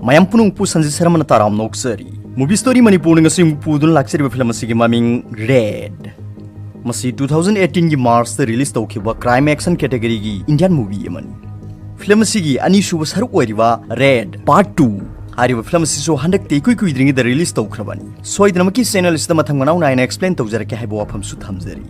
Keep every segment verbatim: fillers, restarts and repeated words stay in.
ꯃꯌꯥꯝ ꯄꯨꯝꯅꯃꯛꯄꯨ ꯁꯟꯖꯤꯠ ꯁꯔꯃꯅ ꯇꯔꯥꯝꯅ ꯑꯣꯛꯆꯔꯤ꯫ Movie Story ꯃꯅꯤꯄꯨꯔꯅ ꯉꯁꯤ ꯑꯃꯨꯛ ꯄꯨꯗꯨꯅ ꯂꯥꯛꯆꯔꯤꯕ ꯐꯤꯂꯝ ꯑꯁꯤꯒꯤ ꯃꯃꯤꯡ ꯔꯦꯗ꯫ ꯃꯁꯤ two thousand eighteen ꯒꯤ March ꯇ release ꯇꯧꯈꯤꯕ crime action category ꯒꯤ Indian movie ꯑꯃꯅꯤ꯫ ꯐꯤꯂꯝ ꯑꯁꯤꯒꯤ ꯑꯅꯤꯁꯨꯕ ꯁꯔꯨꯛ ꯑꯣꯏꯔꯤꯕ ꯔꯦꯗ Part two ꯍꯥꯏꯔꯤꯕ ꯐꯤꯂꯝ ꯑꯁꯤꯁꯨ ꯍꯟꯗꯛꯇ ꯏꯀꯨꯏ ꯀꯨꯏꯗ꯭ꯔꯤꯉꯩꯗ release ꯇꯧꯈ꯭ꯔꯕꯅꯤ꯫ ꯁꯣꯏꯗꯅꯃꯛꯀꯤ channel ꯑꯁꯤꯗ ꯃꯊꯪ ꯃꯅꯥꯎ ꯅꯥꯏꯅ explain ꯇꯧꯖꯔꯛꯀꯦ ꯍꯥꯏꯕ ꯋꯥꯐꯝꯁꯨ ꯊꯝꯖꯔꯤ꯫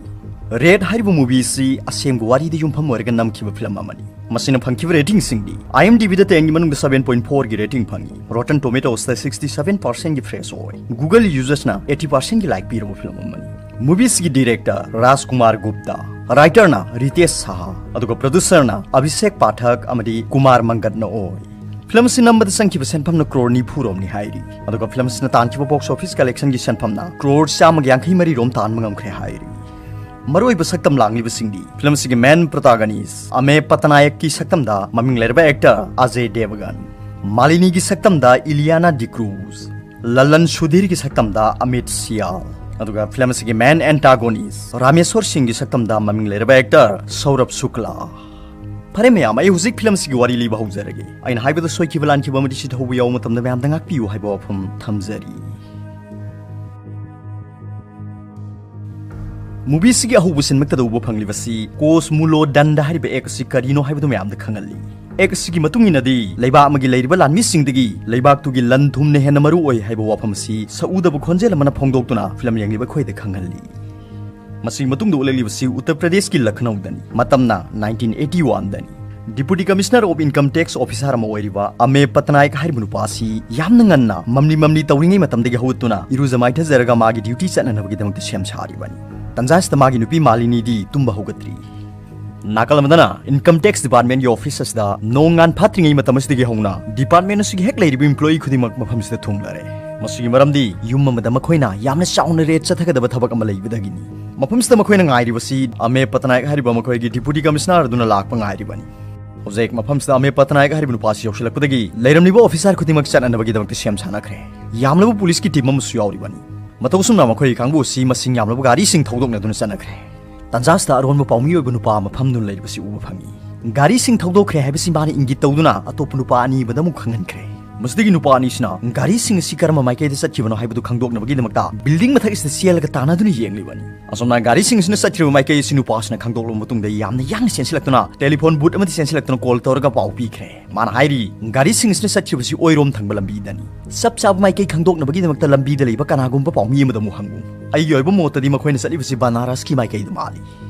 ꯔꯦꯗ ꯍꯥꯏꯔꯤꯕ movie ꯑꯁꯤ ꯑꯁꯦꯡꯕ ꯋꯥꯔꯤꯗ ꯌꯨꯝꯐꯝ ꯑꯣꯏꯔꯒ ꯅꯝꯈꯤꯕ ꯐꯤꯂꯝ ꯑꯃꯅꯤ꯫ ꯃꯁꯤꯅ ꯐꯪꯈꯤꯕ rating ꯁꯤꯡꯗꯤ IMDb ꯗ ten ꯒꯤ ꯃꯅꯨꯡꯗ seven point four ꯒꯤ rating ꯐꯪꯉꯤ꯫ Rotten Tomatoes ꯇ sixty seven percent ꯒꯤ fresh ꯑꯣꯏ꯫ Google users ꯅ eighty percent ꯒꯤ like ꯄꯤꯔꯕ ꯐꯤꯂꯝ ꯑꯃꯅꯤ꯫ Movie ꯁꯤꯒꯤ director ꯔꯥꯖꯀꯨꯃꯥꯔ ꯒꯨꯞꯇꯥ, writer ꯅ ꯔꯤꯇꯦꯁ ꯁꯍꯥ, ꯑꯗꯨꯒ producer ꯅ ꯑꯚꯤꯁꯦꯛ ꯄꯥꯊꯛ ꯑꯃꯗꯤ ꯀꯨꯃꯥꯔ ꯃꯪꯒꯠꯅ ꯑꯣꯏ꯫ ꯐꯤꯂꯝ ꯑꯁꯤ ꯅꯝꯕꯗ ꯆꯪꯈꯤꯕ ꯁꯦꯟꯐꯝꯅ crore ꯅꯤꯐꯨ ꯔꯣꯝꯅꯤ ꯍꯥꯏꯔꯤ꯫ ꯑꯗꯨꯒ ꯐꯤꯂꯝ ꯑꯁꯤꯅ ꯇꯥꯟꯈꯤꯕ box office collection ꯒꯤ ꯁꯦꯟꯐꯝꯅ crore ꯆꯥꯝꯃꯒ ꯌꯥꯡꯈꯩ ꯃꯔꯤ ꯔꯣꯝ ꯇꯥꯟꯕ ꯉꯝꯈ꯭ꯔꯦ ꯍꯥꯏꯔꯤ꯫ ꯃꯔꯨꯑꯣꯏꯕ ꯁꯛꯇꯝ ꯂꯥꯡꯂꯤꯕꯁꯤꯡꯗꯤ ꯐꯤꯂꯝ ꯑꯁꯤꯒꯤ main protagonist ꯑꯃꯦ ꯄꯇꯅꯥꯌꯛꯀꯤ ꯁꯛꯇꯝꯗ ꯃꯃꯤꯡ ꯂꯩꯔꯕ actor ꯑꯖꯦ ꯗꯦꯕꯒꯟ, ꯃꯥꯂꯤꯅꯤꯒꯤ ꯁꯛꯇꯝꯗ ꯏꯂꯤꯌꯥꯅꯥ ꯗꯤꯀ꯭ꯔꯨꯖ, ꯂꯂꯟ ꯁꯨꯙꯤꯔꯒꯤ ꯁꯛꯇꯝꯗ ꯑꯃꯤꯠ ꯁꯤꯌꯥꯜ, ꯑꯗꯨꯒ ꯐꯤꯂꯝ ꯑꯁꯤꯒꯤ main antagonist ꯔꯥꯃꯦꯁꯣꯔ ꯁꯤꯡꯒꯤ ꯁꯛꯇꯝꯗ ꯃꯃꯤꯡ ꯂꯩꯔꯕ actor ꯁꯧꯔꯚ ꯁꯨꯛꯂꯥ꯫ ꯐꯔꯦ ꯃꯌꯥꯝ, ꯑꯩ ꯍꯧꯖꯤꯛ ꯐꯤꯂꯝ ꯑꯁꯤꯒꯤ ꯋꯥꯔꯤ ꯂꯤꯕ ꯍꯧꯖꯔꯒꯦ꯫ ꯑꯩꯅ ꯍꯥꯏꯕꯗ ꯁꯣꯏꯈꯤꯕ ꯂꯥꯟꯈꯤꯕ ꯑꯃꯗꯤ ꯁꯤꯊꯧꯕ ꯌꯥꯎꯕ ꯃꯇꯝꯗ ꯃꯌꯥꯝꯗ ꯉꯥꯛꯄꯤꯌꯨ ꯍꯥꯏꯕ ꯋꯥꯐꯝ ꯊꯝꯖꯔꯤ꯫ Movie ꯁꯤꯒꯤ ꯑꯍꯧꯕ ꯁꯤꯟꯃꯛꯇꯗ ꯎꯕ ꯐꯪꯂꯤꯕꯁꯤ ꯀꯣꯁꯃꯨꯂꯣ ꯗꯟꯗ ꯍꯥꯏꯔꯤꯕ act ꯑꯁꯤ ꯀꯔꯤꯅꯣ ꯍꯥꯏꯕꯗꯨ ꯃꯌꯥꯝꯗ ꯈꯪꯍꯜꯂꯤ꯫ Act ꯑꯁꯤꯒꯤ ꯃꯇꯨꯡ ꯏꯟꯅꯗꯤ ꯂꯩꯕꯥꯛ ꯑꯃꯒꯤ ꯂꯩꯔꯤꯕ ꯂꯥꯟꯃꯤꯁꯤꯡꯗꯒꯤ ꯂꯩꯕꯥꯛꯇꯨꯒꯤ ꯂꯟ ꯊꯨꯝꯅ ꯍꯦꯟꯅ ꯃꯔꯨ ꯑꯣꯏ ꯍꯥꯏꯕ ꯋꯥꯐꯝ ꯑꯁꯤ ꯁꯛꯎꯗꯕ ꯈꯣꯟꯖꯦꯜ ꯑꯃꯅ ꯐꯣꯡꯗꯣꯛꯇꯨꯅ ꯐꯤꯂꯝ ꯌꯦꯡꯂꯤꯕ ꯑꯩꯈꯣꯏꯗ ꯈꯪꯍꯜꯂꯤ꯫ ꯃꯁꯤꯒꯤ ꯃꯇꯨꯡꯗ ꯎꯠꯂꯛꯂꯤꯕꯁꯤ ꯎꯠꯇꯔ ꯄ꯭ꯔꯗꯦꯁꯀꯤ ꯂꯈꯅꯧꯗꯅꯤ꯫ ꯃꯇꯝꯅ nineteen eighty one ꯗꯅꯤ꯫ Deputy Commissioner of Income Tax officer ꯑꯃ ꯑꯣꯏꯔꯤꯕ ꯑꯃꯦ ꯄꯇꯅꯥꯌꯛ ꯍꯥꯏꯔꯤꯕ ꯅꯨꯄꯥ ꯑꯁꯤ ꯌꯥꯝꯅ ꯉꯟꯅ ꯃꯝꯂꯤ ꯃꯝꯂꯤ ꯇꯧꯔꯤꯉꯩ ꯃꯇꯝꯗꯒꯤ ꯍꯧꯒꯠꯇꯨꯅ ꯏꯔꯨꯖ ꯃꯥꯏꯊꯖꯔꯒ ꯃꯥꯒꯤ duty ꯆꯠꯅꯅꯕꯒꯤꯗꯃꯛꯇ ꯁꯦꯝ ꯁꯥꯔꯤꯕꯅꯤ꯫ ꯇꯟꯖꯥ ꯑꯁꯤꯗ ꯃꯥꯒꯤ ꯅꯨꯄꯤ ꯃꯥꯂꯤꯅꯤꯗꯤ ꯇꯨꯝꯕ ꯍꯧꯒꯠꯇ꯭ꯔꯤ꯫ ꯅꯥꯀꯜ ꯑꯃꯗꯅ Income Tax Department ꯒꯤ office ꯑꯁꯤꯗ ꯅꯣꯡꯉꯥꯟ ꯐꯥꯠꯇ꯭ꯔꯤꯉꯩ ꯃꯇꯝ ꯑꯁꯤꯗꯒꯤ ꯍꯧꯅ department ꯑꯁꯤꯒꯤ ꯍꯦꯛ ꯂꯩꯔꯤꯕ employee ꯈꯨꯗꯤꯡꯃꯛ ꯃꯐꯝꯁꯤꯗ ꯊꯨꯡꯂꯔꯦ꯫ ꯃꯁꯤꯒꯤ ꯃꯔꯝꯗꯤ ꯌꯨꯝ ꯑꯃꯗ ꯃꯈꯣꯏꯅ ꯌꯥꯝꯅ ꯆꯥꯎꯅ raid ꯆꯠꯊꯒꯗꯕ ꯊꯕꯛ ꯑꯃ ꯂꯩꯕꯗꯒꯤꯅꯤ꯫ ꯃꯐꯝꯁꯤꯗ ꯃꯈꯣꯏꯅ ꯉꯥꯏꯔꯤꯕꯁꯤ ꯑꯃꯦ ꯄꯇꯅꯥꯌꯛ ꯍꯥꯏꯔꯤꯕ ꯃꯈꯣꯏꯒꯤ Deputy Commissioner ꯑꯗꯨꯅ ꯂꯥꯛꯄ ꯉꯥꯏꯔꯤꯕꯅꯤ꯫ ꯍꯧꯖꯤꯛ ꯃꯐꯝꯁꯤꯗ ꯑꯃꯦ ꯄꯇꯅꯥꯌꯛ ꯍꯥꯏꯔꯤꯕ ꯅꯨꯄꯥꯁꯤ ꯌꯧꯁꯤꯜꯂꯛꯄꯗꯒꯤ ꯂꯩꯔꯝꯂꯤꯕ officer ꯈꯨꯗꯤꯡꯃꯛ ꯆꯠꯅꯅꯕꯒꯤꯗꯃꯛꯇ ꯁꯦꯝ ꯁꯥꯅꯈ꯭ꯔꯦ꯫ ꯌꯥꯝꯂꯕ ꯄꯨꯂꯤꯁꯀꯤ team ꯑꯃꯁꯨ ꯌꯥꯎꯔꯤꯕꯅꯤ꯫ ꯃꯇꯧ ꯑꯁꯨꯝꯅ ꯃꯈꯣꯏꯒꯤ ꯀꯥꯡꯕꯨ ꯑꯁꯤ ꯃꯁꯤꯡ ꯌꯥꯝꯂꯕ ꯒꯥꯔꯤꯁꯤꯡ ꯊꯧꯗꯣꯛꯅꯗꯨꯅ ꯆꯠꯅꯈ꯭ꯔꯦ꯫ ꯇꯟꯖꯥꯁꯤꯗ ꯑꯔꯣꯟꯕ ꯄꯥꯎꯃꯤ ꯑꯣꯏꯕ ꯅꯨꯄꯥ ꯑꯃ ꯐꯝꯗꯨꯅ ꯂꯩꯔꯤꯕꯁꯤ ꯎꯕ ꯐꯪꯏ꯫ ꯒꯥꯔꯤꯁꯤꯡ ꯊꯧꯗꯣꯛꯈ꯭ꯔꯦ ꯍꯥꯏꯕꯁꯤ ꯃꯥꯅ ꯏꯪꯒꯤꯠ ꯇꯧꯗꯨꯅ ꯑꯇꯣꯞꯄ ꯅꯨꯄꯥ ꯑꯅꯤ ꯑꯃꯗ ꯑꯃꯨꯛ ꯈꯪꯍꯟꯈ꯭ꯔꯦ꯫ ꯃꯁꯤꯗꯒꯤ ꯅꯨꯄꯥ ꯑꯅꯤꯁꯤꯅ ꯒꯥꯔꯤꯁꯤꯡ ꯑꯁꯤ ꯀꯔꯝꯕ ꯃꯥꯏꯀꯩꯗ ꯆꯠꯈꯤꯕꯅꯣ ꯍꯥꯏꯕꯗꯨ ꯈꯪꯗꯣꯛꯅꯕꯒꯤꯗꯃꯛꯇ building ꯃꯊꯛ ꯑꯁꯤꯗ ꯆꯦꯜꯂꯒ ꯇꯥꯟꯅꯗꯨꯅ ꯌꯦꯡꯂꯤꯕꯅꯤ꯫ ꯑꯁꯨꯝꯅ ꯒꯥꯔꯤꯁꯤꯡ ꯑꯁꯤꯅ ꯆꯠꯈ꯭ꯔꯤꯕ ꯃꯥꯏꯀꯩ ꯑꯁꯤ ꯅꯨꯄꯥꯁꯤꯅ ꯈꯪꯗꯣꯛꯂꯕ ꯃꯇꯨꯡꯗ ꯌꯥꯝꯅ ꯌꯥꯡꯅ ꯆꯦꯟꯁꯤꯜꯂꯛꯇꯨꯅ telephone booth ꯑꯃꯗ ꯆꯦꯟꯁꯤꯜꯂꯛꯇꯨꯅ call ꯇꯧꯔꯒ ꯄꯥꯎ ꯄꯤꯈ꯭ꯔꯦ꯫ ꯃꯥꯅ ꯍꯥꯏꯔꯤ, ꯒꯥꯔꯤꯁꯤꯡ ꯑꯁꯤꯅ ꯆꯠꯈꯤꯕꯁꯤ ꯑꯣꯏꯔꯣꯝ ꯊꯪꯕ ꯂꯝꯕꯤꯗꯅꯤ꯫ ꯆꯞ ꯆꯥꯕ ꯃꯥꯏꯀꯩ ꯈꯪꯗꯣꯛꯅꯕꯒꯤꯗꯃꯛꯇ ꯂꯝꯕꯤꯗ ꯂꯩꯕ ꯀꯅꯥꯒꯨꯝꯕ ꯄꯥꯎꯃꯤ ꯑꯃꯗ ꯑꯃꯨꯛ ꯍꯪꯉꯨ꯫ ꯑꯩꯒꯤ ꯑꯣꯏꯕ ꯃꯣꯠꯇꯗꯤ ꯃꯈꯣꯏꯅ ꯆꯠꯂꯤꯕꯁꯤ ꯕꯅꯥꯔꯁꯀꯤ ꯃꯥꯏꯀꯩꯗ ꯃꯥꯜꯂꯤ꯫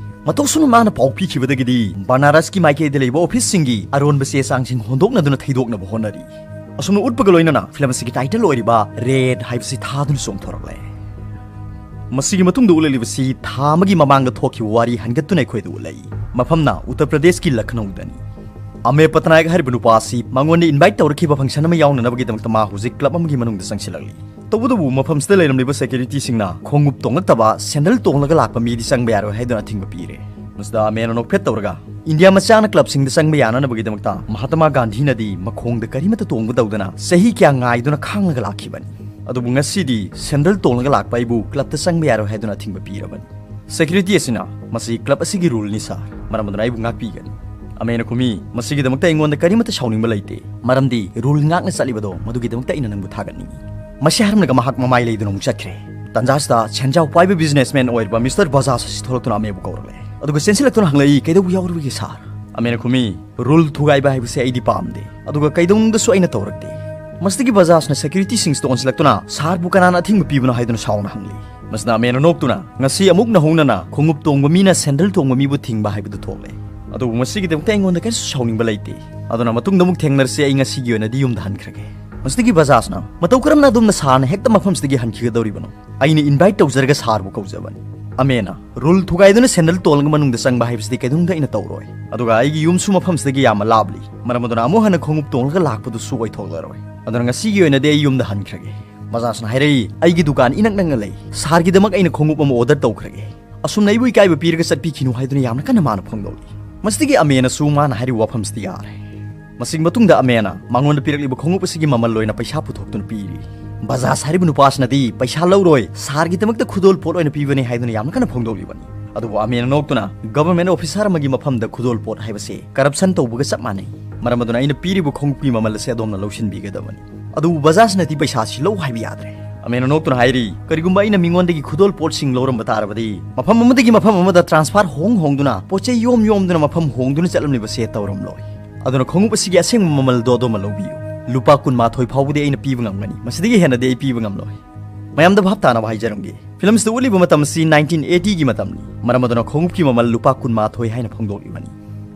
ꯃꯇꯧꯁꯨꯝꯅ ꯃꯥꯅ ꯄꯥꯎ ꯄꯤꯈꯤꯕꯗꯒꯤꯗꯤ ꯕꯅꯥꯔꯁꯀꯤ ꯃꯥꯏꯀꯩꯗ ꯂꯩꯕ officeꯁꯤꯡꯒꯤ ꯑꯔꯣꯟꯕ ꯆꯦ ꯆꯥꯡꯁꯤꯡ ꯍꯣꯟꯗꯣꯛꯅꯗꯨꯅ ꯊꯤꯗꯣꯛꯅꯕ ꯍꯣꯠꯅꯔꯤ꯫ ꯑꯁꯨꯝꯅ ꯎꯠꯄꯒ ꯂꯣꯏꯅꯅ film ꯑꯁꯤꯒꯤ title ꯑꯣꯏꯔꯤꯕ Raid ꯍꯥꯏꯕꯁꯤ ꯊꯥꯗꯨꯅ ꯆꯣꯡꯊꯣꯔꯛꯂꯦ꯫ ꯃꯁꯤꯒꯤ ꯃꯇꯨꯡꯗ ꯎꯠꯂꯛꯂꯤꯕꯁꯤ ꯊꯥ ꯑꯃꯒꯤ ꯃꯃꯥꯡꯗ ꯊꯣꯛꯈꯤꯕ ꯋꯥꯔꯤ ꯍꯟꯒꯠꯇꯨꯅ ꯑꯩꯈꯣꯏꯗ ꯎꯠꯂꯛꯏ꯫ ꯃꯐꯝꯅ ꯎꯠꯇꯔ ꯄ꯭ꯔꯗꯦꯁꯀꯤ ꯂꯈꯅꯧꯗꯅꯤ꯫ ꯑꯃꯦ ꯄꯇꯅꯥꯌꯛ ꯍꯥꯏꯔꯤꯕ ꯅꯨꯄꯥ ꯑꯁꯤ ꯃꯉꯣꯟꯗ invite ꯇꯧꯔꯛꯈꯤꯕ function ꯑꯃ ꯌꯥꯎꯅꯅꯕꯒꯤꯗꯃꯛꯇ ꯃꯥ ꯍꯧꯖꯤꯛ club ꯑꯃꯒꯤ ꯃꯅꯨꯡꯗ ꯆꯪꯁꯤꯜꯂꯛꯂꯤ꯫ ꯇꯧꯕꯇꯕꯨ ꯃꯐꯝꯁꯤꯗ ꯂꯩꯔꯝꯂꯤꯕ securityꯁꯤꯡꯅ ꯈꯣꯡꯎꯞ ꯇꯣꯡꯂꯛꯇꯕ sandal ꯇꯣꯡꯂꯒ ꯂꯥꯛꯄ ꯃꯤꯗꯤ ꯆꯪꯕ ꯌꯥꯔꯣꯏ ꯍꯥꯏꯗꯨꯅ ꯑꯊꯤꯡꯕ ꯄꯤꯔꯦ꯫ ꯃꯁꯤꯗ ꯑꯃꯦꯅ ꯅꯣꯛꯐꯦꯠ ꯇꯧꯔꯒ, "ꯏꯟꯗꯤꯌꯥ ꯃꯆꯥꯅ clubꯁꯤꯡꯗ ꯆꯪꯕ ꯌꯥꯅꯅꯕꯒꯤꯗꯃꯛꯇ ꯃꯍꯥꯇꯃꯥ ꯒꯥꯟꯙꯤꯅꯗꯤ ꯃꯈꯣꯡꯗ ꯀꯔꯤꯃꯠꯇ ꯇꯣꯡꯕ ꯇꯧꯗꯅ ꯆꯍꯤ ꯀꯌꯥ ꯉꯥꯏꯗꯨꯅ ꯈꯥꯡꯂꯒ ꯂꯥꯛꯈꯤꯕꯅꯤ꯫ ꯑꯗꯨꯕꯨ ꯉꯁꯤꯗꯤ sandal ꯇꯣꯡꯂꯒ ꯂꯥꯛꯄ ꯑꯩꯕꯨ clubꯇ ꯆꯪꯕ ꯌꯥꯔꯣꯏ ꯍꯥꯏꯗꯨꯅ ꯑꯊꯤꯡꯕ ꯄꯤꯔꯕꯅꯤ꯫ Security ꯑꯁꯤꯅ, 'ꯃꯁꯤ club ꯑꯁꯤꯒꯤ ruleꯅꯤ sir, ꯃꯔꯝ ꯑꯗꯨꯅ ꯑꯩꯕꯨ ꯉꯥꯛꯄꯤꯒꯅꯤ.' ꯑꯃꯦꯅ ꯈꯨꯝꯃꯤ, "ꯃꯁꯤꯒꯤꯗꯃꯛꯇ ꯑꯩꯉꯣꯟꯗ ꯀꯔꯤꯃꯠꯇ ꯁꯥꯎꯅꯤꯡꯕ ꯂꯩꯇꯦ, ꯃꯔꯝꯗꯤ rule ꯉꯥꯛꯅ ꯆꯠꯂꯤꯕꯗꯣ ꯃꯗꯨꯒꯤꯗꯃꯛꯇ ꯑꯩꯅ ꯅꯪꯕꯨ ꯊꯥꯒꯠꯅꯤꯡꯏ꯫" ꯃꯁꯤ ꯍꯥꯏꯔꯝꯂꯒ ꯃꯍꯥꯛ ꯃꯃꯥꯏ ꯂꯩꯗꯨꯅ ꯑꯃꯨꯛ ꯆꯠꯈ꯭ꯔꯦ꯫ ꯇꯟꯖꯥꯁꯤꯗ ꯁꯦꯟꯖꯥꯎ ꯄꯥꯏꯕ businessman ꯑꯣꯏꯔꯤꯕ Mister ꯕꯖꯥꯖ ꯑꯁꯤ ꯊꯣꯛꯂꯛꯇꯨꯅ ꯑꯃꯦꯕꯨ ꯀꯧꯔꯛꯂꯦ꯫ ꯑꯗꯨꯒ ꯆꯦꯟꯁꯤꯜꯂꯛꯇꯨꯅ ꯍꯪꯂꯛꯏ, "ꯀꯩꯗꯧꯕ ꯌꯥꯎꯔꯨꯕꯒꯦ sir?" ꯑꯃꯦꯅ ꯈꯨꯝꯃꯤ, "Rule ꯊꯨꯒꯥꯏꯕ ꯍꯥꯏꯕꯁꯦ ꯑꯩꯗꯤ ꯄꯥꯝꯗꯦ, ꯑꯗꯨꯒ ꯀꯩꯗꯧꯅꯨꯡꯗꯁꯨ ꯑꯩꯅ ꯇꯧꯔꯛꯇꯦ꯫" ꯃꯁꯤꯗꯒꯤ ꯕꯖꯥꯖꯅ securityꯁꯤꯡꯁꯤꯗ ꯑꯣꯟꯁꯤꯜꯂꯛꯇꯨꯅ, "Sirꯕꯨ ꯀꯅꯥꯅ ꯑꯊꯤꯡꯕ ꯄꯤꯕꯅꯣ?" ꯍꯥꯏꯗꯨꯅ ꯁꯥꯎꯅ ꯍꯪꯂꯤ꯫ ꯃꯁꯤꯗ ꯑꯃꯦꯅ ꯅꯣꯛꯇꯨꯅ, "ꯉꯁꯤ ꯑꯃꯨꯛ ꯅꯧꯍꯧꯅꯅ ꯈꯣꯡꯎꯞ ꯇꯣꯡꯕ ꯃꯤꯅ sandal ꯇꯣꯡꯕ ꯃꯤꯕꯨ ꯊꯤꯡꯕ ꯍꯥꯏꯕꯗꯨ ꯊꯣꯛꯂꯦ꯫ ꯑꯗꯨꯕꯨ ꯃꯁꯤꯒꯤꯗꯃꯛꯇ ꯑꯩꯉꯣꯟꯗ ꯀꯔꯤꯁꯨ ꯁꯥꯎꯅꯤꯡꯕ ꯂꯩꯇꯦ꯫ ꯑꯗꯨꯅ ꯃꯇꯨꯡꯗ ꯑꯃꯨꯛ ꯊꯦꯡꯅꯔꯁꯤ, ꯑꯩ ꯉꯁꯤꯒꯤ ꯑꯣꯏꯅꯗꯤ ꯌꯨꯝꯗ ꯍꯟꯈ꯭ꯔꯒꯦ꯫" ꯃꯁꯤꯗꯒꯤ ꯕꯖꯥꯖꯅ, "ꯃꯇꯧ ꯀꯔꯝꯅ ꯑꯗꯣꯝꯅ sirꯅ ꯍꯦꯛꯇ ꯃꯐꯝꯁꯤꯗꯒꯤ ꯍꯟꯈꯤꯒꯗꯧꯔꯤꯕꯅꯣ? ꯑꯩꯅ invite ꯇꯧꯖꯔꯒ sirꯕꯨ ꯀꯧꯖꯕꯅꯤ꯫" ꯑꯃꯦꯅ, "Rule ꯊꯨꯒꯥꯏꯗꯨꯅ sandal ꯇꯣꯡꯂꯒ ꯃꯅꯨꯡꯗ ꯆꯪꯕ ꯍꯥꯏꯕꯁꯤꯗꯤ ꯀꯩꯗꯧꯅꯨꯡꯗ ꯑꯩꯅ ꯇꯧꯔꯣꯏ꯫ ꯑꯗꯨꯒ ꯑꯩꯒꯤ ꯌꯨꯝꯁꯨ ꯃꯐꯝꯁꯤꯗꯒꯤ ꯌꯥꯝꯅ ꯂꯥꯞꯂꯤ, ꯃꯔꯝ ꯑꯗꯨꯅ ꯑꯃꯨꯛ ꯍꯟꯅ ꯈꯣꯡꯎꯞ ꯇꯣꯡꯂꯒ ꯂꯥꯛꯄꯗꯨꯁꯨ ꯑꯣꯏꯊꯣꯛꯂꯔꯣꯏ꯫ ꯑꯗꯨꯅ ꯉꯁꯤꯒꯤ ꯑꯣꯏꯅꯗꯤ ꯑꯩ ꯌꯨꯝꯗ ꯍꯟꯈ꯭ꯔꯒꯦ꯫" ꯕꯖꯥꯖꯅ ꯍꯥꯏꯔꯛꯏ, "ꯑꯩꯒꯤ ꯗꯨꯀꯥꯟ ꯏꯅꯛ ꯅꯛꯅ ꯂꯩ꯫ Sirꯒꯤꯗꯃꯛ ꯑꯩꯅ ꯈꯣꯡꯎꯞ ꯑꯃ order ꯇꯧꯈ꯭ꯔꯒꯦ꯫ ꯑꯁꯨꯝꯅ ꯑꯩꯕꯨ ꯏꯀꯥꯏꯕ ꯄꯤꯔꯒ ꯆꯠꯄꯤꯈꯤꯅꯨ" ꯍꯥꯏꯗꯨꯅ ꯌꯥꯝꯅ ꯀꯟꯅ ꯃꯥꯅ ꯐꯣꯡꯗꯣꯛꯂꯤ꯫ ꯃꯁꯤꯗꯒꯤ ꯑꯃꯦꯅꯁꯨ ꯃꯥꯅ ꯍꯥꯏꯔꯤꯕ ꯋꯥꯐꯝꯁꯤꯗ ꯌꯥꯔꯦ꯫ ꯃꯁꯤꯒꯤ ꯃꯇꯨꯡꯗ ꯑꯃꯦꯅ ꯃꯉꯣꯟꯗ ꯄꯤꯔꯛꯂꯤꯕ ꯈꯣꯡꯎꯞ ꯑꯁꯤꯒꯤ ꯃꯃꯜ ꯂꯣꯏꯅ ꯄꯩꯁꯥ ꯄꯨꯊꯣꯛꯇꯨꯅ ꯄꯤꯔꯤ꯫ ꯕꯖꯥꯖ ꯍꯥꯏꯔꯤꯕ ꯅꯨꯄꯥꯁꯤꯅꯗꯤ ꯄꯩꯁꯥ ꯂꯧꯔꯣꯏ, sirꯒꯤꯗꯃꯛꯇ ꯈꯨꯗꯣꯜ ꯄꯣꯠ ꯑꯣꯏꯅ ꯄꯤꯕꯅꯤ ꯍꯥꯏꯗꯨꯅ ꯌꯥꯝꯅ ꯀꯟꯅ ꯐꯣꯡꯗꯣꯛꯂꯤꯕꯅꯤ꯫ ꯑꯗꯨꯕꯨ ꯑꯃꯦꯅ ꯅꯣꯛꯇꯨꯅ, "Government officer ꯑꯃꯒꯤ ꯃꯐꯝꯗ ꯈꯨꯗꯣꯜ ꯄꯣꯠ ꯍꯥꯏꯕꯁꯦ corruption ꯇꯧꯕꯒ ꯆꯞ ꯃꯥꯟꯅꯩ꯫ ꯃꯔꯝ ꯑꯗꯨꯅ ꯑꯩꯅ ꯄꯤꯔꯤꯕ ꯈꯣꯡꯎꯞꯀꯤ ꯃꯃꯜ ꯑꯁꯦ ꯑꯗꯣꯝꯅ ꯂꯧꯁꯤꯟꯕꯤꯒꯗꯕꯅꯤ꯫ ꯑꯗꯨꯕꯨ ꯕꯖꯥꯖꯅꯗꯤ ꯄꯩꯁꯥꯁꯤ ꯂꯧ ꯍꯥꯏꯕ ꯌꯥꯗ꯭ꯔꯦ꯫ ꯑꯃꯦꯅ ꯅꯣꯛꯇꯨꯅ ꯍꯥꯏꯔꯤ, "ꯀꯔꯤꯒꯨꯝꯕ ꯑꯩꯅ ꯃꯤꯉꯣꯟꯗꯒꯤ ꯈꯨꯗꯣꯜ ꯄꯣꯠꯁꯤꯡ ꯂꯧꯔꯝꯕ ꯇꯥꯔꯕꯗꯤ, ꯃꯐꯝ ꯑꯃꯗꯒꯤ ꯃꯐꯝ ꯑꯃꯗ ꯇ꯭ꯔꯥꯟꯁꯐꯔ ꯍꯣꯡ ꯍꯣꯡꯗꯨꯅ, ꯄꯣꯠ ꯆꯩ ꯌꯣꯝ ꯌꯣꯝꯗꯨꯅ ꯃꯐꯝ ꯍꯣꯡꯗꯨꯅ ꯆꯠꯂꯝꯂꯤꯕꯁꯦ ꯇꯧꯔꯝꯂꯣꯏ꯫ ꯑꯗꯨꯅ ꯈꯣꯡꯎꯞ ꯑꯁꯤꯒꯤ ꯑꯁꯦꯡꯕ ꯃꯃꯜꯗꯣ ꯑꯗꯣꯝꯅ ꯂꯧꯕꯤꯌꯨ꯫ ꯂꯨꯄꯥ ꯀꯨꯟꯃꯥꯊꯣꯏ ꯐꯥꯎꯕꯗꯤ ꯑꯩꯅ ꯄꯤꯕ ꯉꯝꯒꯅꯤ, ꯃꯁꯤꯗꯒꯤ ꯍꯦꯟꯅꯗꯤ ꯑꯩ ꯄꯤꯕ ꯉꯝꯂꯣꯏ꯫ ꯃꯌꯥꯝꯗ ꯚꯥꯞ ꯇꯥꯅꯕ ꯍꯥꯏꯖꯔꯝꯒꯦ, ꯐꯤꯂꯝꯁꯤꯗ ꯎꯠꯂꯤꯕ ꯃꯇꯝ ꯑꯁꯤ ꯅꯥꯏꯟꯇꯤꯟ ꯑꯦꯇꯤꯒꯤ ꯃꯇꯝꯅꯤ꯫ ꯃꯔꯝ ꯑꯗꯨꯅ ꯈꯣꯡꯎꯞꯀꯤ ꯃꯃꯜ ꯂꯨꯄꯥ ꯀꯨꯟꯃꯥꯊꯣꯏ ꯍꯥꯏꯅ ꯐꯣꯡꯗꯣꯛꯂꯤꯕꯅꯤ"꯫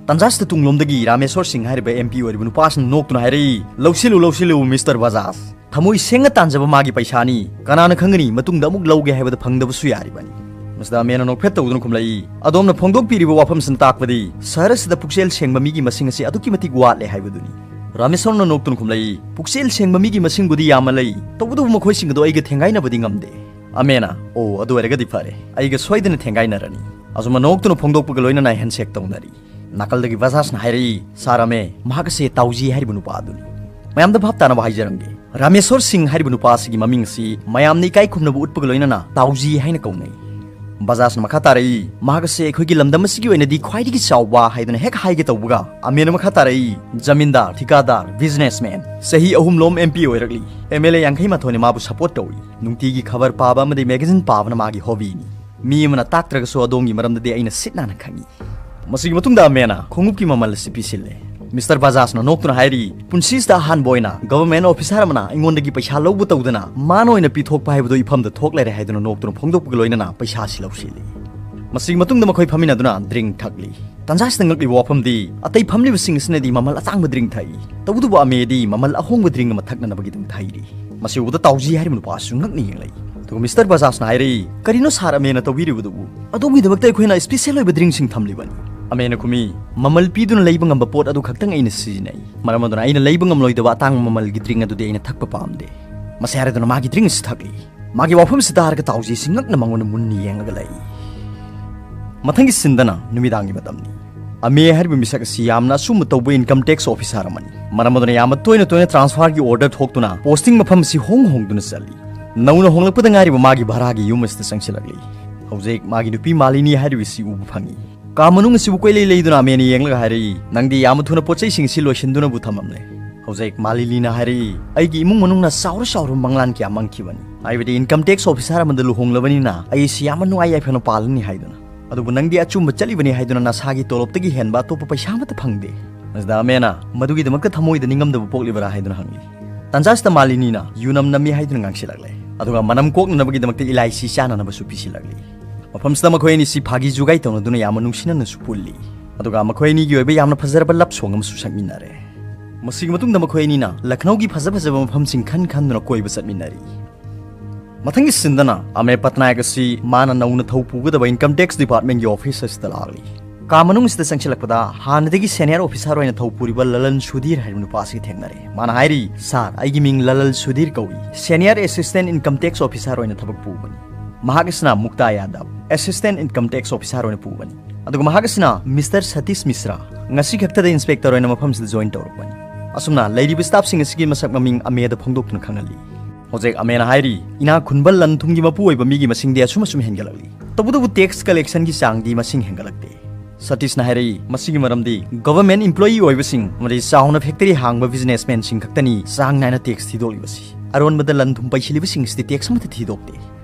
ꯇꯥꯟꯖꯥꯁꯤꯗ ꯇꯨꯡꯂꯣꯝꯗꯒꯤ ꯔꯥꯃꯦꯁꯣꯔ ꯁꯤꯡ ꯍꯥꯏꯔꯤꯕ ꯑꯦꯝ ꯄꯤ ꯑꯣꯏꯔꯤꯕ ꯅꯨꯄꯥꯁꯤꯅ ꯅꯣꯛꯇꯨꯅ ꯍꯥꯏꯔꯛꯏ, "ꯂꯧꯁꯤꯜꯂꯨ, ꯂꯧꯁꯤꯜꯂꯨ, ꯃꯤꯁꯇꯔ ꯕꯖꯥꯖ꯫ ꯊꯃꯣꯏ ꯁꯦꯡꯅ ꯇꯥꯟꯖꯕ ꯃꯥꯒꯤ ꯄꯩꯁꯥꯅꯤ꯫ ꯀꯅꯥꯅ ꯈꯪꯒꯅꯤ, ꯃꯇꯨꯡꯗ ꯑꯃꯨꯛ ꯂꯧꯒꯦ ꯍꯥꯏꯕꯗ ꯐꯪꯗꯕꯁꯨ ꯌꯥꯔꯤꯕꯅꯤ"꯫ ꯃꯁꯤꯗ ꯑꯃꯦꯅ ꯅꯣꯛꯐꯦꯠ ꯇꯧꯗꯨꯅ ꯈꯨꯝꯂꯛꯏ, "ꯑꯗꯣꯝꯅ ꯐꯣꯡꯗꯣꯛꯄꯤꯔꯤꯕ ꯋꯥꯐꯝꯁꯤꯅ ꯇꯥꯛꯄꯗꯤ ꯁꯍꯔ ꯑꯁꯤꯗ ꯄꯨꯛꯆꯦꯜ ꯁꯦꯡꯕ ꯃꯤꯒꯤ ꯃꯁꯤꯡ ꯑꯁꯤ ꯑꯗꯨꯛꯀꯤ ꯃꯇꯤꯛ ꯋꯥꯠꯂꯦ ꯍꯥꯏꯕꯗꯨꯅꯤ"꯫ ꯔꯥꯃꯦꯁꯣꯔꯅ ꯅꯣꯛꯇꯨꯅ ꯈꯨꯝꯂꯛꯏ, "ꯄꯨꯛꯆꯦꯜ ꯁꯦꯡꯕ ꯃꯤꯒꯤ ꯃꯁꯤꯡꯕꯨꯗꯤ ꯌꯥꯝꯅ ꯂꯩ, ꯇꯧꯕꯇꯕꯨ ꯃꯈꯣꯏꯁꯤꯡ ꯑꯗꯨ ꯑꯩꯒ ꯊꯦꯡꯒꯥꯏꯅꯕꯗꯤ ꯉꯝꯗꯦ"꯫ ꯑꯃꯦꯅ, "ꯑꯣ, ꯑꯗꯨ ꯑꯣꯏꯔꯒꯗꯤ ꯐꯔꯦ, ꯑꯩꯒ ꯁꯣꯏꯗꯅ ꯊꯦꯡꯒꯥꯏꯅꯔꯅꯤ"꯫ ꯑꯁꯨꯝꯅ ꯅꯣꯛꯇꯨꯅ ꯐꯣꯡꯗꯣꯛꯄꯒ ꯂꯣꯏꯅꯅ ꯍꯦꯟꯁꯦꯛ ꯇꯧꯅꯔꯤ꯫ ꯅꯥꯀꯜꯗꯒꯤ ꯕꯖꯥꯖꯅ ꯍꯥꯏꯔꯛꯏ, "ꯁꯥꯔ ꯑꯃꯦ, ꯃꯍꯥꯛ ꯑꯁꯦ ꯇꯥꯎꯖꯤ ꯍꯥꯏꯔꯤꯕ ꯅꯨꯄꯥ ꯑꯗꯨꯅꯤ"꯫ ꯃꯌꯥꯝꯗ ꯚꯥꯞ ꯇꯥꯅꯕ ꯍꯥꯏꯖꯔꯝꯒꯦ, ꯔꯥꯃꯦꯁꯣꯔ ꯁꯤꯡ ꯍꯥꯏꯔꯤꯕ ꯅꯨꯄꯥ ꯑꯁꯤꯒꯤ ꯃꯃꯤꯡ ꯑꯁꯤ ꯃꯌꯥꯝꯅ ꯏꯀꯥꯏ ꯈꯨꯝꯅꯕ ꯎꯠꯄꯒ ꯂꯣꯏꯅꯅ ꯇꯥꯎꯖꯤ ꯍꯥꯏꯅ ꯀꯧꯅꯩ꯫ ꯕꯖꯥꯖꯅ ꯃꯈꯥ ꯇꯥꯔꯛꯏ, "ꯃꯍꯥꯛ ꯑꯁꯦ ꯑꯩꯈꯣꯏꯒꯤ ꯂꯝꯗꯝ ꯑꯁꯤꯒꯤ ꯑꯣꯏꯅꯗꯤ ꯈ꯭ꯋꯥꯏꯗꯒꯤ ꯆꯥꯎꯕ" ꯍꯥꯏꯗꯨꯅ ꯍꯦꯛ ꯍꯥꯏꯒꯦ ꯇꯧꯕꯒ, ꯑꯃꯦꯅ ꯃꯈꯥ ꯇꯥꯔꯛꯏ, "ꯖꯃꯤꯟꯗꯥꯔ, ꯊꯤꯀꯥꯗꯥꯔ, ꯕꯤꯖꯤꯅꯦꯁꯃꯦꯟ, ꯆꯍꯤ ꯑꯍꯨꯝꯂꯣꯝ ꯑꯦꯝ ꯄꯤ ꯑꯣꯏꯔꯛꯂꯤ, ꯑꯦꯝ ꯑꯦꯜ ꯑꯦ ꯌꯥꯡꯈꯩ ꯃꯥꯊꯣꯏꯅ ꯃꯥꯕꯨ ꯁꯄꯣꯔꯠ ꯇꯧꯏ꯫ ꯅꯨꯡꯇꯤꯒꯤ ꯈꯕꯔ ꯄꯥꯕ ꯑꯃꯗꯤ ꯃꯦꯒꯥꯖꯤꯟ ꯄꯥꯕꯅ ꯃꯥꯒꯤ ꯍꯣꯕꯤꯅꯤ꯫ ꯃꯤ ꯑꯃꯅ ꯇꯥꯛꯇ꯭ꯔꯒꯁꯨ ꯑꯗꯣꯝꯒꯤ ꯃꯔꯝꯗꯗꯤ ꯑꯩꯅ ꯁꯤꯠ ꯅꯥꯟꯅ ꯈꯪꯏ"꯫ ꯃꯁꯤꯒꯤ ꯃꯇꯨꯡꯗ ꯑꯃꯦꯅ ꯈꯣꯡꯎꯞꯀꯤ ꯃꯃꯜ ꯑꯁꯤ ꯄꯤꯁꯤꯜꯂꯦ꯫ ꯃꯤꯁꯇꯔ ꯕꯖꯥꯖꯅ ꯅꯣꯛꯇꯨꯅ ꯍꯥꯏꯔꯤ, "ꯄꯨꯟꯁꯤꯁꯤꯗ ꯑꯍꯥꯟꯕ ꯑꯣꯏꯅ ꯒꯚꯔꯟꯃꯦꯟꯠ ꯑꯣꯐꯤꯁꯥꯔ ꯑꯃꯅ ꯑꯩꯉꯣꯟꯗꯒꯤ ꯄꯩꯁꯥ ꯂꯧꯕ ꯇꯧꯗꯅ ꯃꯥꯅ ꯑꯣꯏꯅ ꯄꯤꯊꯣꯛꯄ ꯍꯥꯏꯕꯗꯨ ꯏꯐꯝꯗ ꯊꯣꯛꯂꯔꯦ" ꯍꯥꯏꯗꯨꯅ ꯅꯣꯛꯇꯨꯅ ꯐꯣꯡꯗꯣꯛꯄꯒ ꯂꯣꯏꯅꯅ ꯄꯩꯁꯥꯁꯤ ꯂꯧꯁꯤꯜꯂꯤ꯫ ꯃꯁꯤꯒꯤ ꯃꯇꯨꯡꯗ ꯃꯈꯣꯏ ꯐꯝꯃꯤꯟꯅꯗꯨꯅ ꯗ꯭ꯔꯤꯡ ꯊꯛꯂꯤ꯫ ꯇꯥꯟꯖꯥꯁꯤꯗ ꯉꯛꯂꯤꯕ ꯋꯥꯐꯝꯗꯤ, ꯑꯇꯩ ꯐꯝꯂꯤꯕꯁꯤꯡ ꯑꯁꯤꯅꯗꯤ ꯃꯃꯜ ꯑꯇꯥꯡꯕ ꯗ꯭ꯔꯤꯡ ꯊꯛꯏ, ꯇꯧꯕꯇꯕꯨ ꯑꯃꯦꯗꯤ ꯃꯃꯜ ꯑꯍꯣꯡꯕ ꯗ꯭ꯔꯤꯡ ꯑꯃ ꯊꯛꯅꯅꯕꯒꯤꯗꯃꯛ ꯊꯛꯏ꯫ ꯃꯁꯤ ꯎꯕꯗ ꯇꯥꯎꯖꯤ ꯍꯥꯏꯔꯤꯕ ꯅꯨꯄꯥ ꯑꯁꯤꯁꯨ ꯉꯛꯅ ꯌꯦꯡꯂꯛꯏ꯫ ꯑꯗꯨꯒ ꯃꯤꯁꯇꯔ ꯕꯖꯥꯖꯅ ꯍꯥꯏꯔꯛꯏ, "ꯀꯔꯤꯅꯣ ꯁꯥꯔ ꯑꯃꯦꯅ ꯇꯧꯕꯤꯔꯤꯕꯗꯨꯕꯨ? ꯑꯗꯣꯝꯒꯤꯗꯃꯛꯇ ꯑꯩꯈꯣꯏꯅ ꯏꯁꯄꯤꯁꯦꯜ ꯑꯣꯏꯕ ꯗ꯭ꯔꯤꯡꯁꯤꯡ ꯊꯝꯂꯤꯕꯅꯤ"꯫ ꯑꯃꯦꯅ ꯈꯨꯝꯃꯤ, "ꯃꯃꯜ ꯄꯤꯗꯨꯅ ꯂꯩꯕ ꯉꯝꯕ ꯄꯣꯠ ꯑꯗꯨ ꯈꯛꯇꯪ ꯑꯩꯅ ꯁꯤꯖꯤꯟꯅꯩ꯫ ꯃꯔꯝ ꯑꯗꯨꯅ ꯑꯩꯅ ꯂꯩꯕ ꯉꯝꯂꯣꯏꯗꯕ ꯑꯇꯥꯡꯕ ꯃꯃꯜꯒꯤ ꯗ꯭ꯔꯤꯡ ꯑꯗꯨꯗꯤ ꯑꯩꯅ ꯊꯛꯄ ꯄꯥꯝꯗꯦ"꯫ ꯃꯁꯤ ꯍꯥꯏꯔꯗꯨꯅ ꯃꯥꯒꯤ ꯗ꯭ꯔꯤꯡ ꯑꯁꯤ ꯊꯛꯂꯤ꯫ ꯃꯥꯒꯤ ꯋꯥꯐꯝ ꯑꯁꯤ ꯇꯥꯔꯒ ꯇꯥꯎꯖꯤꯁꯤ ꯉꯛꯅ ꯃꯉꯣꯟꯗ ꯃꯨꯟꯅ ꯌꯦꯡꯂꯒ ꯂꯩ꯫ ꯃꯊꯪꯒꯤ ꯁꯤꯟꯗꯅ ꯅꯨꯃꯤꯗꯥꯡꯒꯤ ꯃꯇꯝꯅꯤ꯫ ꯑꯃꯦ ꯍꯥꯏꯔꯤꯕ ꯃꯤꯁꯛ ꯑꯁꯤ ꯌꯥꯝꯅ ꯑꯆꯨꯝꯕ ꯇꯧꯕ ꯏꯟꯀꯝ ꯇꯦꯛꯁ ꯑꯣꯐꯤꯁꯥꯔ ꯑꯃꯅꯤ꯫ ꯃꯔꯝ ꯑꯗꯨꯅ ꯌꯥꯝꯅ ꯇꯣꯏꯅ ꯇꯣꯏꯅ ꯇ꯭ꯔꯥꯟꯁꯐꯔꯒꯤ ꯑꯣꯔꯗꯔ ꯊꯣꯛꯇꯨꯅ ꯄꯣꯁꯇꯤꯡ ꯃꯐꯝ ꯑꯁꯤ ꯍꯣꯡ ꯍꯣꯡꯗꯨꯅ ꯆꯠꯂꯤ꯫ ꯅꯧꯅ ꯍꯣꯡꯂꯛꯄꯗ ꯉꯥꯏꯔꯤꯕ ꯃꯥꯒꯤ ꯚꯔꯥꯒꯤ ꯌꯨꯝ ꯑꯁꯤꯗ ꯆꯪꯁꯤꯜꯂꯛꯂꯤ꯫ ꯍꯧꯖꯤꯛ ꯃꯥꯒꯤ ꯅꯨꯄꯤ ꯃꯥꯂꯤꯅꯤ ꯍꯥꯏꯔꯤꯕꯁꯤ ꯎꯕ ꯐꯪꯏ꯫ ꯀꯥ ꯃꯅꯨꯡ ꯑꯁꯤꯕꯨ ꯀꯣꯏꯂꯩ ꯂꯩꯗꯨꯅ ꯑꯃꯦꯅ ꯌꯦꯡꯂꯒ ꯍꯥꯏꯔꯛꯏ, "ꯅꯪꯗꯤ ꯌꯥꯝꯅ ꯊꯨꯅ ꯄꯣꯠ ꯆꯩꯁꯤꯡ ꯑꯁꯤ ꯂꯣꯏꯁꯤꯟꯗꯨꯅꯕꯨ ꯊꯝꯃꯝꯂꯦ꯫" ꯍꯧꯖꯤꯛ ꯃꯥꯂꯤꯅꯤꯅ ꯍꯥꯏꯔꯛꯏ, "ꯑꯩꯒꯤ ꯏꯃꯨꯡ ꯃꯅꯨꯡꯅ ꯆꯥꯎꯔ ꯆꯥꯎꯔꯕ ꯃꯪꯂꯥꯟ ꯀꯌꯥ ꯃꯪꯈꯤꯕꯅꯤ, ꯍꯥꯏꯕꯗꯤ ꯏꯟꯀꯝ ꯇꯦꯛꯁ ꯑꯣꯐꯤꯁꯥꯔ ꯑꯃꯗ ꯂꯨꯍꯣꯡꯂꯕꯅꯤꯅ ꯑꯩ ꯑꯁꯤ ꯌꯥꯝꯅ ꯅꯨꯡꯉꯥꯏ ꯌꯥꯏꯐꯅ ꯄꯥꯜꯂꯅꯤ ꯍꯥꯏꯗꯨꯅ꯫ ꯑꯗꯨꯕꯨ ꯅꯪꯗꯤ ꯑꯆꯨꯝꯕ ꯆꯠꯂꯤꯕꯅꯤ ꯍꯥꯏꯗꯨꯅ ꯅꯁꯥꯒꯤ ꯇꯣꯂꯣꯞꯇꯒꯤ ꯍꯦꯟꯕ ꯑꯇꯣꯞꯄ ꯄꯩꯁꯥ ꯑꯃꯠꯇ ꯐꯪꯗꯦ꯫" ꯃꯁꯤꯗ ꯑꯃꯦꯅ ꯃꯗꯨꯒꯤꯗꯃꯛꯇ ꯊꯃꯣꯏꯗ ꯅꯤꯡꯉꯝꯗꯕ ꯄꯣꯛꯂꯤꯕꯔꯥ ꯍꯥꯏꯗꯨꯅ ꯍꯪꯂꯤ꯫ ꯇꯥꯟꯖꯥꯁꯤꯗ ꯃꯥꯂꯤꯅꯤꯅ ꯌꯨ ꯅꯝ ꯅꯝꯃꯤ ꯍꯥꯏꯗꯨꯅ ꯉꯥꯡꯁꯤꯜꯂꯛꯂꯦ, ꯑꯗꯨꯒ ꯃꯅꯝ ꯀꯣꯛꯅꯅꯕꯒꯤꯗꯃꯛꯇ ꯏꯂꯥꯏꯆꯤ ꯆꯥꯅꯅꯕꯁꯨ ꯄꯤꯁꯤꯜꯂꯛꯂꯤ꯫ ꯃꯐꯝꯁꯤꯗ ꯃꯈꯣꯏ ꯑꯅꯤꯁꯤ ꯐꯥꯒꯤ ꯖꯨꯒꯥꯏ ꯇꯧꯅꯗꯨꯅ ꯌꯥꯝꯅ ꯅꯨꯡꯁꯤꯅꯅꯁꯨ ꯄꯨꯜꯂꯤ꯫ ꯑꯗꯨꯒ ꯃꯈꯣꯏ ꯑꯅꯤꯒꯤ ꯑꯣꯏꯕ ꯌꯥꯝꯅ ꯐꯖꯔꯕ ꯂꯞ ꯁꯣꯡ ꯑꯃꯁꯨ ꯁꯛꯃꯤꯟꯅꯔꯦ꯫ ꯃꯁꯤꯒꯤ ꯃꯇꯨꯡꯗ ꯃꯈꯣꯏ ꯑꯅꯤꯅ ꯂꯈꯅꯧꯒꯤ ꯐꯖ ꯐꯖꯕ ꯃꯐꯝꯁꯤꯡ ꯈꯟ ꯈꯟꯗꯨꯅ ꯀꯣꯏꯕ ꯆꯠꯃꯤꯟꯅꯔꯤ꯫ ꯃꯊꯪꯒꯤ ꯁꯤꯟꯗꯅ ꯑꯃꯦ ꯄꯠꯅꯥꯌꯛ ꯑꯁꯤ ꯃꯥꯅ ꯅꯧꯅ ꯊꯧ ꯄꯨꯒꯗꯕ ꯏꯟꯀꯝ ꯇꯦꯛꯁ ꯗꯤꯄꯥꯔꯠꯃꯦꯟꯒꯤ ꯑꯣꯐꯤꯁ ꯑꯁꯤꯗ ꯂꯥꯛꯂꯤ꯫ ꯀꯥ ꯃꯅꯨꯡꯁꯤꯗ ꯆꯪꯁꯤꯜꯂꯛꯄꯗ ꯍꯥꯟꯅꯗꯒꯤ ꯁꯦꯅꯤꯌꯔ ꯑꯣꯐꯤꯁꯥꯔ ꯑꯣꯏꯅ ꯊꯧ ꯄꯨꯔꯤꯕ ꯂꯂꯟ ꯁꯨꯙꯤꯔ ꯍꯥꯏꯔꯤꯕ ꯅꯨꯄꯥ ꯑꯁꯤꯒ ꯊꯦꯡꯅꯔꯦ꯫ ꯃꯥꯅ ꯍꯥꯏꯔꯤ, "ꯁꯥꯔ, ꯑꯩꯒꯤ ꯃꯤꯡ ꯂꯂꯟ ꯁꯨꯙꯤꯔ ꯀꯧꯏ꯫ Senior assistant income tax officer ꯑꯣꯏꯅ ꯊꯕꯛ ꯄꯨꯕꯅꯤ꯫" ꯃꯍꯥꯛ ꯑꯁꯤꯅ ꯃꯨꯛꯇꯥ ꯌꯥꯗꯕ, ꯑꯦꯁꯤꯁꯇꯦꯟ ꯏꯟꯀꯝ ꯇꯦꯛꯁ ꯑꯣꯐꯤꯁꯥꯔ ꯑꯣꯏꯅ ꯄꯨꯕꯅꯤ꯫ ꯑꯗꯨꯒ ꯃꯍꯥꯛ ꯑꯁꯤꯅ ꯃꯤꯁꯇꯔ ꯁꯇꯤꯁ ꯃꯤꯁ꯭ꯔꯥ, ꯉꯁꯤ ꯈꯛꯇꯗ ꯏꯟꯁꯄꯦꯛꯇꯔ ꯑꯣꯏꯅ ꯃꯐꯝꯁꯤꯗ ꯖꯣꯏꯟ ꯇꯧꯔꯛꯄꯅꯤ꯫ ꯑꯁꯨꯝꯅ ꯂꯩꯔꯤꯕ ꯁ꯭ꯇꯥꯐꯁꯤꯡ ꯑꯁꯤꯒꯤ ꯃꯁꯛ ꯃꯃꯤꯡ ꯑꯃꯦꯗ ꯐꯣꯡꯗꯣꯛꯇꯨꯅ ꯈꯪꯍꯜꯂꯤ꯫ ꯍꯧꯖꯤꯛ ꯑꯃꯦꯅ ꯍꯥꯏꯔꯤ, "ꯏꯅꯥꯛ ꯈꯨꯟꯕ ꯂꯟ ꯊꯨꯝꯒꯤ ꯃꯄꯨ ꯑꯣꯏꯕ ꯃꯤꯒꯤ ꯃꯁꯤꯡꯗꯤ ꯑꯁꯨꯝ ꯑꯁꯨꯝ ꯍꯦꯟꯒꯠꯂꯛꯂꯤ, ꯇꯧꯕꯇꯕꯨ ꯇꯦꯛꯁ ꯀꯂꯦꯛꯁꯟꯒꯤ ꯆꯥꯡꯗꯤ ꯃꯁꯤꯡ ꯍꯦꯟꯒꯠꯂꯛꯇꯦ꯫" ꯁꯇꯤꯁꯅ ꯍꯥꯏꯔꯛꯏ, "ꯃꯁꯤꯒꯤ ꯃꯔꯝꯗꯤ ꯒꯚꯔꯟꯃꯦꯟꯠ ꯏꯝꯄ꯭ꯂꯣꯌꯤ ꯑꯣꯏꯕꯁꯤꯡ ꯑꯃꯗꯤ ꯆꯥꯎꯅ ꯐꯦꯛꯇꯔꯤ ꯍꯥꯡꯕ ꯕꯤꯖꯤꯅꯦꯁꯃꯦꯟꯁꯤꯡ ꯈꯛꯇꯅꯤ ꯆꯥꯡ ꯅꯥꯏꯅ ꯇꯦꯛꯁ ꯊꯤꯗꯣꯛꯂꯤꯕꯁꯤ꯫ ꯑꯔꯣꯟꯕꯗ ꯂꯟ ꯊꯨꯝ ꯄꯩꯁꯤꯜꯂꯤꯕꯁꯤꯡ ꯑꯁꯤꯗꯤ ꯇꯦꯛꯁ ꯑꯃꯠꯇ ꯊꯤꯗꯣꯛꯇꯦ꯫"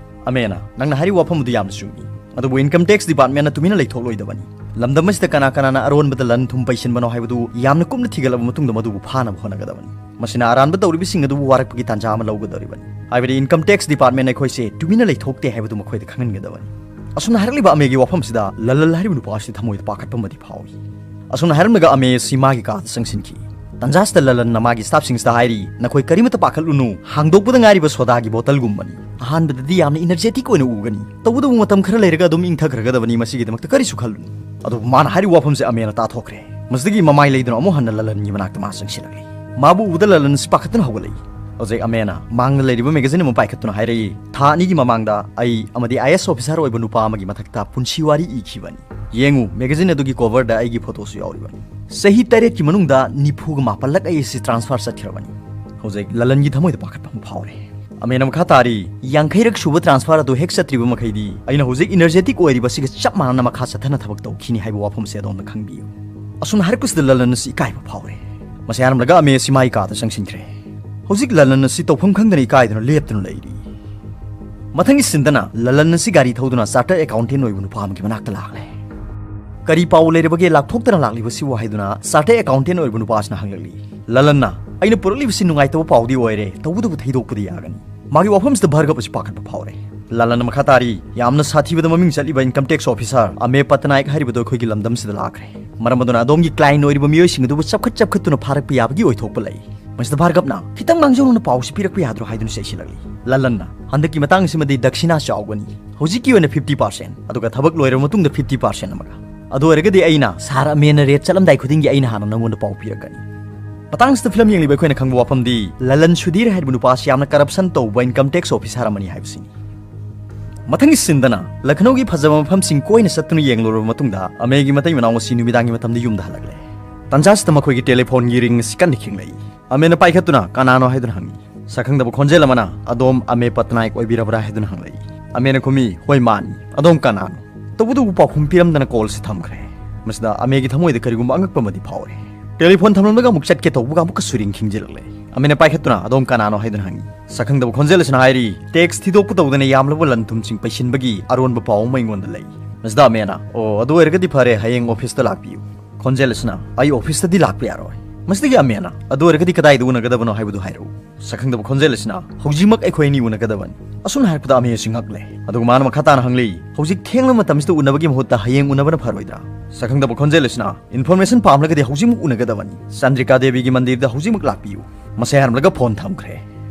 ꯑꯃꯦꯅ, "ꯅꯪꯅ ꯍꯥꯏꯔꯤꯕ ꯋꯥꯐꯝ ꯑꯗꯨ ꯌꯥꯝꯅ ꯆꯨꯝꯃꯤ, ꯑꯗꯨꯕꯨ ꯏꯟꯀꯝ ꯇꯦꯛꯁ ꯗꯤꯄꯥꯔꯠꯃꯦꯟꯠꯅ ꯇꯨꯃꯤꯟꯅ ꯂꯩꯊꯣꯛꯂꯣꯏꯗꯕꯅꯤ꯫ ꯂꯝꯗꯝ ꯑꯁꯤꯗ ꯀꯅꯥ ꯀꯅꯥꯅ ꯑꯔꯣꯟꯕꯗ ꯂꯟ ꯊꯨꯝ ꯄꯩꯁꯤꯟꯕꯅꯣ ꯍꯥꯏꯕꯗꯨ ꯌꯥꯝꯅ ꯀꯨꯞꯅ ꯊꯤꯒꯠꯂꯕ ꯃꯇꯨꯡꯗ ꯃꯗꯨꯕꯨ ꯐꯥꯅꯕ ꯍꯣꯠꯅꯒꯗꯕꯅꯤ꯫ ꯃꯁꯤꯅ ꯑꯔꯥꯟꯕ ꯇꯧꯔꯤꯕꯁꯤꯡ ꯑꯗꯨꯕꯨ ꯋꯥꯔꯛꯄꯒꯤ ꯇꯥꯟꯖꯥ ꯑꯃ ꯂꯧꯒꯗꯧꯔꯤꯕꯅꯤ꯫ ꯍꯥꯏꯕꯗꯤ ꯏꯟꯀꯝ ꯇꯦꯛꯁ ꯗꯤꯄꯥꯔꯠꯃꯦꯟꯠ ꯑꯩꯈꯣꯏꯁꯦ ꯇꯨꯃꯤꯟꯅ ꯂꯩꯊꯣꯛꯇꯦ ꯍꯥꯏꯕꯗꯨ ꯃꯈꯣꯏꯗ ꯈꯪꯍꯟꯒꯗꯕꯅꯤ꯫" ꯑꯁꯨꯝꯅ ꯍꯥꯏꯔꯛꯂꯤꯕ ꯑꯃꯦꯒꯤ ꯋꯥꯐꯝꯁꯤꯗ ꯂꯂꯜ ꯍꯥꯏꯔꯤꯕ ꯅꯨꯄꯥ ꯑꯁꯤ ꯊꯃꯣꯏꯗ ꯄꯥꯈꯠꯄ ꯑꯃꯗꯤ ꯐꯥꯎꯏ꯫ ꯑꯁꯨꯝꯅ ꯍꯥꯏꯔꯝꯂꯒ ꯑꯃꯦ ꯑꯁꯤ ꯃꯥꯒꯤ ꯀꯥꯗ ꯆꯪꯁꯤꯟꯈꯤ꯫ ꯇꯟꯖꯥꯁꯤꯗ ꯂꯂꯟꯅ ꯃꯥꯒꯤ ꯁ꯭ꯇꯥꯐꯁꯤꯡꯁꯤꯗ ꯍꯥꯏꯔꯤ, "ꯅꯈꯣꯏ ꯀꯔꯤꯃꯠꯇ ꯄꯥꯈꯠꯂꯨꯅꯨ, ꯍꯥꯡꯗꯣꯛꯄꯗ ꯉꯥꯏꯔꯤꯕ ꯁꯣꯗꯥꯒꯤ ꯕꯣꯇꯜꯒꯨꯝꯕꯅꯤ꯫ ꯑꯍꯥꯟꯕꯗꯗꯤ ꯌꯥꯝꯅ ꯏꯅꯔꯖꯦꯇꯤꯛ ꯑꯣꯏꯅ ꯎꯒꯅꯤ, ꯇꯧꯕꯇꯕꯨ ꯃꯇꯝ ꯈꯔ ꯂꯩꯔꯒ ꯑꯗꯨꯝ ꯏꯪꯊꯈ꯭ꯔꯒꯗꯕꯅꯤ, ꯃꯁꯤꯒꯤꯗꯃꯛꯇ ꯀꯔꯤꯁꯨ ꯈꯜꯂꯨꯅꯨ꯫" ꯑꯗꯨꯕꯨ ꯃꯥꯅ ꯍꯥꯏꯔꯤꯕ ꯋꯥꯐꯝꯁꯦ ꯑꯃꯦꯅ ꯇꯥꯊꯣꯛꯈ꯭ꯔꯦ꯫ ꯃꯁꯤꯗꯒꯤ ꯃꯃꯥꯏ ꯂꯩꯗꯨꯅ ꯑꯃꯨꯛ ꯍꯟꯅ ꯂꯂꯟꯒꯤ ꯃꯅꯥꯛꯇ ꯃꯥ ꯆꯪꯁꯤꯜꯂꯛꯂꯤ꯫ ꯃꯥꯕꯨ ꯎꯕꯗ ꯂꯂꯟ ꯑꯁꯤ ꯄꯥꯈꯠꯇꯨꯅ ꯍꯧꯒꯠꯂꯛꯏ꯫ ꯍꯧꯖꯤꯛ ꯑꯃꯦꯅ ꯃꯥꯡꯗ ꯂꯩꯔꯤꯕ ꯃꯦꯒꯥꯖꯤꯟ ꯑꯃ ꯄꯥꯏꯈꯠꯇꯨꯅ ꯍꯥꯏꯔꯛꯏ, "ꯊꯥ ꯑꯅꯤꯒꯤ ꯃꯃꯥꯡꯗ ꯑꯩ ꯑꯃꯗꯤ ꯑꯥꯏ ꯑꯦꯁ ꯑꯣꯐꯤꯁꯥꯔ ꯑꯣꯏꯕ ꯅꯨꯄꯥ ꯑꯃꯒꯤ ꯃꯊꯛꯇ ꯄꯨꯟꯁꯤ ꯋꯥꯔꯤ ꯏꯈꯤꯕꯅꯤ꯫ ꯌꯦꯡꯉꯨ, ꯃꯦꯒꯥꯖꯤꯟ ꯑꯗꯨꯒꯤ ꯀꯣꯚꯔꯗ ꯑꯩꯒꯤ ꯐꯣꯇꯣꯁꯨ ꯌꯥꯎꯔꯤꯕꯅꯤ꯫ ꯆꯍꯤ ꯇꯔꯦꯠꯀꯤ ꯃꯅꯨꯡꯗ ꯅꯤꯐꯨꯒ ꯃꯥꯄꯜꯂꯛ ꯑꯩ ꯑꯁꯤ ꯇ꯭ꯔꯥꯟꯁꯐꯔ ꯆꯠꯈ꯭ꯔꯕꯅꯤ꯫" ꯍꯧꯖꯤꯛ ꯂꯂꯟꯒꯤ ꯊꯃꯣꯏꯗ ꯄꯥꯈꯠꯄ ꯑꯃ ꯐꯥꯎꯔꯦ꯫ ꯑꯃꯦꯅ ꯃꯈꯥ ꯇꯥꯔꯤ, "ꯌꯥꯡꯈꯩꯔꯛ ꯁꯨꯕ transfer ꯑꯗꯨ ꯍꯦꯛ ꯆꯠꯇ꯭ꯔꯤꯕ ꯃꯈꯩꯗꯤ ꯑꯩꯅ ꯍꯧꯖꯤꯛ energetic ꯑꯣꯏꯔꯤꯕꯁꯤꯒ ꯆꯞ ꯃꯥꯟꯅꯅ ꯃꯈꯥ ꯆꯠꯊꯅ ꯊꯕꯛ ꯇꯧꯈꯤꯅꯤ ꯍꯥꯏꯕ ꯋꯥꯐꯝꯁꯦ ꯑꯗꯣꯝꯅ ꯈꯪꯕꯤꯌꯨ꯫" ꯑꯁꯨꯝꯅ ꯍꯥꯏꯔꯛꯄꯁꯤꯗ ꯂꯂꯟ ꯑꯁꯤ ꯏꯀꯥꯏꯕ ꯐꯥꯎꯔꯦ꯫ ꯃꯁꯤ ꯍꯥꯏꯔꯝꯂꯒ ꯑꯃꯦ ꯑꯁꯤ ꯃꯥꯒꯤ ꯀꯥꯗ ꯆꯪꯁꯤꯟꯈ꯭ꯔꯦ꯫ ꯍꯧꯖꯤꯛ ꯂꯂꯟ ꯑꯁꯤ ꯇꯧꯐꯝ ꯈꯪꯗꯅ ꯏꯀꯥꯏꯗꯨꯅ ꯂꯦꯞꯇꯨꯅ ꯂꯩꯔꯤ꯫ ꯃꯊꯪꯒꯤ ꯁꯤꯟꯗꯅ ꯂꯂꯟ ꯑꯁꯤ ꯒꯥꯔꯤ ꯊꯧꯗꯨꯅ chartered accountant ꯑꯣꯏꯕ ꯅꯨꯄꯥ ꯑꯃꯒꯤ ꯃꯅꯥꯛꯇ ꯂꯥꯛꯂꯦ꯫ "ꯀꯔꯤ ꯄꯥꯎ ꯂꯩꯔꯕꯒꯦ ꯂꯥꯞꯊꯣꯛꯇꯅ ꯂꯥꯛꯂꯤꯕꯁꯤꯕꯨ?" ꯍꯥꯏꯗꯨꯅ chartered accountant ꯑꯣꯏꯔꯤꯕ ꯅꯨꯄꯥꯁꯤꯅ ꯍꯪꯂꯛꯂꯤ꯫ ꯂꯂꯟꯅ, "ꯑꯩꯅ ꯄꯨꯔꯛꯂꯤꯕꯁꯤ ꯅꯨꯡꯉꯥꯏꯇꯕ ꯄꯥꯎꯗꯤ ꯑꯣꯏꯔꯦ, ꯇꯧꯕꯇꯕꯨ ꯊꯩꯗꯣꯛꯄꯗꯤ ꯌꯥꯒꯅꯤ꯫" ꯃꯥꯒꯤ ꯋꯥꯐꯝꯁꯤꯗ ꯚꯥꯔꯒꯕ ꯑꯁꯤ ꯄꯥꯈꯠꯄ ꯐꯥꯎꯔꯦ꯫ ꯂꯂꯟꯅ ꯃꯈꯥ ꯇꯥꯔꯤ, "ꯌꯥꯝꯅ ꯁꯥꯊꯤꯕꯗ ꯃꯃꯤꯡ ꯆꯠꯂꯤꯕ income tax officer ꯑꯃꯦ ꯄꯇꯅꯥꯏꯛ ꯍꯥꯏꯔꯤꯕꯗꯨ ꯑꯩꯈꯣꯏꯒꯤ ꯂꯝꯗꯝꯁꯤꯗ ꯂꯥꯛꯈ꯭ꯔꯦ꯫ ꯃꯔꯝ ꯑꯗꯨꯅ ꯑꯗꯣꯝꯒꯤ client ꯑꯣꯏꯔꯤꯕ ꯃꯤꯑꯣꯏꯁꯤꯡ ꯑꯗꯨꯕꯨ ꯆꯞꯈꯠ ꯆꯞꯈꯠꯇꯨꯅ ꯐꯥꯔꯛꯄ ꯌꯥꯕꯒꯤ ꯑꯣꯏꯊꯣꯛꯄ ꯂꯩ꯫" ꯃꯁꯤꯗ ꯚꯥꯔꯒꯕꯅ, "ꯈꯤꯇꯪ ꯃꯥꯡꯖꯧꯅꯅ ꯄꯥꯎꯁꯤ ꯄꯤꯔꯛꯄ ꯌꯥꯗ꯭ꯔꯣ?" ꯍꯥꯏꯗꯨꯅ ꯆꯩꯁꯤꯜꯂꯛꯂꯤ꯫ ꯂꯂꯟꯅ, "ꯍꯟꯗꯛꯀꯤ ꯃꯇꯥꯡ ꯑꯁꯤꯃꯗꯤ ꯗꯛꯁꯤꯅꯥ ꯆꯥꯎꯒꯅꯤ꯫ ꯍꯧꯖꯤꯛꯀꯤ ꯑꯣꯏꯅ fifty percent, ꯑꯗꯨꯒ ꯊꯕꯛ ꯂꯣꯏꯔꯕ ꯃꯇꯨꯡꯗ fifty percent ꯑꯃꯒ꯫ ꯑꯗꯨ ꯑꯣꯏꯔꯒꯗꯤ ꯑꯩꯅ ꯁꯥꯔ ꯑꯃꯦꯅ raid ꯆꯠꯂꯝꯗꯥꯏ ꯈꯨꯗꯤꯡꯒꯤ ꯑꯩꯅ ꯍꯥꯟꯅ ꯅꯪꯉꯣꯟꯗ ꯄꯥꯎ ꯄꯤꯔꯛꯀꯅꯤ꯫" ꯃꯇꯥꯡꯁꯤꯗ ꯐꯤꯂꯝ ꯌꯦꯡꯂꯤꯕ ꯑꯩꯈꯣꯏꯅ ꯈꯪꯕ ꯋꯥꯐꯝꯗꯤ, ꯂꯂꯟ ꯁꯨꯙꯤꯔ ꯍꯥꯏꯔꯤꯕ ꯅꯨꯄꯥ ꯑꯁꯤ ꯌꯥꯝꯅ corruption ꯇꯧꯕ income tax officer ꯑꯃꯅꯤ ꯍꯥꯏꯕꯁꯤꯅꯤ꯫ ꯃꯊꯪꯒꯤ ꯁꯤꯟꯗꯅ ꯂꯈꯅꯧꯒꯤ ꯐꯖꯕ ꯃꯐꯝꯁꯤꯡ ꯀꯣꯏꯅ ꯆꯠꯇꯨꯅ ꯌꯦꯡꯂꯨꯔꯕ ꯃꯇꯨꯡꯗ ꯑꯃꯦꯒꯤ ꯃꯇꯩ ꯃꯅꯥꯎ ꯑꯁꯤ ꯅꯨꯃꯤꯗꯥꯡꯒꯤ ꯃꯇꯝꯗ ꯌꯨꯝꯗ ꯍꯜꯂꯛꯂꯦ꯫ ꯇꯥꯟꯖꯥꯁꯤꯗ ꯃꯈꯣꯏꯒꯤ ꯇꯦꯂꯤꯐꯣꯟꯒꯤ ring ꯑꯁꯤ ꯀꯟꯅ ꯈꯤꯡꯂꯛꯏ꯫ ꯑꯃꯦꯅ ꯄꯥꯏꯈꯠꯇꯨꯅ, "ꯀꯅꯥꯅꯣ?" ꯍꯥꯏꯗꯨꯅ ꯍꯪꯉꯤ꯫ ꯁꯛꯈꯪꯗꯕ ꯈꯣꯟꯖꯦꯜ ꯑꯃꯅ, "ꯑꯗꯣꯝ ꯑꯃꯦ ꯄꯇꯅꯥꯏꯛ ꯑꯣꯏꯕꯤꯔꯕ꯭ꯔꯥ?" ꯍꯥꯏꯗꯨꯅ ꯍꯪꯂꯛꯏ꯫ ꯑꯃꯦꯅ ꯈꯨꯝꯃꯤ, "ꯍꯣꯏ, ꯃꯥꯅꯤ꯫ ꯑꯗꯣꯝ ꯀꯅꯥꯅꯣ?" ꯇꯧꯕꯇꯕꯨ ꯄꯥꯎꯈꯨꯝ ꯄꯤꯔꯝꯗꯅ call ꯑꯁꯤ ꯊꯝꯈ꯭ꯔꯦ꯫ ꯃꯁꯤꯗ ꯑꯃꯦꯒꯤ ꯊꯃꯣꯏꯗ ꯀꯔꯤꯒꯨꯝꯕ ꯑꯉꯛꯄ ꯑꯃꯗꯤ ꯐꯥꯎꯔꯦ꯫ ꯇꯦꯂꯤꯐꯣꯟ ꯊꯝꯂꯝꯂꯒ ꯑꯃꯨꯛ ꯆꯠꯀꯦ ꯇꯧꯕꯒ ꯑꯃꯨꯛꯀꯁꯨ ring ꯈꯤꯡꯖꯤꯜꯂꯛꯂꯦ꯫ ꯑꯃꯦꯅ ꯄꯥꯏꯈꯠꯇꯨꯅ, "ꯑꯗꯣꯝ ꯀꯅꯥꯅꯣ?" ꯍꯥꯏꯗꯨꯅ ꯍꯪꯉꯤ꯫ ꯁꯛꯈꯪꯗꯕ ꯈꯣꯟꯖꯦꯜ ꯑꯁꯤꯅ ꯍꯥꯏꯔꯤ, "Tax ꯊꯤꯗꯣꯛꯄ ꯇꯧꯗꯅ ꯌꯥꯝꯂꯕ ꯂꯟ ꯊꯨꯝꯁꯤꯡ ꯄꯩꯁꯤꯟꯕꯒꯤ ꯑꯔꯣꯟꯕ ꯄꯥꯎ ꯑꯃ ꯑꯩꯉꯣꯟꯗ ꯂꯩ꯫" ꯃꯁꯤꯗ ꯑꯃꯦꯅ, "ꯑꯣ, ꯑꯗꯨ ꯑꯣꯏꯔꯒꯗꯤ ꯐꯔꯦ, ꯍꯌꯦꯡ office ꯇ ꯂꯥꯛꯄꯤꯌꯨ꯫" ꯈꯣꯟꯖꯦꯜ ꯑꯁꯤꯅ, "ꯑꯩ office ꯇꯗꯤ ꯂꯥꯛꯄ ꯌꯥꯔꯣꯏ꯫" ꯃꯁꯤꯗꯒꯤ ꯑꯃꯦꯅ, "ꯑꯗꯨ ꯑꯣꯏꯔꯒꯗꯤ ꯀꯗꯥꯏꯗ ꯎꯅꯒꯗꯕꯅꯣ ꯍꯥꯏꯕꯗꯨ ꯍꯥꯏꯔꯛꯎ꯫" ꯁꯛꯈꯪꯗꯕ ꯈꯣꯟꯖꯦꯜ ꯑꯁꯤꯅ, "ꯍꯧꯖꯤꯛꯃꯛ ꯑꯩꯈꯣꯏ ꯑꯅꯤ ꯎꯅꯒꯗꯕꯅꯤ꯫" ꯑꯁꯨꯝꯅ ꯍꯥꯏꯔꯛꯄꯗ ꯑꯃꯦ ꯑꯁꯤ ꯉꯛꯂꯦ꯫ ꯑꯗꯨꯒ ꯃꯥꯅ ꯃꯈꯥ ꯇꯥꯅ ꯍꯪꯂꯤ, "ꯍꯧꯖꯤꯛ ꯊꯦꯡꯂꯕ ꯃꯇꯝꯁꯤꯗ ꯎꯅꯕꯒꯤ ꯃꯍꯨꯠꯇ ꯍꯌꯦꯡ ꯎꯅꯕꯅ ꯐꯔꯣꯏꯗ꯭ꯔꯥ?" ꯁꯛꯈꯪꯗꯕ ꯈꯣꯟꯖꯦꯜ ꯑꯁꯤꯅ, "Information ꯄꯥꯝꯂꯒꯗꯤ ꯍꯧꯖꯤꯛꯃꯛ ꯎꯅꯒꯗꯕꯅꯤ꯫ ꯆꯟꯗ꯭ꯔꯤꯀꯥ ꯗꯦꯕꯤꯒꯤ ꯃꯟꯗꯤꯔꯗ ꯍꯧꯖꯤꯛꯃꯛ ꯂꯥꯛꯄꯤꯌꯨ꯫" ꯃꯁꯤ ꯍꯥꯏꯔꯝꯂꯒ ꯐꯣꯟ ꯊꯝꯈ꯭ꯔꯦ꯫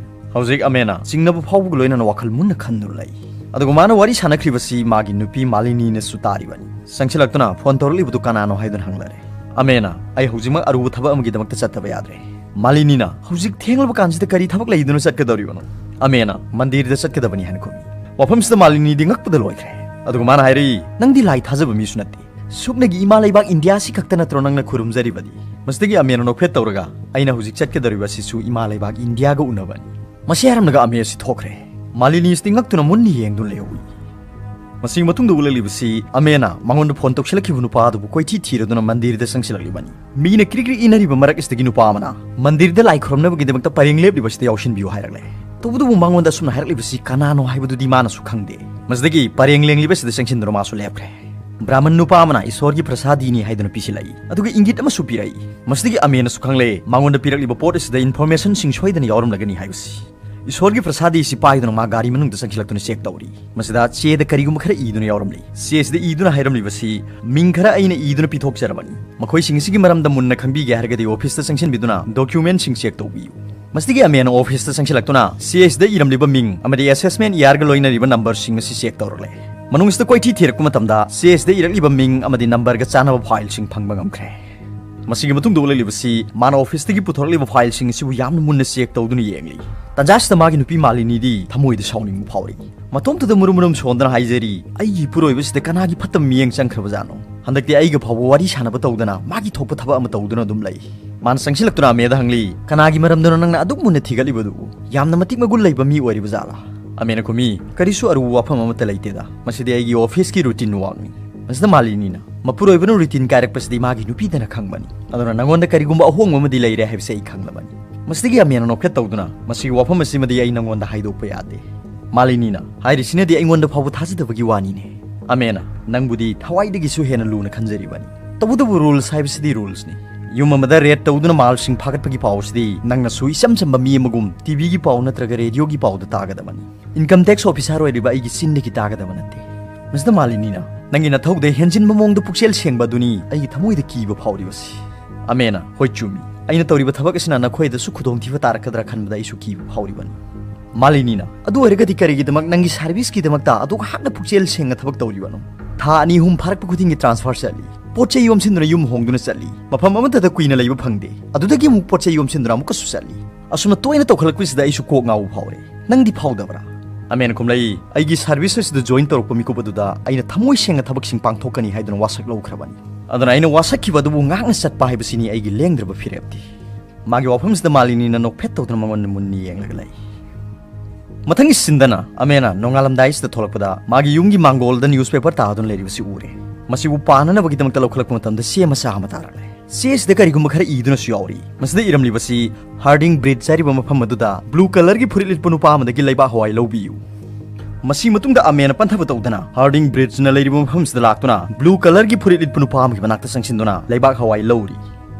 ꯍꯧꯖꯤꯛ ꯑꯃꯦꯅ ꯆꯤꯡꯅꯕ ꯐꯥꯎꯕꯒ ꯂꯣꯏꯅꯅ ꯋꯥꯈꯜ ꯃꯨꯟꯅ ꯈꯟꯗꯨꯅ ꯂꯩ꯫ ꯑꯗꯨꯒ ꯃꯥꯅ ꯋꯥꯔꯤ ꯁꯥꯟꯅꯈ꯭ꯔꯤꯕꯁꯤ ꯃꯥꯒꯤ ꯅꯨꯄꯤ ꯃꯥꯂꯤꯅꯤꯅꯁꯨ ꯇꯥꯔꯤꯕꯅꯤ꯫ ꯆꯪꯁꯤꯜꯂꯛꯇꯨꯅ ꯐꯣꯟ ꯇꯧꯔꯛꯂꯤꯕꯗꯨ ꯀꯅꯥꯅꯣ ꯍꯥꯏꯗꯨꯅ ꯍꯪꯂꯔꯦ꯫ ꯑꯃꯦꯅ, "ꯑꯩ ꯍꯧꯖꯤꯛꯃꯛ ꯑꯔꯨꯕ ꯊꯕꯛ ꯑꯃꯒꯤꯗꯃꯛꯇ ꯆꯠꯇꯕ ꯌꯥꯗ꯭ꯔꯦ꯫" ꯃꯥꯂꯤꯅꯤꯅ, "ꯍꯧꯖꯤꯛ ꯊꯦꯡꯂꯕ ꯀꯥꯟꯁꯤꯗ ꯀꯔꯤ ꯊꯕꯛ ꯂꯩꯗꯨꯅ ꯆꯠꯀꯗꯧꯔꯤꯕꯅꯣ?" ꯑꯃꯦꯅ, "ꯃꯟꯗꯤꯔꯗ ꯆꯠꯀꯗꯕꯅꯤ" ꯍꯥꯏꯅ ꯈꯨꯝꯃꯤ꯫ ꯋꯥꯐꯝꯁꯤꯗ ꯃꯥꯂꯤꯅꯤꯗꯤ ꯉꯛꯄꯗ ꯂꯣꯏꯈ꯭ꯔꯦ꯫ ꯑꯗꯨꯒ ꯃꯥꯅ ꯍꯥꯏꯔꯛꯏ, "ꯅꯪꯗꯤ ꯂꯥꯏ ꯊꯥꯖꯕ ꯃꯤꯁꯨ ꯅꯠꯇꯦ꯫ ꯁꯨꯞꯅꯒꯤ ꯏꯃꯥ ꯂꯩꯕꯥꯛ ꯏꯟꯗꯤꯌꯥ ꯑꯁꯤ ꯈꯛꯇ ꯅꯠꯇ꯭ꯔꯣ ꯅꯪꯅ ꯈꯨꯔꯨꯝꯖꯔꯤꯕꯗꯤ?" ꯃꯁꯤꯗꯒꯤ ꯑꯃꯦꯅ ꯅꯣꯛꯐꯦꯠ ꯇꯧꯔꯒ, "ꯑꯩꯅ ꯍꯧꯖꯤꯛ ꯆꯠꯀꯗꯧꯔꯤꯕ ꯑꯁꯤꯁꯨ ꯏꯃꯥ ꯂꯩꯕꯥꯛ ꯏꯟꯗꯤꯌꯥꯒ ꯎꯅꯕꯅꯤ꯫" ꯃꯁꯤ ꯍꯥꯏꯔꯝꯂꯒ ꯑꯃꯦ ꯑꯁꯤ ꯊꯣꯛꯈ꯭ꯔꯦ꯫ ꯃꯥꯂꯤꯅꯤ ꯑꯁꯤꯗꯤ ꯉꯛꯇꯨꯅ ꯃꯨꯟꯅ ꯌꯦꯡꯗꯨꯅ ꯂꯩꯍꯧꯏ꯫ ꯃꯁꯤꯒꯤ ꯃꯇꯨꯡꯗ ꯎꯠꯂꯛꯂꯤꯕꯁꯤ ꯑꯃꯦꯅ ꯃꯉꯣꯟꯗ ꯐꯣꯟ ꯇꯧꯁꯤꯜꯂꯛꯈꯤꯕ ꯅꯨꯄꯥ ꯑꯗꯨꯕꯨ ꯀꯣꯏꯊꯤ ꯊꯤꯔꯗꯨꯅ ꯃꯟꯗꯤꯔꯗ ꯆꯪꯁꯤꯜꯂꯛꯂꯤꯕꯅꯤ꯫ ꯃꯤꯅ ꯀ꯭ꯔꯤꯛ ꯀ꯭ꯔꯤꯛ ꯏꯟꯅꯔꯤꯕ ꯃꯔꯛ ꯑꯁꯤꯗꯒꯤ ꯅꯨꯄꯥ ꯑꯃꯅ ꯃꯟꯗꯤꯔꯗ ꯂꯥꯏ ꯈꯨꯔꯨꯝꯅꯕꯒꯤꯗꯃꯛꯇ ꯄꯔꯦꯡ ꯂꯦꯞꯂꯤꯕꯁꯤꯗ ꯌꯥꯎꯁꯤꯟꯕꯤꯌꯨ ꯍꯥꯏꯔꯛꯂꯦ꯫ ꯇꯧꯕꯇꯕꯨ ꯃꯉꯣꯟꯗ ꯑꯁꯨꯝꯅ ꯍꯥꯏꯔꯛꯂꯤꯕꯁꯤ ꯀꯅꯥꯅꯣ ꯍꯥꯏꯕꯗꯨꯗꯤ ꯃꯥꯅꯁꯨ ꯈꯪꯗꯦ꯫ ꯃꯁꯤꯗꯒꯤ ꯄꯔꯦꯡ ꯂꯦꯡꯂꯤꯕꯁꯤꯗ ꯆꯪꯁꯤꯟꯗꯨꯅ ꯃꯥꯁꯨ ꯂꯦꯞꯈ꯭ꯔꯦ꯫ ꯕ꯭ꯔꯥꯍꯃꯟ ꯅꯨꯄꯥ ꯑꯃꯅ ꯏꯁꯣꯔꯒꯤ ꯄ꯭ꯔꯁꯥꯗꯤꯅꯤ ꯍꯥꯏꯗꯨꯅ ꯄꯤꯁꯤꯜꯂꯛꯏ, ꯑꯗꯨꯒ ꯏꯪꯒꯤꯠ ꯑꯃꯁꯨ ꯄꯤꯔꯛꯏ꯫ ꯃꯁꯤꯗꯒꯤ ꯑꯃꯦꯅꯁꯨ ꯈꯪꯂꯦ ꯃꯉꯣꯟꯗ ꯄꯤꯔꯛꯂꯤꯕ ꯄꯣꯠ ꯑꯁꯤꯗ informationꯁꯤꯡ ꯁꯣꯏꯗꯅ ꯌꯥꯎꯔꯝꯂꯒꯅꯤ ꯍꯥꯏꯕꯁꯤ꯫ ꯏꯁꯣꯔꯒꯤ ꯄ꯭ꯔꯁꯥꯗꯤ ꯑꯁꯤ ꯄꯥꯏꯗꯨꯅ ꯃꯥ ꯒꯥꯔꯤ ꯃꯅꯨꯡꯗ ꯆꯪꯁꯤꯜꯂꯛꯇꯨꯅ ꯆꯦꯛ ꯇꯧꯔꯤ꯫ ꯃꯁꯤꯗ ꯆꯦꯗ ꯀꯔꯤꯒꯨꯝꯕ ꯈꯔ ꯏꯗꯨꯅ ꯌꯥꯎꯔꯝꯂꯤ꯫ ꯆꯦ ꯑꯁꯤꯗ ꯏꯗꯨꯅ ꯍꯥꯏꯔꯝꯂꯤꯕꯁꯤ, "ꯃꯤꯡ ꯈꯔ ꯑꯩꯅ ꯏꯗꯨꯅ ꯄꯤꯊꯣꯛꯆꯔꯕꯅꯤ꯫ ꯃꯈꯣꯏꯁꯤꯡ ꯑꯁꯤꯒꯤ ꯃꯔꯝꯗ ꯃꯨꯟꯅ ꯈꯪꯕꯤꯒꯦ ꯍꯥꯏꯔꯒꯗꯤ ꯑꯣꯐꯤꯁꯇ ꯆꯪꯁꯤꯟꯕꯤꯗꯨꯅ documentꯁꯤꯡ ꯆꯦꯛ ꯇꯧꯕꯤꯌꯨ"꯫ ꯃꯁꯤꯗꯒꯤ ꯑꯃꯦꯅ ꯑꯣꯐꯤꯁꯇ ꯆꯪꯁꯤꯜꯂꯛꯇꯨꯅ ꯆꯦ ꯑꯁꯤꯗ ꯏꯔꯝꯂꯤꯕ ꯃꯤꯡ ꯑꯃꯗꯤ assessment yearꯒ ꯂꯣꯏꯅꯔꯤꯕ numberꯁꯤꯡ ꯑꯁꯤ ꯆꯦꯛ ꯇꯧꯔꯛꯂꯦ꯫ ꯃꯅꯨꯡꯁꯤꯗ ꯀꯣꯏꯊꯤ ꯊꯤꯔꯛꯄ ꯃꯇꯝꯗ ꯆꯦ ꯑꯁꯤꯗ ꯏꯔꯛꯂꯤꯕ ꯃꯤꯡ ꯑꯃꯗꯤ numberꯒ ꯆꯥꯟꯅꯕ fileꯁꯤꯡ ꯐꯪꯕ ꯉꯝꯈ꯭ꯔꯦ꯫ ꯃꯁꯤꯒꯤ ꯃꯇꯨꯡꯗ ꯎꯠꯂꯛꯂꯤꯕꯁꯤ ꯃꯥꯅ ꯑꯣꯐꯤꯁꯇꯒꯤ ꯄꯨꯊꯣꯔꯛꯂꯤꯕ fileꯁꯤꯡ ꯑꯁꯤꯕꯨ ꯌꯥꯝꯅ ꯃꯨꯟꯅ ꯆꯦꯛ ꯇꯧꯗꯨꯅ ꯌꯦꯡꯂꯤ꯫ ꯇꯟꯖꯥꯁꯤꯗ ꯃꯥꯒꯤ ꯅꯨꯄꯤ ꯃꯥꯂꯤꯅꯤꯗꯤ ꯊꯃꯣꯏꯗ ꯁꯥꯎꯅꯤꯡꯕ ꯐꯥꯎꯔꯤ꯫ ꯃꯇꯣꯝꯇꯗ ꯃꯨꯔꯨꯝ ꯃꯨꯔꯨꯝ ꯁꯣꯟꯗꯅ ꯍꯥꯏꯖꯔꯤ, "ꯑꯩꯒꯤ ꯏꯄꯨꯔꯣꯏꯕꯁꯤꯗ ꯀꯅꯥꯒꯤ ꯐꯠꯇꯕ ꯃꯤꯠꯌꯦꯡ ꯆꯪꯈ꯭ꯔꯕꯖꯥꯠꯅꯣ? ꯍꯟꯗꯛꯇꯤ ꯑꯩꯒ ꯐꯥꯎꯕ ꯋꯥꯔꯤ ꯁꯥꯟꯅꯕ ꯇꯧꯗꯅ ꯃꯥꯒꯤ ꯊꯣꯛꯄ ꯊꯕꯛ ꯑꯃ ꯇꯧꯗꯨꯅ ꯑꯗꯨꯝ ꯂꯩ"꯫ ꯃꯥꯅ ꯆꯪꯁꯤꯜꯂꯛꯇꯨꯅ ꯑꯃꯦꯗ ꯍꯪꯂꯤ, "ꯀꯅꯥꯒꯤ ꯃꯔꯝꯗꯅꯣ ꯅꯪꯅ ꯑꯗꯨꯛ ꯃꯨꯟꯅ ꯊꯤꯒꯠꯂꯤꯕꯗꯨꯕꯨ? ꯌꯥꯝꯅ ꯃꯇꯤꯛ ꯃꯒꯨꯟ ꯂꯩꯕ ꯃꯤ ꯑꯣꯏꯔꯤꯕ ꯖꯥꯠꯂꯥ?" ꯑꯃꯦꯅ ꯈꯨꯝꯃꯤ, "ꯀꯔꯤꯁꯨ ꯑꯔꯨꯕ ꯋꯥꯐꯝ ꯑꯃꯠꯇ ꯂꯩꯇꯦꯗ꯫ ꯃꯁꯤꯗꯤ ꯑꯩꯒꯤ ꯑꯣꯐꯤꯁꯀꯤ routine workꯅꯤ"꯫ ꯃꯁꯤꯗ ꯃꯥꯂꯤꯅꯤꯅ, "ꯃꯄꯨꯔꯣꯏꯕꯅ routine ꯀꯥꯏꯔꯛꯄꯁꯤꯗꯤ ꯃꯥꯒꯤ ꯅꯨꯄꯤꯗꯅ ꯈꯪꯕꯅꯤ꯫ ꯑꯗꯨꯅ ꯅꯉꯣꯟꯗ ꯀꯔꯤꯒꯨꯝꯕ ꯑꯍꯣꯡꯕ ꯑꯃꯗꯤ ꯂꯩꯔꯦ ꯍꯥꯏꯕꯁꯤ ꯑꯩ ꯈꯪꯂꯕꯅꯤ"꯫ ꯃꯁꯤꯗꯒꯤ ꯑꯃꯦꯅ ꯅꯣꯛꯐꯦꯠ ꯇꯧꯗꯨꯅ, "ꯃꯁꯤꯒꯤ ꯋꯥꯐꯝ ꯑꯁꯤꯃꯗꯤ ꯑꯩ ꯅꯉꯣꯟꯗ ꯍꯥꯏꯗꯣꯛꯄ ꯌꯥꯗꯦ"꯫ ꯃꯥꯂꯤꯅꯤꯅ, "ꯍꯥꯏꯔꯤꯁꯤꯅꯗꯤ ꯑꯩꯉꯣꯟꯗ ꯐꯥꯎꯕ ꯊꯥꯖꯗꯕꯒꯤ ꯋꯥꯅꯤꯅꯦ"꯫ ꯑꯃꯦꯅ, "ꯅꯪꯕꯨꯗꯤ ꯊꯋꯥꯏꯗꯒꯤꯁꯨ ꯍꯦꯟꯅ ꯂꯨꯅ ꯈꯟꯖꯔꯤꯕꯅꯤ꯫ ꯇꯧꯕꯇꯕꯨ rules ꯍꯥꯏꯕꯁꯤꯗꯤ rules ꯅꯤ꯫ ꯌꯨꯝ ꯑꯃꯗ raid ꯇꯧꯗꯨꯅ ꯃꯥꯜꯁꯤꯡ ꯐꯥꯒꯠꯄꯒꯤ ꯄꯥꯎꯁꯤꯗꯤ ꯅꯪꯅꯁꯨ ꯏꯆꯝ ꯆꯝꯕ ꯃꯤ ꯑꯃꯒꯨꯝ TVꯒꯤ ꯄꯥꯎ ꯅꯠꯇ꯭ꯔꯒ radioꯒꯤ ꯄꯥꯎꯗ ꯇꯥꯒꯗꯕꯅꯤ꯫ Income tax officer ꯑꯣꯏꯔꯤꯕ ꯑꯩꯒꯤ ꯆꯤꯟꯗꯒꯤ ꯇꯥꯒꯗꯕ ꯅꯠꯇꯦ"꯫ ꯃꯁꯤꯗ ꯃꯥꯂꯤꯅꯤꯅ, "ꯅꯪꯒꯤ ꯅꯊꯧꯗ ꯍꯦꯟꯖꯤꯟꯕ ꯃꯑꯣꯡꯗ ꯄꯨꯛꯆꯦꯜ ꯁꯦꯡꯕ ꯑꯗꯨꯅꯤ ꯑꯩꯒꯤ ꯊꯃꯣꯏꯗ ꯀꯤꯕ ꯐꯥꯎꯔꯤꯕꯁꯤ"꯫ ꯑꯃꯦꯅ, "ꯍꯣꯏ, ꯆꯨꯝꯃꯤ꯫ ꯑꯩꯅ ꯇꯧꯔꯤꯕ ꯊꯕꯛ ꯑꯁꯤꯅ ꯅꯈꯣꯏꯗꯁꯨ ꯈꯨꯗꯣꯡꯊꯤꯕ ꯇꯥꯔꯛꯀꯗ꯭ꯔꯥ ꯈꯟꯕꯗ ꯑꯩꯁꯨ ꯀꯤꯕ ꯐꯥꯎꯔꯤꯕꯅꯤ"꯫ ꯃꯥꯂꯤꯅꯤꯅ, "ꯑꯗꯨ ꯑꯣꯏꯔꯒꯗꯤ ꯀꯔꯤꯒꯤꯗꯃꯛ ꯅꯪꯒꯤ serviceꯀꯤꯗꯃꯛꯇ ꯑꯗꯨꯛ ꯍꯥꯛꯅ ꯄꯨꯛꯆꯦꯜ ꯁꯦꯡꯅ ꯊꯕꯛ ꯇꯧꯔꯤꯕꯅꯣ? ꯊꯥ ꯑꯅꯤ ꯑꯍꯨꯝ ꯐꯥꯔꯛꯄ ꯈꯨꯗꯤꯡꯒꯤ transfer ꯆꯠꯂꯤ, ꯄꯣꯠ ꯆꯩ ꯌꯣꯝꯁꯤꯟꯗꯨꯅ ꯌꯨꯝ ꯍꯣꯡꯗꯨꯅ ꯆꯠꯂꯤ, ꯃꯐꯝ ꯑꯃꯠꯇꯗ ꯀꯨꯏꯅ ꯂꯩꯕ ꯐꯪꯗꯦ, ꯑꯗꯨꯗꯒꯤ ꯑꯃꯨꯛ ꯄꯣꯠ ꯆꯩ ꯌꯣꯝꯁꯤꯟꯗꯨꯅ ꯑꯃꯨꯛꯀꯁꯨ ꯆꯠꯂꯤ꯫ ꯑꯁꯨꯝꯅ ꯇꯣꯏꯅ ꯇꯧꯈꯠꯂꯛꯄꯁꯤꯗ ꯑꯩꯁꯨ ꯀꯣꯛ ꯉꯥꯎꯕ ꯐꯥꯎꯔꯦ꯫ ꯅꯪꯗꯤ ꯐꯥꯎꯗꯕ꯭ꯔꯥ?" ꯑꯃꯦꯅ ꯈꯨꯝꯂꯛꯏ, "ꯑꯩꯒꯤ service ꯑꯁꯤꯗ join ꯇꯧꯔꯛꯄ ꯃꯤꯀꯨꯞ ꯑꯗꯨꯗ ꯑꯩꯅ ꯊꯃꯣꯏ ꯁꯦꯡꯅ ꯊꯕꯛꯁꯤꯡ ꯄꯥꯡꯊꯣꯛꯀꯅꯤ ꯍꯥꯏꯗꯨꯅ ꯋꯥꯁꯛ ꯂꯧꯈ꯭ꯔꯕꯅꯤ꯫ ꯑꯗꯨꯅ ꯑꯩꯅ ꯋꯥꯁꯛꯈꯤꯕ ꯑꯗꯨꯕꯨ ꯉꯥꯛꯅ ꯆꯠꯄ ꯍꯥꯏꯕꯁꯤꯅꯤ ꯑꯩꯒꯤ ꯂꯦꯡꯗ꯭ꯔꯕ ꯐꯤꯔꯦꯞꯇꯤ"꯫ ꯃꯥꯒꯤ ꯋꯥꯐꯝꯁꯤꯗ ꯃꯥꯂꯤꯅꯤꯅ ꯅꯣꯛꯐꯦꯠ ꯇꯧꯗꯨꯅ ꯃꯉꯣꯟꯗ ꯃꯨꯟꯅ ꯌꯦꯡꯂꯒ ꯂꯩ꯫ ꯃꯊꯪꯒꯤ ꯁꯤꯟꯗꯅ ꯑꯃꯦꯅ ꯅꯣꯡꯉꯥꯜꯂꯝꯗꯥꯏꯁꯤꯗ ꯊꯣꯛꯂꯛꯄꯗ ꯃꯥꯒꯤ ꯌꯨꯝꯒꯤ ꯃꯥꯡꯒꯣꯜꯗ ꯅ꯭ꯌꯨꯁꯄꯦꯄꯔ ꯇꯥꯗꯨꯅ ꯂꯩꯔꯤꯕꯁꯤ ꯎꯔꯦ꯫ ꯃꯁꯤꯕꯨ ꯄꯥꯅꯅꯕꯒꯤꯗꯃꯛꯇ ꯂꯧꯈꯠꯂꯛꯄ ꯃꯇꯝꯗ ꯆꯦ ꯃꯆꯥ ꯑꯃ ꯇꯥꯔꯛꯂꯦ꯫ ꯆꯦꯁꯤꯗ ꯀꯔꯤꯒꯨꯝꯕ ꯈꯔ ꯏꯗꯨꯅꯁꯨ ꯌꯥꯎꯔꯤ꯫ ꯃꯁꯤꯗ ꯏꯔꯝꯂꯤꯕꯁꯤ, "ꯍꯥꯔꯗꯤꯡ ꯕ꯭ꯔꯤꯖ ꯍꯥꯏꯔꯤꯕ ꯃꯐꯝ ꯑꯗꯨꯗ ꯕ꯭ꯂꯨ ꯀꯂꯔꯒꯤ ꯐꯨꯔꯤꯠ ꯂꯤꯠꯄ ꯅꯨꯄꯥ ꯑꯃꯗꯒꯤ ꯂꯩꯕꯥꯛ ꯍꯋꯥꯏ ꯂꯧꯕꯤꯌꯨ"꯫ ꯃꯁꯤ ꯃꯇꯨꯡꯗ ꯑꯃꯦꯅ ꯄꯟꯊꯕ ꯇꯧꯗꯅ ꯍꯥꯔꯗꯤꯡ ꯕ꯭ꯔꯤꯖꯅ ꯂꯩꯔꯤꯕ ꯃꯐꯝꯁꯤꯗ ꯂꯥꯛꯇꯨꯅ ꯕ꯭ꯂꯨ ꯀꯂꯔꯒꯤ ꯐꯨꯔꯤꯠ ꯂꯤꯠꯄ ꯅꯨꯄꯥ ꯑꯃꯒꯤ ꯃꯅꯥꯛꯇ ꯆꯪꯁꯤꯟꯗꯨꯅ ꯂꯩꯕꯥꯛ ꯍꯋꯥꯏ ꯂꯧꯔꯤ꯫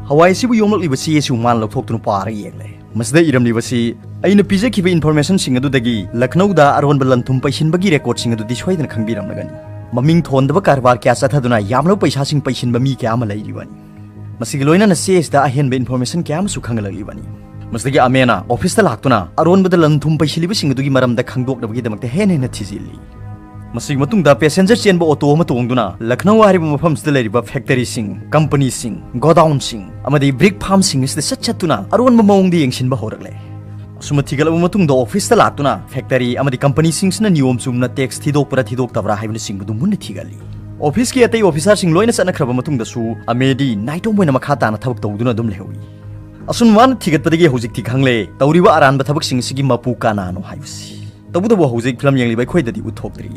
ꯍꯋꯥꯏ ꯑꯁꯤꯕꯨ ꯌꯣꯝꯂꯛꯂꯤꯕ ꯆꯦ ꯑꯁꯤꯕꯨ ꯃꯥꯅ ꯂꯧꯊꯣꯛꯇꯨꯅ ꯄꯥꯔꯒ ꯌꯦꯡꯂꯦ꯫ ꯃꯁꯤꯗ ꯏꯔꯝꯂꯤꯕꯁꯤ, "ꯑꯩꯅ ꯄꯤꯖꯈꯤꯕ ꯏꯟꯐꯣꯔꯃꯦꯁꯟꯁꯤꯡ ꯑꯗꯨꯗꯒꯤ ꯂꯈꯅꯧꯗ ꯑꯔꯣꯟꯕ ꯂꯟ ꯊꯨꯝ ꯄꯩꯁꯤꯟꯕꯒꯤ ꯔꯦꯀꯣꯔꯗꯁꯤꯡ ꯑꯗꯨꯗꯤ ꯁꯣꯏꯗꯅ ꯈꯪꯕꯤꯔꯝꯂꯒꯅꯤ꯫ ꯃꯃꯤꯡ ꯊꯣꯟꯗꯕ ꯀꯔꯕꯥꯔ ꯀꯌꯥ ꯆꯠꯊꯗꯨꯅ ꯌꯥꯝꯂꯕ ꯄꯩꯁꯥꯁꯤꯡ ꯄꯩꯁꯤꯟꯕ ꯃꯤ ꯀꯌꯥ ꯑꯃ ꯂꯩꯔꯤꯕꯅꯤ꯫ ꯃꯁꯤꯒꯤ ꯂꯣꯏꯅꯅ ꯆꯦ ꯑꯁꯤꯗ ꯑꯍꯦꯟꯕ ꯏꯟꯐꯣꯔꯃꯦꯁꯟ ꯀꯌꯥ ꯑꯃꯁꯨ ꯈꯪꯍꯜꯂꯛꯂꯤꯕꯅꯤ"꯫ ꯃꯁꯤꯗꯒꯤ ꯑꯃꯦꯅ ꯑꯣꯐꯤꯁꯇ ꯂꯥꯛꯇꯨꯅ ꯑꯔꯣꯟꯕꯗ ꯂꯟ ꯊꯨꯝ ꯄꯩꯁꯤꯜꯂꯤꯕꯁꯤꯡ ꯑꯗꯨꯒꯤ ꯃꯔꯝꯗ ꯈꯪꯗꯣꯛꯅꯕꯒꯤꯗꯃꯛꯇ ꯍꯦꯟꯅ ꯍꯦꯟꯅ ꯊꯤꯖꯤꯜꯂꯤ꯫ ꯃꯁꯤꯒꯤ ꯃꯇꯨꯡꯗ ꯄꯦꯁꯦꯟꯖꯔ ꯆꯦꯟꯕ ꯑꯣꯇꯣ ꯑꯃ ꯇꯣꯡꯗꯨꯅ ꯂꯈꯅꯧ ꯍꯥꯏꯔꯤꯕ ꯃꯐꯝꯁꯤꯗ ꯂꯩꯔꯤꯕ ꯐꯦꯛꯇꯔꯤꯁꯤꯡ, ꯀꯝꯄꯅꯤꯁꯤꯡ, ꯒꯣꯗꯥꯎꯟꯁꯤꯡ ꯑꯃꯗꯤ ꯕ꯭ꯔꯤꯛ ꯐꯥꯔꯝꯁꯤꯡ ꯑꯁꯤꯗ ꯆꯠ ꯆꯠꯇꯨꯅ ꯑꯔꯣꯟꯕ ꯃꯑꯣꯡꯗ ꯌꯦꯡꯁꯤꯟꯕ ꯍꯧꯔꯛꯂꯦ꯫ ꯑꯁꯨꯝꯅ ꯊꯤꯒꯠꯂꯕ ꯃꯇꯨꯡꯗ ꯑꯣꯐꯤꯁꯇ ꯂꯥꯛꯇꯨꯅ ꯐꯦꯛꯇꯔꯤ ꯑꯃꯗꯤ ꯀꯝꯄꯅꯤꯁꯤꯡꯁꯤꯅ ꯅꯤꯌꯣꯝ ꯆꯨꯝꯅ ꯇꯦꯛꯁ ꯊꯤꯗꯣꯛꯄ꯭ꯔꯥ ꯊꯤꯗꯣꯛꯇꯕ꯭ꯔꯥ ꯍꯥꯏꯕꯅꯆꯤꯡꯕꯗꯨ ꯃꯨꯟꯅ ꯊꯤꯒꯠꯂꯤ꯫ ꯑꯣꯐꯤꯁꯀꯤ ꯑꯇꯩ ꯑꯣꯐꯤꯁꯥꯔꯁꯤꯡ ꯂꯣꯏꯅ ꯆꯠꯅꯈ꯭ꯔꯕ ꯃꯇꯨꯡꯗꯁꯨ ꯑꯃꯦꯗꯤ ꯅꯥꯏꯇꯣꯝ ꯑꯣꯏꯅ ꯃꯈꯥ ꯇꯥꯅ ꯊꯕꯛ ꯇꯧꯗꯨꯅ ꯑꯗꯨꯝ ꯂꯩꯍꯧꯏ꯫ ꯑꯁꯨꯝ ꯃꯥꯅ ꯊꯤꯒꯠꯄꯗꯒꯤ ꯍꯧꯖꯤꯛꯇꯤ ꯈꯪꯂꯦ ꯇꯧꯔꯤꯕ ꯑꯔꯥꯟꯕ ꯊꯕꯛꯁꯤꯡ ꯑꯁꯤꯒꯤ ꯃꯄꯨ ꯀꯅꯥꯅꯣ ꯍꯥꯏꯕꯁꯤ꯫ ꯇꯧꯕꯇꯕꯨ ꯍꯧꯖꯤꯛ ꯐꯤꯂꯝ ꯌꯦꯡꯂꯤꯕ ꯑꯩꯈꯣꯏꯗꯗꯤ ꯎꯠꯊꯣꯛꯇ꯭ꯔꯤ꯫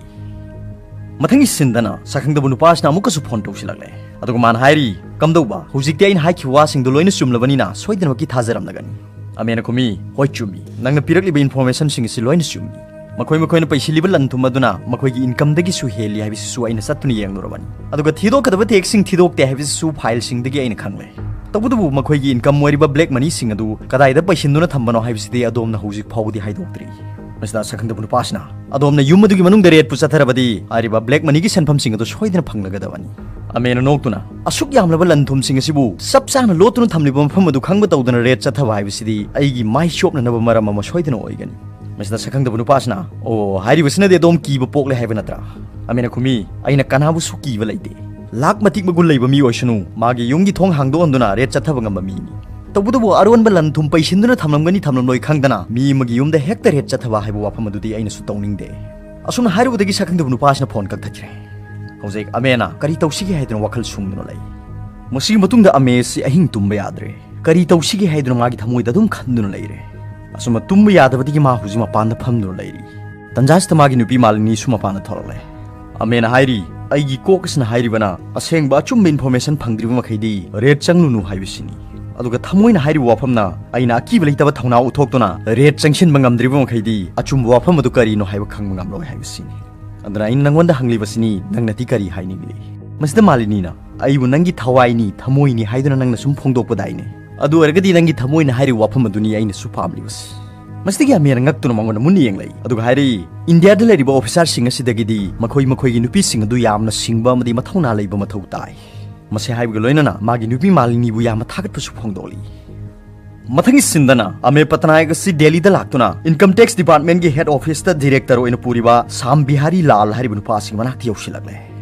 ꯃꯊꯪꯒꯤ ꯁꯤꯟꯗꯅ ꯁꯛꯈꯪꯗꯕ ꯅꯨꯄꯥꯁꯤꯅ ꯑꯃꯨꯛꯀꯁꯨ ꯐꯣꯟ ꯇꯧꯁꯤꯜꯂꯛꯂꯦ꯫ ꯑꯗꯨꯒ ꯃꯥꯅ ꯍꯥꯏꯔꯤ, "ꯀꯝꯗꯧꯕ, ꯍꯧꯖꯤꯛꯇꯤ ꯑꯩꯅ ꯍꯥꯏꯈꯤꯕ ꯋꯥꯁꯤꯡꯗꯣ ꯂꯣꯏꯅ ꯆꯨꯝꯂꯕꯅꯤꯅ ꯁꯣꯏꯗꯅꯃꯛꯀꯤ ꯊꯥꯖꯔꯝꯂꯒꯅꯤ?" ꯑꯃꯦꯅ ꯈꯨꯝꯃꯤ, "ꯍꯣꯏ, ꯆꯨꯝꯃꯤ꯫ ꯅꯪꯅ ꯄꯤꯔꯛꯂꯤꯕ ꯏꯟꯐꯣꯔꯃꯦꯁꯟꯁꯤꯡ ꯑꯁꯤ ꯂꯣꯏꯅ ꯆꯨꯝꯃꯤ꯫ ꯃꯈꯣꯏ ꯃꯈꯣꯏꯅ ꯄꯩꯁꯤꯜꯂꯤꯕ ꯂꯟ ꯊꯨꯝ ꯑꯗꯨꯅ ꯃꯈꯣꯏꯒꯤ ꯏꯟꯀꯝꯗꯒꯤꯁꯨ ꯍꯦꯜꯂꯤ ꯍꯥꯏꯕꯁꯤꯁꯨ ꯑꯩꯅ ꯆꯠꯇꯨꯅ ꯌꯦꯡꯂꯨꯔꯕꯅꯤ꯫ ꯑꯗꯨꯒ ꯊꯤꯗꯣꯛꯀꯗꯕ ꯇꯦꯛꯁꯁꯤꯡ ꯊꯤꯗꯣꯛꯇꯦ ꯍꯥꯏꯕꯁꯤꯁꯨ ꯐꯥꯏꯜꯁꯤꯡꯗꯒꯤ ꯑꯩꯅ ꯈꯪꯂꯦ꯫ ꯇꯧꯕꯇꯕꯨ ꯃꯈꯣꯏꯒꯤ ꯏꯟꯀꯝ ꯑꯣꯏꯔꯤꯕ ꯕ꯭ꯂꯦꯛ ꯃꯅꯤꯁꯤꯡ ꯑꯗꯨ ꯀꯗꯥꯏꯗ ꯄꯩꯁꯤꯟꯗꯨꯅ ꯊꯝꯕꯅꯣ ꯍꯥꯏꯕꯁꯤꯗꯤ ꯑꯗꯣꯝꯅ ꯍꯧꯖꯤꯛ ꯐꯥꯎꯕꯗꯤ ꯍꯥꯏꯗꯣꯛꯇ꯭ꯔꯤ"꯫ ꯃꯁꯤꯗ ꯁꯛꯈꯪꯗꯕ ꯅꯨꯄꯥꯁꯤꯅ, "ꯑꯗꯣꯝꯅ ꯌꯨꯝ ꯑꯗꯨꯒꯤ ꯃꯅꯨꯡꯗ ꯔꯦꯗꯄꯨ ꯆꯠꯊꯔꯕꯗꯤ ꯍꯥꯏꯔꯤꯕ ꯕ꯭ꯂꯦꯛ ꯃꯅꯤꯒꯤ ꯁꯦꯟꯐꯝꯁꯤꯡ ꯑꯗꯨ ꯁꯣꯏꯗꯅ ꯐꯪꯂꯒꯗꯕꯅꯤ"꯫ ꯑꯃꯦꯅ ꯅꯣꯛꯇꯨꯅ, "ꯑꯁꯨꯛ ꯌꯥꯝꯂꯕ ꯂꯟ ꯊꯨꯝꯁꯤꯡ ꯑꯁꯤꯕꯨ ꯆꯞ ꯆꯥꯅ ꯂꯣꯠꯇꯨꯅ ꯊꯝꯂꯤꯕ ꯃꯐꯝ ꯑꯗꯨ ꯈꯪꯕ ꯇꯧꯗꯅ ꯔꯦꯗ ꯆꯠꯊꯕ ꯍꯥꯏꯕꯁꯤꯗꯤ ꯑꯩꯒꯤ ꯃꯥꯏ ꯆꯣꯞꯅꯅꯕ ꯃꯔꯝ ꯑꯃ ꯁꯣꯏꯗꯅ ꯑꯣꯏꯒꯅꯤ"꯫ ꯃꯁꯤꯗ ꯁꯛꯈꯪꯗꯕ ꯅꯨꯄꯥꯁꯤꯅ, "ꯑꯣ, ꯍꯥꯏꯔꯤꯕꯁꯤꯅꯗꯤ ꯑꯗꯣꯝ ꯀꯤꯕ ꯄꯣꯛꯂꯦ ꯍꯥꯏꯕ ꯅꯠꯇ꯭ꯔꯥ?" ꯑꯃꯦꯅ ꯈꯨꯝꯃꯤ, "ꯑꯩꯅ ꯀꯅꯥꯕꯨꯁꯨ ꯀꯤꯕ ꯂꯩꯇꯦ꯫ ꯂꯥꯛ ꯃꯇꯤꯛ ꯃꯒꯨꯟ ꯂꯩꯕ ꯃꯤ ꯑꯣꯏꯁꯅꯨ, ꯃꯥꯒꯤ ꯌꯨꯝꯒꯤ ꯊꯣꯡ ꯍꯥꯡꯗꯣꯛꯍꯟꯗꯨꯅ ꯔꯦꯗ ꯆꯠꯊꯕ ꯉꯝꯕ ꯃꯤꯅꯤ꯫ ꯇꯧꯕꯇꯕꯨ ꯑꯔꯣꯟꯕ ꯂꯟ ꯊꯨꯝ ꯄꯩꯁꯤꯟꯗꯨꯅ ꯊꯝꯂꯝꯒꯅꯤ ꯊꯝꯂꯝꯂꯣꯏ ꯈꯪꯗꯅ ꯃꯤ ꯑꯃꯒꯤ ꯌꯨꯝꯗ ꯍꯦꯛꯇ ꯔꯦꯗ ꯆꯠꯊꯕ ꯍꯥꯏꯕ ꯋꯥꯐꯝ ꯑꯗꯨꯗꯤ ꯑꯩꯅꯁꯨ ꯇꯧꯅꯤꯡꯗꯦ"꯫ ꯑꯁꯨꯝꯅ ꯍꯥꯏꯔꯨꯕꯗꯒꯤ ꯁꯛꯈꯪꯗꯕ ꯅꯨꯄꯥꯁꯤꯅ ꯐꯣꯟ ꯀꯛꯊꯠꯈ꯭ꯔꯦ꯫ ꯍꯧꯖꯤꯛ ꯑꯃꯦꯅ ꯀꯔꯤ ꯇꯧꯁꯤꯒꯦ ꯍꯥꯏꯗꯨꯅ ꯋꯥꯈꯜ ꯁꯨꯡꯗꯨꯅ ꯂꯩ꯫ ꯃꯁꯤꯒꯤ ꯃꯇꯨꯡꯗ ꯑꯃꯦꯁꯤ ꯑꯍꯤꯡ ꯇꯨꯝꯕ ꯌꯥꯗ꯭ꯔꯦ꯫ ꯀꯔꯤ ꯇꯧꯁꯤꯒꯦ ꯍꯥꯏꯗꯨꯅ ꯃꯥꯒꯤ ꯊꯃꯣꯏꯗ ꯑꯗꯨꯝ ꯈꯟꯗꯨꯅ ꯂꯩꯔꯦ꯫ ꯑꯁꯨꯝꯅ ꯇꯨꯝꯕ ꯌꯥꯗꯕꯗꯒꯤ ꯃꯥ ꯍꯧꯖꯤꯛ ꯃꯄꯥꯟꯗ ꯐꯝꯗꯨꯅ ꯂꯩꯔꯤ꯫ ꯇꯟꯖꯥꯁꯤꯗ ꯃꯥꯒꯤ ꯅꯨꯄꯤ ꯃꯥꯂꯤꯅꯤꯁꯨ ꯃꯄꯥꯟꯗ ꯊꯣꯛꯂꯛꯂꯦ꯫ ꯑꯃꯦꯅ ꯍꯥꯏꯔꯤ, "ꯑꯩꯒꯤ ꯀꯣꯛ ꯑꯁꯤꯅ ꯍꯥꯏꯔꯤꯕꯅ ꯑꯁꯦꯡꯕ ꯑꯆꯨꯝꯕ ꯏꯟꯐꯣꯔꯃꯦꯁꯟ ꯐꯪꯗ꯭ꯔꯤꯕ ꯃꯈꯩꯗꯤ ꯔꯦꯗ ꯆꯪꯂꯨꯅꯨ ꯍꯥꯏꯕꯁꯤꯅꯤ꯫ ꯑꯗꯨꯒ ꯊꯃꯣꯏꯅ ꯍꯥꯏꯔꯤꯕ ꯋꯥꯐꯝꯅ ꯑꯩꯅ ꯑꯀꯤꯕ ꯂꯩꯇꯕ ꯊꯧꯅꯥ ꯎꯠꯊꯣꯛꯇꯨꯅ ꯔꯦꯗ ꯆꯪꯁꯤꯟꯕ ꯉꯝꯗ꯭ꯔꯤꯕ ꯃꯈꯩꯗꯤ ꯑꯆꯨꯝꯕ ꯋꯥꯐꯝ ꯑꯗꯨ ꯀꯔꯤꯅꯣ ꯍꯥꯏꯕ ꯈꯪꯕ ꯉꯝꯂꯣꯏ ꯍꯥꯏꯕꯁꯤꯅꯤ꯫ ꯑꯗꯨꯅ ꯑꯩꯅ ꯅꯪꯉꯣꯟꯗ ꯍꯪꯂꯤꯕꯁꯤꯅꯤ, ꯅꯪꯅꯗꯤ ꯀꯔꯤ ꯍꯥꯏꯅꯤꯡꯂꯤ?" ꯃꯁꯤꯗ ꯃꯥꯂꯤꯅꯤꯅ, "ꯑꯩꯕꯨ ꯅꯪꯒꯤ ꯊꯋꯥꯏꯅꯤ, ꯊꯃꯣꯏꯅꯤ ꯍꯥꯏꯗꯨꯅ ꯅꯪꯅ ꯁꯨꯝ ꯐꯣꯡꯗꯣꯛꯄꯗꯥꯏꯅꯦ꯫ ꯑꯗꯨ ꯑꯣꯏꯔꯒꯗꯤ ꯅꯪꯒꯤ ꯊꯃꯣꯏꯅ ꯍꯥꯏꯔꯤꯕ ꯋꯥꯐꯝ ꯑꯗꯨꯅꯤ ꯑꯩꯅꯁꯨ ꯄꯥꯝꯂꯤꯕꯁꯤ꯫" ꯃꯁꯤꯗꯒꯤ ꯑꯃꯦꯅ ꯉꯛꯇꯨꯅ ꯃꯉꯣꯟꯗ ꯃꯨꯟꯅ ꯌꯦꯡꯂꯛꯏ꯫ ꯑꯗꯨꯒ ꯍꯥꯏꯔꯛꯏ, "ꯏꯟꯗꯤꯌꯥꯗ ꯂꯩꯔꯤꯕ ꯑꯣꯐꯤꯁꯥꯔꯁꯤꯡ ꯑꯁꯤꯗꯒꯤꯗꯤ ꯃꯈꯣꯏ ꯃꯈꯣꯏꯒꯤ ꯅꯨꯄꯤꯁꯤꯡ ꯑꯗꯨ ꯌꯥꯝꯅ ꯁꯤꯡꯕ ꯑꯃꯗꯤ ꯃꯊꯧꯅꯥ ꯂꯩꯕ ꯃꯊꯧ ꯇꯥꯏ꯫" ꯃꯁꯤ ꯍꯥꯏꯕꯒ ꯂꯣꯏꯅꯅ ꯃꯥꯒꯤ ꯅꯨꯄꯤ ꯃꯥꯂꯤꯅꯤꯕꯨ ꯌꯥꯝꯅ ꯊꯥꯒꯠꯄꯁꯨ ꯐꯣꯡꯗꯣꯛꯂꯤ꯫ ꯃꯊꯪꯒꯤ ꯁꯤꯟꯗꯅ ꯑꯃꯦ ꯄꯇꯅꯥꯌꯛ ꯑꯁꯤ ꯗꯦꯜꯂꯤꯗ ꯂꯥꯛꯇꯨꯅ ꯏꯟꯀꯝ ꯇꯦꯛꯁ ꯗꯤꯄꯥꯔꯠꯃꯦꯟꯒꯤ ꯍꯦꯗ ꯑꯣꯐꯤꯁꯇ ꯗꯤꯔꯦꯛꯇꯔ ꯑꯣꯏꯅ ꯄꯨꯔꯤꯕ ꯁꯥꯝ ꯕꯤꯍꯥꯔꯤ ꯂꯥꯜ ꯍꯥꯏꯔꯤꯕ ꯅꯨꯄꯥ ꯑꯁꯤꯒꯤ ꯃꯅꯥꯛꯇ ꯌꯧꯁꯤꯜꯂꯛꯂꯦ꯫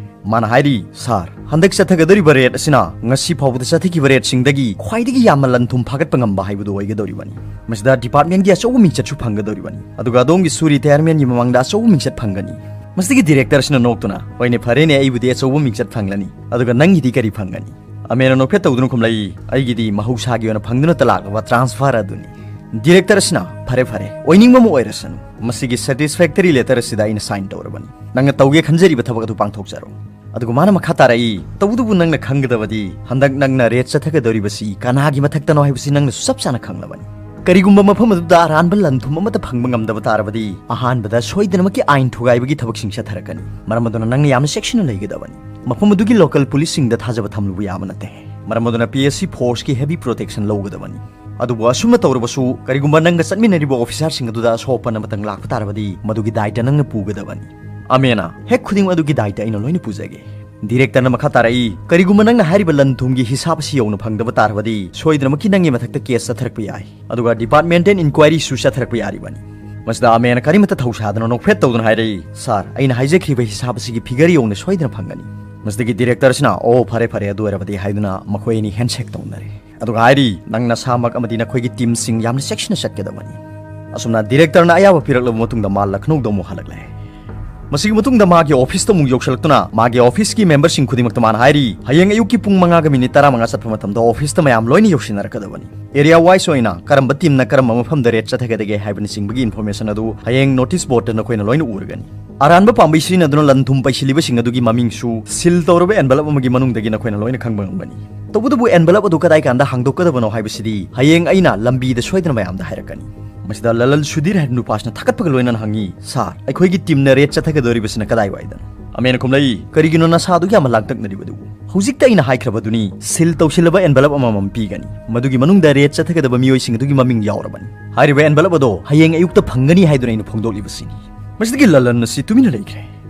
ꯃꯥꯅ ꯍꯥꯏꯔꯤ, "ꯁꯥꯔ, ꯍꯟꯗꯛ ꯆꯠꯊꯒꯗꯧꯔꯤꯕ ꯔꯦꯗ ꯑꯁꯤꯅ ꯉꯁꯤ ꯐꯥꯎꯕꯗ ꯆꯠꯊꯈꯤꯕ ꯔꯦꯗꯁꯤꯡꯗꯒꯤ ꯈ꯭ꯋꯥꯏꯗꯒꯤ ꯌꯥꯝꯅ ꯂꯟ ꯊꯨꯝ ꯐꯥꯒꯠꯄ ꯉꯝꯕ ꯍꯥꯏꯕꯗꯨ ꯑꯣꯏꯒꯗꯧꯔꯤꯕꯅꯤ꯫ ꯃꯁꯤꯗ ꯗꯤꯄꯥꯔꯠꯃꯦꯟꯒꯤ ꯑꯆꯧꯕ ꯃꯤꯡꯆꯠꯁꯨ ꯐꯪꯒꯗꯧꯔꯤꯕꯅꯤ꯫ ꯑꯗꯨꯒ ꯑꯗꯣꯝꯒꯤꯁꯨ ꯔꯤꯇꯥꯌꯔꯃꯦꯟꯒꯤ ꯃꯃꯥꯡꯗ ꯑꯆꯧꯕ ꯃꯤꯡꯆꯠ ꯐꯪꯒꯅꯤ꯫" ꯃꯁꯤꯗꯒꯤ ꯗꯤꯔꯦꯛꯇꯔ ꯑꯁꯤꯅ ꯅꯣꯛꯇꯨꯅ, "ꯍꯣꯏꯅꯦ, ꯐꯔꯦꯅꯦ, ꯑꯩꯕꯨꯗꯤ ꯑꯆꯧꯕ ꯃꯤꯡꯆꯠ ꯐꯪꯂꯅꯤ, ꯑꯗꯨꯒ ꯅꯪꯒꯤꯗꯤ ꯀꯔꯤ ꯐꯪꯒꯅꯤ?" ꯑꯃꯦꯅ ꯅꯣꯛꯐꯦꯠ ꯇꯧꯗꯨꯅ ꯈꯨꯝꯂꯛꯏ, "ꯑꯩꯒꯤꯗꯤ ꯃꯍꯧꯁꯥꯒꯤ ꯑꯣꯏꯅ ꯐꯪꯗꯨꯅꯇ ꯂꯥꯛꯂꯕ ꯇ꯭ꯔꯥꯟꯁꯐꯔ ꯑꯗꯨꯅꯤ꯫" ꯗꯤꯔꯦꯛꯇꯔ ꯑꯁꯤꯅ, "ꯐꯔꯦ, ꯐꯔꯦ, ꯑꯣꯏꯅꯤꯡꯕ ꯑꯃ ꯑꯣꯏꯔꯁꯅꯨ꯫ ꯃꯁꯤꯒꯤ ꯁꯦꯇꯤꯁꯐꯦꯛꯇꯔꯤ ꯂꯦꯇꯔ ꯑꯁꯤꯗ ꯑꯩꯅ ꯁꯥꯏꯟ ꯇꯧꯔꯕꯅꯤ꯫ ꯅꯪꯅ ꯇꯧꯒꯦ ꯈꯟꯖꯔꯤꯕ ꯊꯕꯛ ꯑꯗꯨ ꯄꯥꯡꯊꯣꯛꯆꯔꯣ꯫" ꯑꯗꯨꯒ ꯃꯥꯅ ꯃꯈꯥ ꯇꯥꯔꯛꯏ, "ꯇꯧꯕꯇꯕꯨ ꯅꯪꯅ ꯈꯪꯒꯗꯕꯗꯤ, ꯍꯟꯗꯛ ꯅꯪꯅ ꯔꯦꯗ ꯆꯠꯊꯒꯗꯧꯔꯤꯕꯁꯤ ꯀꯅꯥꯒꯤ ꯃꯊꯛꯇꯅꯣ ꯍꯥꯏꯕꯁꯤ ꯅꯪꯅꯁꯨ ꯆꯞ ꯆꯥꯅ ꯈꯪꯂꯕꯅꯤ꯫ ꯀꯔꯤꯒꯨꯝꯕ ꯃꯐꯝ ꯑꯗꯨꯗ ꯑꯔꯥꯟꯕ ꯂꯟ ꯊꯨꯝ ꯑꯃꯠꯇ ꯐꯪꯕ ꯉꯝꯗꯕ ꯇꯥꯔꯕꯗꯤ, ꯑꯍꯥꯟꯕꯗ ꯁꯣꯏꯗꯅꯃꯛꯀꯤ ꯑꯥꯏꯟ ꯊꯨꯒꯥꯏꯕꯒꯤ ꯊꯕꯛꯁꯤꯡ ꯆꯠꯊꯔꯛꯀꯅꯤ꯫ ꯃꯔꯝ ꯑꯗꯨꯅ ꯅꯪꯅ ꯌꯥꯝꯅ ꯆꯦꯛꯁꯤꯟꯅ ꯂꯩꯒꯗꯕꯅꯤ꯫ ꯃꯐꯝ ꯑꯗꯨꯒꯤ ꯂꯣꯀꯦꯜ ꯄꯨꯂꯤꯁꯁꯤꯡꯗ ꯊꯥꯖꯕ ꯊꯝꯂꯨꯕ ꯌꯥꯕ ꯅꯠꯇꯦ꯫ ꯃꯔꯝ ꯑꯗꯨꯅ P S C ꯐꯣꯔꯁꯀꯤ heavy protection ꯂꯧꯒꯗꯕꯅꯤ꯫ ꯑꯗꯨꯕꯨ ꯑꯁꯨꯝꯅ ꯇꯧꯔꯕꯁꯨ, ꯀꯔꯤꯒꯨꯝꯕ ꯅꯪꯒ ꯆꯠꯃꯤꯟꯅꯔꯤꯕ ꯑꯣꯐꯤꯁꯥꯔꯁꯤꯡ ꯑꯗꯨꯗ ꯑꯁꯣꯛ ꯑꯄꯟ ꯑꯃꯇꯪ ꯂꯥꯛꯄ ꯇꯥꯔꯕꯗꯤ, ꯃꯗꯨꯒꯤ ꯗꯥꯏꯇ ꯅꯪꯅ ꯄꯨꯒꯗꯕꯅꯤ꯫" "ꯑꯃꯦꯅ, ꯍꯦꯛ ꯈꯨꯗꯤꯡꯃꯛ ꯑꯗꯨꯒꯤ ꯗꯥꯏꯇ ꯑꯩꯅ ꯂꯣꯏꯅ ꯄꯨꯖꯒꯦ꯫" ꯗꯤꯔꯦꯛꯇꯔꯅ ꯃꯈꯥ ꯇꯥꯔꯛꯏ, "ꯀꯔꯤꯒꯨꯝꯕ ꯅꯪꯅ ꯍꯥꯏꯔꯤꯕ ꯂꯟ ꯊꯨꯝꯒꯤ ꯍꯤꯁꯥꯞ ꯑꯁꯤ ꯌꯧꯅ ꯐꯪꯗꯕ ꯇꯥꯔꯕꯗꯤ, ꯁꯣꯏꯗꯅꯃꯛꯀꯤ ꯅꯪꯒꯤ ꯃꯊꯛꯇ ꯀꯦꯁ ꯆꯠꯊꯔꯛꯄ ꯌꯥꯏ꯫ ꯑꯗꯨꯒ ꯗꯤꯄꯥꯔꯠꯃꯦꯟꯇꯦꯜ ꯏꯟꯀ꯭ꯋꯥꯏꯔꯤꯁꯨ ꯆꯠꯊꯔꯛꯄ ꯌꯥꯔꯤꯕꯅꯤ꯫" ꯃꯁꯤꯗ ꯑꯃꯦꯅ ꯀꯔꯤꯃꯠꯇ ꯊꯧꯁꯥꯗꯅ ꯅꯣꯛꯐꯦꯠ ꯇꯧꯗꯨꯅ ꯍꯥꯏꯔꯛꯏ, "ꯁꯥꯔ, ꯑꯩꯅ ꯍꯥꯏꯖꯈ꯭ꯔꯤꯕ ꯍꯤꯁꯥꯞ ꯑꯁꯤꯒꯤ ꯐꯤꯒꯔ ꯌꯧꯅ ꯁꯣꯏꯗꯅ ꯐꯪꯒꯅꯤ꯫" ꯃꯁꯤꯗꯒꯤ ꯗꯤꯔꯦꯛꯇꯔ ꯑꯁꯤꯅ, "ꯑꯣ, ꯐꯔꯦ, ꯐꯔꯦ, ꯑꯗꯨ ꯑꯣꯏꯔꯕꯗꯤ" ꯍꯥꯏꯗꯨꯅ ꯃꯈꯣꯏ ꯑꯅꯤ ꯍꯦꯟꯁꯦꯛ ꯇꯧꯅꯔꯦ꯫ ꯑꯗꯨꯒ ꯍꯥꯏꯔꯤ, "ꯅꯪ ꯅꯁꯥꯃꯛ ꯑꯃꯗꯤ ꯅꯈꯣꯏꯒꯤ ꯇꯤꯝꯁꯤꯡ ꯌꯥꯝꯅ ꯆꯦꯛꯁꯤꯟꯅ ꯆꯠꯀꯗꯕꯅꯤ꯫" ꯑꯁꯨꯝꯅ ꯗꯤꯔꯦꯛꯇꯔꯅ ꯑꯌꯥꯕ ꯄꯤꯔꯛꯂꯕ ꯃꯇꯨꯡꯗ ꯃꯥ ꯂꯈꯅꯧꯗ ꯑꯃꯨꯛ ꯍꯜꯂꯛꯂꯦ꯫ ꯃꯁꯤꯒꯤ ꯃꯇꯨꯡꯗ ꯃꯥꯒꯤ ꯑꯣꯐꯤꯁꯇ ꯑꯃꯨꯛ ꯌꯧꯁꯤꯜꯂꯛꯇꯨꯅ ꯃꯥꯒꯤ ꯑꯣꯐꯤꯁꯀꯤ ꯃꯦꯝꯕꯔꯁꯤꯡ ꯈꯨꯗꯤꯡꯃꯛꯇ ꯃꯥꯅ ꯍꯥꯏꯔꯤ, ꯍꯌꯦꯡ ꯑꯌꯨꯛꯀꯤ ꯄꯨꯡ ꯃꯉꯥꯒ ꯃꯤꯅꯤꯠ ꯇꯔꯥꯃꯉꯥ ꯆꯠꯄ ꯃꯇꯝꯗ ꯑꯣꯐꯤꯁꯇ ꯃꯌꯥꯝ ꯂꯣꯏꯅ ꯌꯧꯁꯤꯟꯅꯔꯛꯀꯗꯕꯅꯤ꯫ ꯑꯦꯔꯤꯌꯥ ꯋꯥꯏꯁ ꯑꯣꯏꯅ ꯀꯔꯝꯕ ꯇꯤꯝꯅ ꯀꯔꯝꯕ ꯃꯐꯝꯗ ꯔꯦꯠ ꯆꯠꯊꯒꯗꯒꯦ ꯍꯥꯏꯕꯅꯆꯤꯡꯕꯒꯤ ꯏꯟꯐꯣꯔꯃꯦꯁꯟ ꯑꯗꯨ ꯍꯌꯦꯡ ꯅꯣꯇꯤꯁ ꯕꯣꯔꯗꯇ ꯅꯈꯣꯏꯅ ꯂꯣꯏꯅ ꯎꯔꯒꯅꯤ꯫ ꯑꯔꯥꯟꯕ ꯄꯥꯝꯕꯩ ꯁꯤꯖꯤꯟꯅꯗꯨꯅ ꯂꯟ ꯊꯨꯝ ꯄꯩꯁꯤꯜꯂꯤꯕꯁꯤꯡ ꯑꯗꯨꯒꯤ ꯃꯃꯤꯡꯁꯨ ꯁꯤꯜ ꯇꯧꯔꯕ ꯑꯦꯟꯚꯦꯂꯞ ꯑꯃꯒꯤ ꯃꯅꯨꯡꯗꯒꯤ ꯅꯈꯣꯏꯅ ꯂꯣꯏꯅ ꯈꯪꯕ ꯉꯝꯒꯅꯤ꯫ ꯇꯧꯕꯇꯕꯨ ꯑꯦꯟꯚꯦꯂꯞ ꯑꯗꯨ ꯀꯗꯥꯏ ꯀꯥꯟꯗ ꯍꯥꯡꯗꯣꯛꯀꯗꯕꯅꯣ ꯍꯥꯏꯕꯁꯤꯗꯤ ꯍꯌꯦꯡ ꯑꯩꯅ ꯂꯝꯕꯤꯗ ꯁꯣꯏꯗꯅ ꯃꯌꯥꯝꯗ ꯍꯥꯏꯔꯛꯀꯅꯤ꯫ ꯃꯁꯤꯗ ꯂꯂꯜ ꯁꯨꯙꯤꯔ ꯍꯥꯏꯕ ꯅꯨꯄꯥꯁꯤꯅ ꯊꯥꯒꯠꯄꯒ ꯂꯣꯏꯅꯅ ꯍꯪꯉꯤ, "ꯁꯥꯔ, ꯑꯩꯈꯣꯏꯒꯤ ꯇꯤꯝꯅ ꯔꯦꯠ ꯆꯠꯊꯒꯗꯧꯔꯤꯕꯁꯤꯅ ꯀꯗꯥꯏꯋꯥꯏꯗꯅꯣ?" ꯑꯃꯦꯅ ꯈꯨꯝꯂꯛꯏ, "ꯀꯔꯤꯒꯤꯅꯣ ꯅꯁꯥ ꯑꯗꯨꯛ ꯌꯥꯝꯅ ꯂꯥꯡꯇꯛꯅꯔꯤꯕꯗꯨꯕꯨ? ꯍꯧꯖꯤꯛꯇ ꯑꯩꯅ ꯍꯥꯏꯈ꯭ꯔꯕꯗꯨꯅꯤ, ꯁꯤꯜ ꯇꯧꯁꯤꯜꯂꯕ ꯑꯦꯟꯚꯦꯂꯞ ꯑꯃꯃꯝ ꯄꯤꯒꯅꯤ꯫ ꯃꯗꯨꯒꯤ ꯃꯅꯨꯡꯗ ꯔꯦꯠ ꯆꯠꯊꯒꯗꯕ ꯃꯤꯑꯣꯏꯁꯤꯡ ꯑꯗꯨꯒꯤ ꯃꯃꯤꯡ ꯌꯥꯎꯔꯕꯅꯤ꯫ ꯍꯥꯏꯔꯤꯕ ꯑꯦꯟꯚꯦꯂꯞ ꯑꯗꯣ ꯍꯌꯦꯡ ꯑꯌꯨꯛꯇ ꯐꯪꯒꯅꯤ ꯍꯥꯏꯗꯨꯅ ꯑꯩꯅ ꯐꯣꯡꯗꯣꯛꯂꯤꯕꯁꯤꯅꯤ꯫" ꯃꯁꯤꯗꯒꯤ ꯂꯂꯟ ꯑꯁꯤ ꯇꯨꯃꯤꯟꯅ ꯂꯩꯈ꯭ꯔꯦ꯫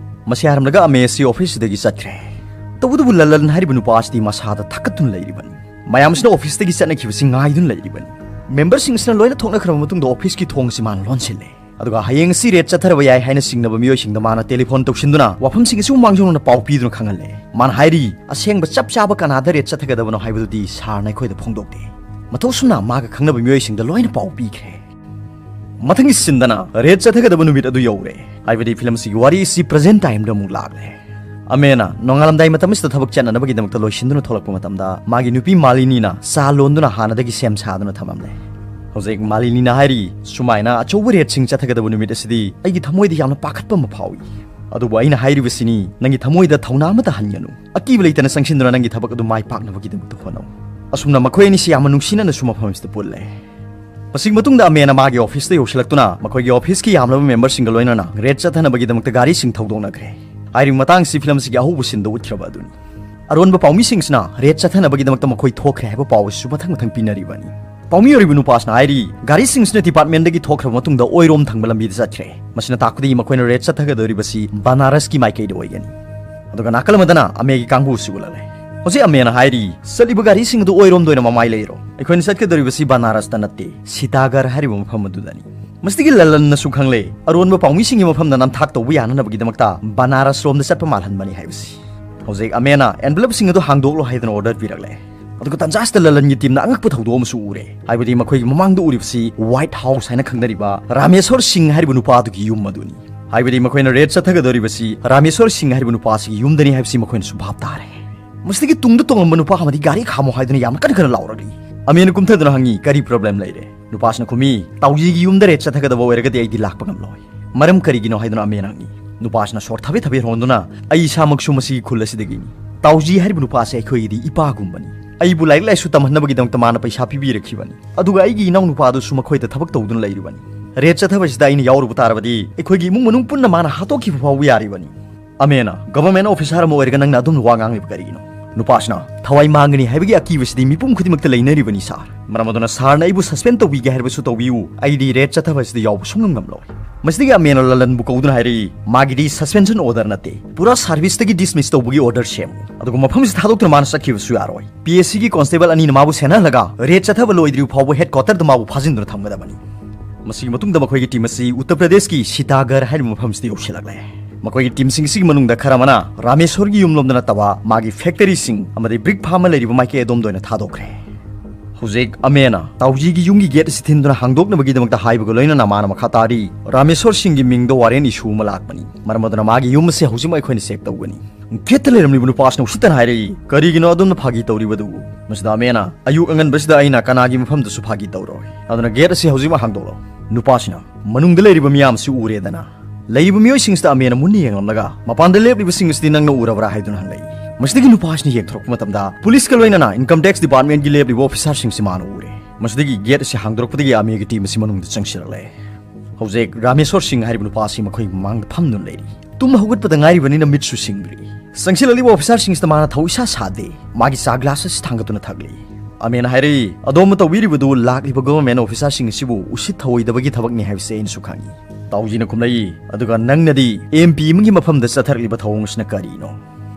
ꯃꯁꯤ ꯍꯥꯏꯔꯝꯂꯒ ꯑꯃꯦ ꯑꯁꯤ ꯑꯣꯐꯤꯁꯁꯤꯗꯒꯤ ꯆꯠꯈ꯭ꯔꯦ꯫ ꯇꯧꯕꯇꯕꯨ ꯂꯂꯟ ꯍꯥꯏꯔꯤꯕ ꯅꯨꯄꯥ ꯑꯁꯤꯗꯤ ꯃꯁꯥꯗ ꯊꯛꯀꯠꯇꯨꯅ ꯂꯩꯔꯤꯕꯅꯤ꯫ ꯃꯌꯥꯝꯁꯤꯅ ꯑꯣꯐꯤꯁꯇꯒꯤ ꯆꯠꯅꯈꯤꯕꯁꯤ ꯉꯥꯏꯗꯨꯅ ꯂꯩꯔꯤꯕꯅꯤ꯫ ꯃꯦꯝꯕꯔꯁꯤꯡꯁꯤꯅ ꯂꯣꯏꯅ ꯊꯣꯛꯅꯈ꯭ꯔꯕ ꯃꯇꯨꯡꯗ ꯑꯣꯐꯤꯁꯀꯤ ꯊꯣꯡ ꯑꯁꯤ ꯃꯥꯅ ꯂꯣꯟꯁꯤꯜꯂꯦ꯫ ꯑꯗꯨꯒ ꯍꯌꯦꯡ ꯑꯁꯤ ꯔꯦꯠ ꯆꯠꯊꯔꯕ ꯌꯥꯏ ꯍꯥꯏꯅ ꯆꯤꯡꯅꯕ ꯃꯤꯑꯣꯏꯁꯤꯡꯗ ꯃꯥꯅ ꯇꯦꯂꯤꯐꯣꯟ ꯇꯧꯁꯤꯟꯗꯨꯅ ꯋꯥꯐꯝꯁꯤꯡ ꯑꯁꯤꯕꯨ ꯃꯥꯡꯖꯧꯅꯅ ꯄꯥꯎ ꯄꯤꯗꯨꯅ ꯈꯪꯍꯜꯂꯦ꯫ ꯃꯥꯅ ꯍꯥꯏꯔꯤ, "ꯑꯁꯦꯡꯕ ꯆꯞ ꯆꯥꯕ ꯀꯅꯥꯗ ꯔꯦꯠ ꯆꯠꯊꯒꯗꯕꯅꯣ ꯍꯥꯏꯕꯗꯨꯗꯤ ꯁꯥꯔꯅ ꯑꯩꯈꯣꯏꯗ ꯐꯣꯡꯗꯣꯛꯇꯦ꯫ ꯃꯊꯧ ꯑꯁꯨꯝꯅ ꯃꯥꯒ ꯈꯪꯅꯕ ꯃꯤꯑꯣꯏꯁꯤꯡꯗ ꯂꯣꯏꯅ ꯄꯥꯎ ꯄꯤꯈ꯭ꯔꯦ꯫" ꯃꯊꯪꯒꯤ ꯁꯤꯟꯗꯅ ꯔꯦꯠ ꯆꯠꯊꯒꯗꯕ ꯅꯨꯃꯤꯠ ꯑꯗꯨ ꯌꯧꯔꯦ꯫ ꯍꯥꯏꯕꯗꯤ ꯐꯤꯂꯝ ꯑꯁꯤꯒꯤ ꯋꯥꯔꯤ ꯑꯁꯤ ꯄ꯭ꯔꯖꯦꯟ ꯇꯥꯏꯝꯗ ꯑꯃꯨꯛ ꯂꯥꯛꯂꯦ꯫ ꯑꯃꯦꯅ ꯅꯣꯡꯉꯥꯜꯂꯝꯗꯥꯏ ꯃꯇꯝ ꯑꯁꯤꯗ ꯊꯕꯛ ꯆꯠꯅꯅꯕꯒꯤꯗꯃꯛꯇ ꯂꯣꯏꯁꯤꯟꯗꯨꯅ ꯊꯣꯛꯂꯛꯄ ꯃꯇꯝꯗ ꯃꯥꯒꯤ ꯅꯨꯄꯤ ꯃꯥꯂꯤꯅꯤꯅ ꯆꯥ ꯂꯣꯟꯗꯨꯅ ꯍꯥꯟꯅꯗꯒꯤ ꯁꯦꯝ ꯁꯥꯗꯨꯅ ꯊꯝꯂꯝꯂꯦ꯫ ꯍꯧꯖꯤꯛ ꯃꯥꯂꯤꯅꯤꯅ ꯍꯥꯏꯔꯤ, "ꯁꯨꯃꯥꯏꯅ ꯑꯆꯧꯕ ꯔꯦꯠꯁꯤꯡ ꯆꯠꯊꯒꯗꯕ ꯅꯨꯃꯤꯠ ꯑꯁꯤꯗꯤ ꯑꯩꯒꯤ ꯊꯃꯣꯏꯗ ꯌꯥꯝꯅ ꯄꯥꯈꯠꯄ ꯑꯃ ꯐꯥꯎꯏ꯫ ꯑꯗꯨꯕꯨ ꯑꯩꯅ ꯍꯥꯏꯔꯤꯕꯁꯤꯅꯤ, ꯅꯪꯒꯤ ꯊꯃꯣꯏꯗ ꯊꯧꯅꯥ ꯑꯃꯠꯇ ꯍꯟꯒꯅꯨ꯫ ꯑꯀꯤꯕ ꯂꯩꯇꯅ ꯆꯪꯁꯤꯟꯗꯨꯅ ꯅꯪꯒꯤ ꯊꯕꯛ ꯑꯗꯨ ꯃꯥꯏ ꯄꯥꯛꯅꯕꯒꯤꯗꯃꯛꯇ ꯍꯣꯠꯅꯧ꯫" ꯑꯁꯨꯝꯅ ꯃꯈꯣꯏ ꯑꯅꯤꯁꯤ ꯌꯥꯝꯅ ꯅꯨꯡꯁꯤꯅꯅꯁꯨ ꯃꯐꯝ ꯑꯁꯤꯗ ꯄꯨꯜꯂꯦ꯫ ꯃꯁꯤꯒꯤ ꯃꯇꯨꯡꯗ ꯑꯃꯦꯅ ꯃꯥꯒꯤ ꯑꯣꯐꯤꯁꯇ ꯌꯧꯁꯤꯜꯂꯛꯇꯨꯅ ꯃꯈꯣꯏꯒꯤ ꯑꯣꯐꯤꯁꯀꯤ ꯌꯥꯝꯂꯕ ꯃꯦꯝꯕꯔꯁꯤꯡꯒ ꯂꯣꯏꯅꯅ ꯔꯦꯠ ꯆꯠꯊꯅꯕꯒꯤꯗꯃꯛꯇ ꯒꯥꯔꯤꯁꯤꯡ ꯊꯧꯗꯣꯛꯅꯈ꯭ꯔꯦ꯫ ꯍꯥꯏꯔꯤꯕ ꯃꯇꯥꯡꯁꯤ ꯐꯤꯂꯝ ꯑꯁꯤꯒꯤ ꯑꯍꯧꯕ ꯁꯤꯟꯗ ꯎꯠꯈ꯭ꯔꯕ ꯑꯗꯨꯅꯤ꯫ ꯑꯔꯣꯟꯕ ꯄꯥꯎꯃꯤꯁꯤꯡꯁꯤꯅ ꯔꯦꯠ ꯆꯠꯊꯅꯕꯒꯤꯗꯃꯛꯇ ꯃꯈꯣꯏ ꯊꯣꯛꯈ꯭ꯔꯦ ꯍꯥꯏꯕ ꯄꯥꯎ ꯑꯁꯤꯁꯨ ꯃꯊꯪ ꯃꯊꯪ ꯄꯤꯅꯔꯤꯕꯅꯤ꯫ ꯄꯥꯎꯃꯤ ꯑꯣꯏꯔꯤꯕ ꯅꯨꯄꯥꯁꯤꯅ ꯍꯥꯏꯔꯤ, ꯒꯥꯔꯤꯁꯤꯡꯁꯤꯅ ꯗꯤꯄꯥꯔꯠꯃꯦꯟꯗꯒꯤ ꯊꯣꯛꯈ꯭ꯔꯕ ꯃꯇꯨꯡꯗ ꯑꯣꯏꯔꯣꯝ ꯊꯪꯕ ꯂꯝꯕꯤꯗ ꯆꯠꯈ꯭ꯔꯦ꯫ ꯃꯁꯤꯅ ꯇꯥꯛꯄꯗꯤ ꯃꯈꯣꯏꯅ ꯔꯦꯠ ꯆꯠꯊꯒꯗꯧꯔꯤꯕꯁꯤ ꯕꯅꯥꯔꯁꯀꯤ ꯃꯥꯏꯀꯩꯗ ꯑꯣꯏꯒꯅꯤ꯫ ꯑꯗꯨꯒ ꯅꯥꯀꯜ ꯑꯃꯗꯅ ꯑꯃꯦꯒꯤ ꯀꯥꯡꯕꯨ ꯑꯁꯤ ꯎꯠꯂꯛꯂꯦ꯫ ꯍꯧꯖꯤꯛ ꯑꯃꯦꯅ ꯍꯥꯏꯔꯤ, "ꯆꯠꯂꯤꯕ ꯒꯥꯔꯤꯁꯤꯡ ꯑꯗꯨ ꯑꯣꯏꯔꯣꯝꯗ ꯑꯣꯏꯅ ꯃꯃꯥꯏ ꯂꯩꯔꯣ꯫ ꯑꯩꯈꯣꯏꯅ ꯆꯠꯀꯗꯧꯔꯤꯕꯁꯤ ꯕꯅꯥꯔꯁꯇ ꯅꯠꯇꯦ, ꯁꯤꯇꯥꯒꯔ ꯍꯥꯏꯔꯤꯕ ꯃꯐꯝ ꯑꯗꯨꯗꯅꯤ꯫" ꯃꯁꯤꯗꯒꯤ ꯂꯂꯟꯅꯁꯨ ꯈꯪꯂꯦ, ꯑꯔꯣꯟꯕ ꯄꯥꯎꯃꯤꯁꯤꯡꯒꯤ ꯃꯐꯝꯗ ꯅꯝꯊꯥꯛ ꯇꯧꯕ ꯌꯥꯅꯅꯕꯒꯤꯗꯃꯛꯇ ꯕꯅꯥꯔꯁ ꯔꯣꯝꯗ ꯆꯠꯄ ꯃꯥꯜꯍꯟꯕꯅꯤ ꯍꯥꯏꯕꯁꯤ꯫ ꯍꯧꯖꯤꯛ ꯑꯃꯦꯅ ꯑꯦꯟꯚꯦꯂꯞꯁꯤꯡ ꯑꯗꯨ ꯍꯥꯡꯗꯣꯛꯂꯣ ꯍꯥꯏꯗꯅ ꯑꯣꯔꯗꯔ ꯄꯤꯔꯛꯂꯦ꯫ ꯑꯗꯨꯒ ꯇꯟꯖꯥꯁꯤꯗ ꯂꯂꯟꯒꯤ ꯇꯤꯝꯅ ꯑꯉꯛꯄ ꯊꯧꯗꯣꯛ ꯑꯃꯁꯨ ꯎꯔꯦ꯫ ꯍꯥꯏꯕꯗꯤ ꯃꯈꯣꯏꯒꯤ ꯃꯃꯥꯡꯗ ꯎꯔꯤꯕꯁꯤ ꯋꯥꯏꯠ ꯍꯥꯎꯁ ꯍꯥꯏꯅ ꯈꯪꯅꯔꯤꯕ ꯔꯥꯃꯦꯁꯣꯔ ꯁꯤꯡ ꯍꯥꯏꯔꯤꯕ ꯅꯨꯄꯥ ꯑꯗꯨꯒꯤ ꯌꯨꯝ ꯑꯗꯨꯅꯤ꯫ ꯍꯥꯏꯕꯗꯤ ꯃꯈꯣꯏꯅ ꯔꯦꯗ ꯆꯠꯊꯒꯗꯧꯔꯤꯕꯁꯤ ꯔꯥꯃꯦꯁꯣꯔ ꯁꯤꯡ ꯍꯥꯏꯔꯤꯕ ꯅꯨꯄꯥꯁꯤꯒꯤ ꯌꯨꯝꯗꯅꯤ ꯍꯥꯏꯕꯁꯤ ꯃꯈꯣꯏꯅꯁꯨ ꯚꯥꯞ ꯇꯥꯔꯦ꯫ ꯃꯁꯤꯗꯒꯤ ꯇꯨꯡꯗ ꯇꯣꯡꯂꯝꯕ ꯅꯨꯄꯥ ꯑꯃꯗꯤ ꯒꯥꯔꯤ ꯈꯥꯝꯃꯣ ꯍꯥꯏꯗꯨꯅ ꯌꯥꯝꯅ ꯀꯟꯅ ꯀꯟꯅ ꯂꯥꯎꯔꯛꯂꯤ꯫ ꯑꯃꯦꯟꯅ ꯀꯨꯝꯊꯗꯨꯅ ꯍꯪꯉꯤ, "ꯀꯔꯤ ꯄ꯭ꯔꯣꯕ꯭ꯂꯦꯝ ꯂꯩꯔꯦ?" ꯅꯨꯄꯥꯁꯤꯅ ꯈꯨꯝꯃꯤ, "ꯇꯥꯎꯖꯤꯒꯤ ꯌꯨꯝꯗ ꯔꯦꯗ ꯆꯠꯊꯒꯗꯕ ꯑꯣꯏꯔꯒꯗꯤ ꯑꯩꯗꯤ ꯂꯥꯛꯄ ꯉꯝꯂꯣꯏ꯫ ꯃꯔꯝ ꯀꯔꯤꯒꯤꯅꯣ?" ꯍꯥꯏꯗꯨꯅ ꯑꯃꯦꯟꯅ ꯍꯪꯉꯤ꯫ ꯅꯨꯄꯥꯁꯤꯅ ꯁꯣꯔ ꯊꯕꯦꯠ ꯊꯕꯦꯠ ꯍꯣꯟꯗꯨꯅ, "ꯑꯩ ꯏꯁꯥꯃꯛꯁꯨ ꯃꯁꯤꯒꯤ ꯈꯨꯜ ꯑꯁꯤꯗꯒꯤꯅꯤ꯫ ꯇꯥꯎꯖꯤ ꯍꯥꯏꯔꯤꯕ ꯅꯨꯄꯥ ꯑꯁꯤ ꯑꯩꯈꯣꯏꯒꯤꯗꯤ ꯏꯄꯥꯒꯨꯝꯕꯅꯤ꯫ ꯑꯩꯕꯨ ꯂꯥꯏꯔꯤꯛ ꯂꯥꯏꯁꯨ ꯇꯝꯍꯟꯅꯕꯒꯤꯗꯃꯛꯇ ꯃꯥꯅ ꯄꯩꯁꯥ ꯄꯤꯕꯤꯔꯛꯈꯤꯕꯅꯤ꯫ ꯑꯗꯨꯒ ꯑꯩꯒꯤ ꯏꯅꯥꯎ ꯅꯨꯄꯥ ꯑꯗꯨꯁꯨ ꯃꯈꯣꯏꯗ ꯊꯕꯛ ꯇꯧꯗꯨꯅ ꯂꯩꯔꯤꯕꯅꯤ꯫ ꯔꯦꯗ ꯆꯠꯊꯕꯁꯤꯗ ꯑꯩꯅ ꯌꯥꯎꯔꯨꯕ ꯇꯥꯔꯕꯗꯤ ꯑꯩꯈꯣꯏꯒꯤ ꯏꯃꯨꯡ ꯃꯅꯨꯡ ꯄꯨꯟꯅ ꯃꯥꯅ ꯍꯥꯠꯇꯣꯛꯈꯤꯕ ꯐꯥꯎꯕ ꯌꯥꯔꯤꯕꯅꯤ꯫" "ꯑꯃꯦꯟꯅ, ꯒꯚꯔꯟꯃꯦꯟꯠ ꯑꯣꯐꯤꯁꯥꯔ ꯑꯃ ꯑꯣꯏꯔꯒ ꯅꯪꯅ ꯑꯗꯨꯝꯅ ꯋꯥ ꯉꯥꯡꯂꯤꯕ ꯀꯔꯤꯒꯤꯅꯣ?" ꯅꯨꯄꯥꯁꯤꯅ, "ꯊꯋꯥꯏ ꯃꯥꯡꯒꯅꯤ ꯍꯥꯏꯕꯒꯤ ꯑꯀꯤꯕꯁꯤꯗꯤ ꯃꯤꯄꯨꯝ ꯈꯨꯗꯤꯡꯃꯛꯇ ꯂꯩꯅꯔꯤꯕꯅꯤ, ꯁꯥꯔ꯫ ꯃꯔꯝ ꯑꯗꯨꯅ ꯁꯥꯔꯅ ꯑꯩꯕꯨ ꯁꯁꯄꯦꯟ ꯇꯧꯕꯤꯒꯦ ꯍꯥꯏꯔꯕꯁꯨ ꯇꯧꯕꯤꯌꯨ, ꯑꯩꯗꯤ ꯔꯦꯗ ꯆꯠꯊꯕ ꯑꯁꯤꯗ ꯌꯥꯎꯕ ꯁꯨꯡꯉꯝ ꯉꯝꯂꯣꯏ꯫" ꯃꯁꯤꯗꯒꯤ ꯑꯃꯦꯟꯅ ꯂꯂꯟꯕꯨ ꯀꯧꯗꯨꯅ ꯍꯥꯏꯔꯛꯏ, "ꯃꯥꯒꯤꯗꯤ ꯁꯁꯄꯦꯟꯁꯟ ꯑꯣꯔꯗꯔ ꯅꯠꯇꯦ, ꯄꯨꯔꯥ ꯁꯥꯔꯚꯤꯁꯇꯒꯤ ꯗꯤꯁꯃꯤꯁ ꯇꯧꯕꯒꯤ ꯑꯣꯔꯗꯔ ꯁꯦꯝꯃꯨ꯫ ꯑꯗꯨꯒ ꯃꯐꯝꯁꯤꯗ ꯊꯥꯗꯣꯛꯇꯨꯅ ꯃꯥꯅ ꯆꯠꯈꯤꯕꯁꯨ ꯌꯥꯔꯣꯏ꯫ ꯄꯤ ꯑꯦꯁ ꯁꯤꯒꯤ ꯀꯣꯟꯁꯇꯦꯕꯜ ꯑꯅꯤꯅ ꯃꯥꯕꯨ ꯁꯦꯟꯅꯍꯜꯂꯒ ꯔꯦꯗ ꯆꯠꯊꯕ ꯂꯣꯏꯗ꯭ꯔꯤꯕ ꯐꯥꯎꯕ ꯍꯦꯗ ꯀ꯭ꯋꯥꯇꯔꯗ ꯃꯥꯕꯨ ꯐꯥꯖꯤꯟꯗꯨꯅ ꯊꯝꯒꯗꯕꯅꯤ꯫" ꯃꯁꯤꯒꯤ ꯃꯇꯨꯡꯗ ꯃꯈꯣꯏꯒꯤ ꯇꯤꯝ ꯑꯁꯤ ꯎꯠꯇꯔ ꯄ꯭ꯔꯗꯦꯁꯀꯤ ꯁꯤꯇꯥꯒꯔ ꯍꯥꯏꯔꯤꯕ ꯃꯐꯝꯁꯤꯗ ꯌꯧꯁꯤꯜꯂꯛꯂꯦ꯫ ꯃꯈꯣꯏꯒꯤ ꯇꯤꯝꯁꯤꯡ ꯑꯁꯤꯒꯤ ꯃꯅꯨꯡꯗ ꯈꯔ ꯑꯃꯅ ꯔꯥꯃꯦꯁꯣꯔꯒꯤ ꯌꯨꯝꯂꯣꯝꯗ ꯅꯠꯇꯕ ꯃꯥꯒꯤ ꯐꯦꯛꯇꯔꯤꯁꯤꯡ ꯑꯃꯗꯤ ꯕ꯭ꯔꯤꯛ ꯐꯥꯔꯝ ꯑꯃ ꯂꯩꯔꯤꯕ ꯃꯥꯏꯀꯩ ꯑꯗꯣꯝꯗ ꯑꯣꯏꯅ ꯊꯥꯗꯣꯛꯈ꯭ꯔꯦ꯫ ꯍꯧꯖꯤꯛ ꯑꯃꯦꯟꯅ ꯇꯥꯎꯖꯤꯒꯤ ꯌꯨꯝꯒꯤ ꯒꯦꯠ ꯑꯁꯤ ꯊꯤꯟꯗꯨꯅ ꯍꯥꯡꯗꯣꯛꯅꯕꯒꯤꯗꯃꯛꯇ ꯍꯥꯏꯕꯒ ꯂꯣꯏꯅꯅ ꯃꯥꯅ ꯃꯈꯥ ꯇꯥꯔꯤ, "ꯔꯥꯃꯦꯁꯣꯔ ꯁꯤꯡꯒꯤ ꯃꯤꯡꯗ ꯋꯥꯔꯦꯟ ꯏꯁꯨ ꯑꯃ ꯂꯥꯛꯄꯅꯤ꯫ ꯃꯔꯝ ꯑꯗꯨꯅ ꯃꯥꯒꯤ ꯌꯨꯝ ꯑꯁꯤ ꯍꯧꯖꯤꯛꯃꯛ ꯑꯩꯈꯣꯏꯅ ꯆꯦꯛ ꯇꯧꯒꯅꯤ꯫" ꯒꯦꯠꯇ ꯂꯩꯔꯝꯂꯤꯕ ꯅꯨꯄꯥꯁꯤꯅ ꯎꯁꯤꯠꯇꯅ ꯍꯥꯏꯔꯛꯏ, "ꯀꯔꯤꯒꯤꯅꯣ ꯑꯗꯣꯝꯅ ꯐꯥꯒꯤ ꯇꯧꯔꯤꯕꯗꯨꯕꯨ?" ꯃꯁꯤꯗ ꯑꯃꯦꯟꯅ, "ꯑꯌꯨꯛ ꯑꯉꯟꯕꯁꯤꯗ ꯑꯩꯅ ꯀꯅꯥꯒꯤ ꯃꯐꯝꯗꯁꯨ ꯐꯥꯒꯤ ꯇꯧꯔꯣꯏ꯫ ꯑꯗꯨꯅ ꯒꯦꯠ ꯑꯁꯤ ꯍꯧꯖꯤꯛꯃꯛ ꯍꯥꯡꯗꯣꯛꯂꯣ꯫" ꯅꯨꯄꯥꯁꯤꯅ, "ꯃꯅꯨꯡꯗ ꯂꯩꯔꯤꯕ ꯃꯤꯌꯥꯝꯁꯤ ꯎꯔꯦꯗꯅ꯫ ꯂꯩꯔꯤꯕ ꯃꯤꯑꯣꯏꯁꯤꯡꯁꯤꯗ ꯑꯃꯦꯟꯅ ꯃꯨꯟꯅ ꯌꯦꯡꯂꯝꯂꯒ, ꯃꯄꯥꯟꯗ ꯂꯦꯞꯂꯤꯕꯁꯤꯡ ꯑꯁꯤꯗꯤ ꯅꯪꯅ ꯎꯔꯕ꯭ꯔꯥ?" ꯍꯥꯏꯗꯨꯅ ꯍꯪꯂꯛꯏ꯫ ꯃꯁꯤꯗꯒꯤ ꯅꯨꯄꯥꯁꯤꯅ ꯌꯦꯡꯊꯣꯔꯛꯄ ꯃꯇꯝꯗ ꯄꯨꯂꯤꯁꯀ ꯂꯣꯏꯅꯅ ꯏꯟꯀꯝ ꯇꯦꯛꯁ ꯗꯤꯄꯥꯔꯠꯃꯦꯟꯠꯀꯤ ꯂꯦꯞꯂꯤꯕ ꯑꯣꯐꯤꯁꯥꯔꯁꯤꯡꯁꯤ ꯃꯥꯅ ꯎꯔꯦ꯫ ꯃꯁꯤꯗꯒꯤ ꯒꯦꯠ ꯑꯁꯤ ꯍꯥꯡꯗꯣꯔꯛꯄꯗꯒꯤ ꯑꯃꯦꯒꯤ ꯇꯤꯝ ꯑꯁꯤ ꯃꯅꯨꯡꯗ ꯆꯪꯁꯤꯜꯂꯛꯂꯦ꯫ ꯍꯧꯖꯤꯛ ꯔꯥꯃꯦꯁꯣꯔ ꯁꯤꯡ ꯍꯥꯏꯔꯤꯕ ꯅꯨꯄꯥ ꯑꯁꯤ ꯃꯈꯣꯏꯒꯤ ꯃꯃꯥꯡꯗ ꯐꯝꯗꯨꯅ ꯂꯩꯔꯤ꯫ ꯇꯨꯝꯕ ꯍꯧꯒꯠꯄꯗ ꯉꯥꯏꯔꯤꯕꯅꯤꯅ ꯃꯤꯠꯁꯨ ꯁꯤꯡꯗ꯭ꯔꯤ꯫ ꯆꯪꯁꯤꯜꯂꯛꯂꯤꯕ ꯑꯣꯐꯤꯁꯥꯔꯁꯤꯡꯁꯤꯗ ꯃꯥꯅ ꯊꯧ ꯏꯁꯥ ꯁꯥꯗꯦ꯫ ꯃꯥꯒꯤ ꯆꯥ ꯒ꯭ꯂꯥꯁ ꯑꯁꯤ ꯊꯥꯡꯒꯠꯇꯨꯅ ꯊꯛꯂꯤ꯫ ꯑꯃꯦꯟꯅ ꯍꯥꯏꯔꯛꯏ, "ꯑꯗꯣꯝꯅ ꯇꯧꯕꯤꯔꯤꯕꯗꯨ ꯂꯥꯛꯂꯤꯕ ꯒꯣꯚꯔꯟꯃꯦꯟꯠ ꯑꯣꯐꯤꯁꯥꯔꯁꯤꯡ ꯑꯁꯤꯕꯨ ꯎꯁꯤꯠ ꯊꯑꯣꯏꯗꯕꯒꯤ ꯊꯕꯛꯅꯤ ꯍꯥꯏꯕꯁꯤ ꯑꯩꯅꯁꯨ ꯈꯪꯏ꯫" ꯇꯥꯎꯖꯤꯅ ꯈꯨꯝꯂꯛꯏ, "ꯑꯗꯨꯒ ꯅꯪꯅꯗꯤ ꯑꯦꯝ ꯄꯤ ꯑꯃꯒꯤ ꯃꯐꯝꯗ ꯆꯠꯊꯔꯛꯂꯤꯕ ꯊꯧꯑꯣꯡ ꯑꯁꯤꯅ ꯀꯔꯤꯅꯣ?"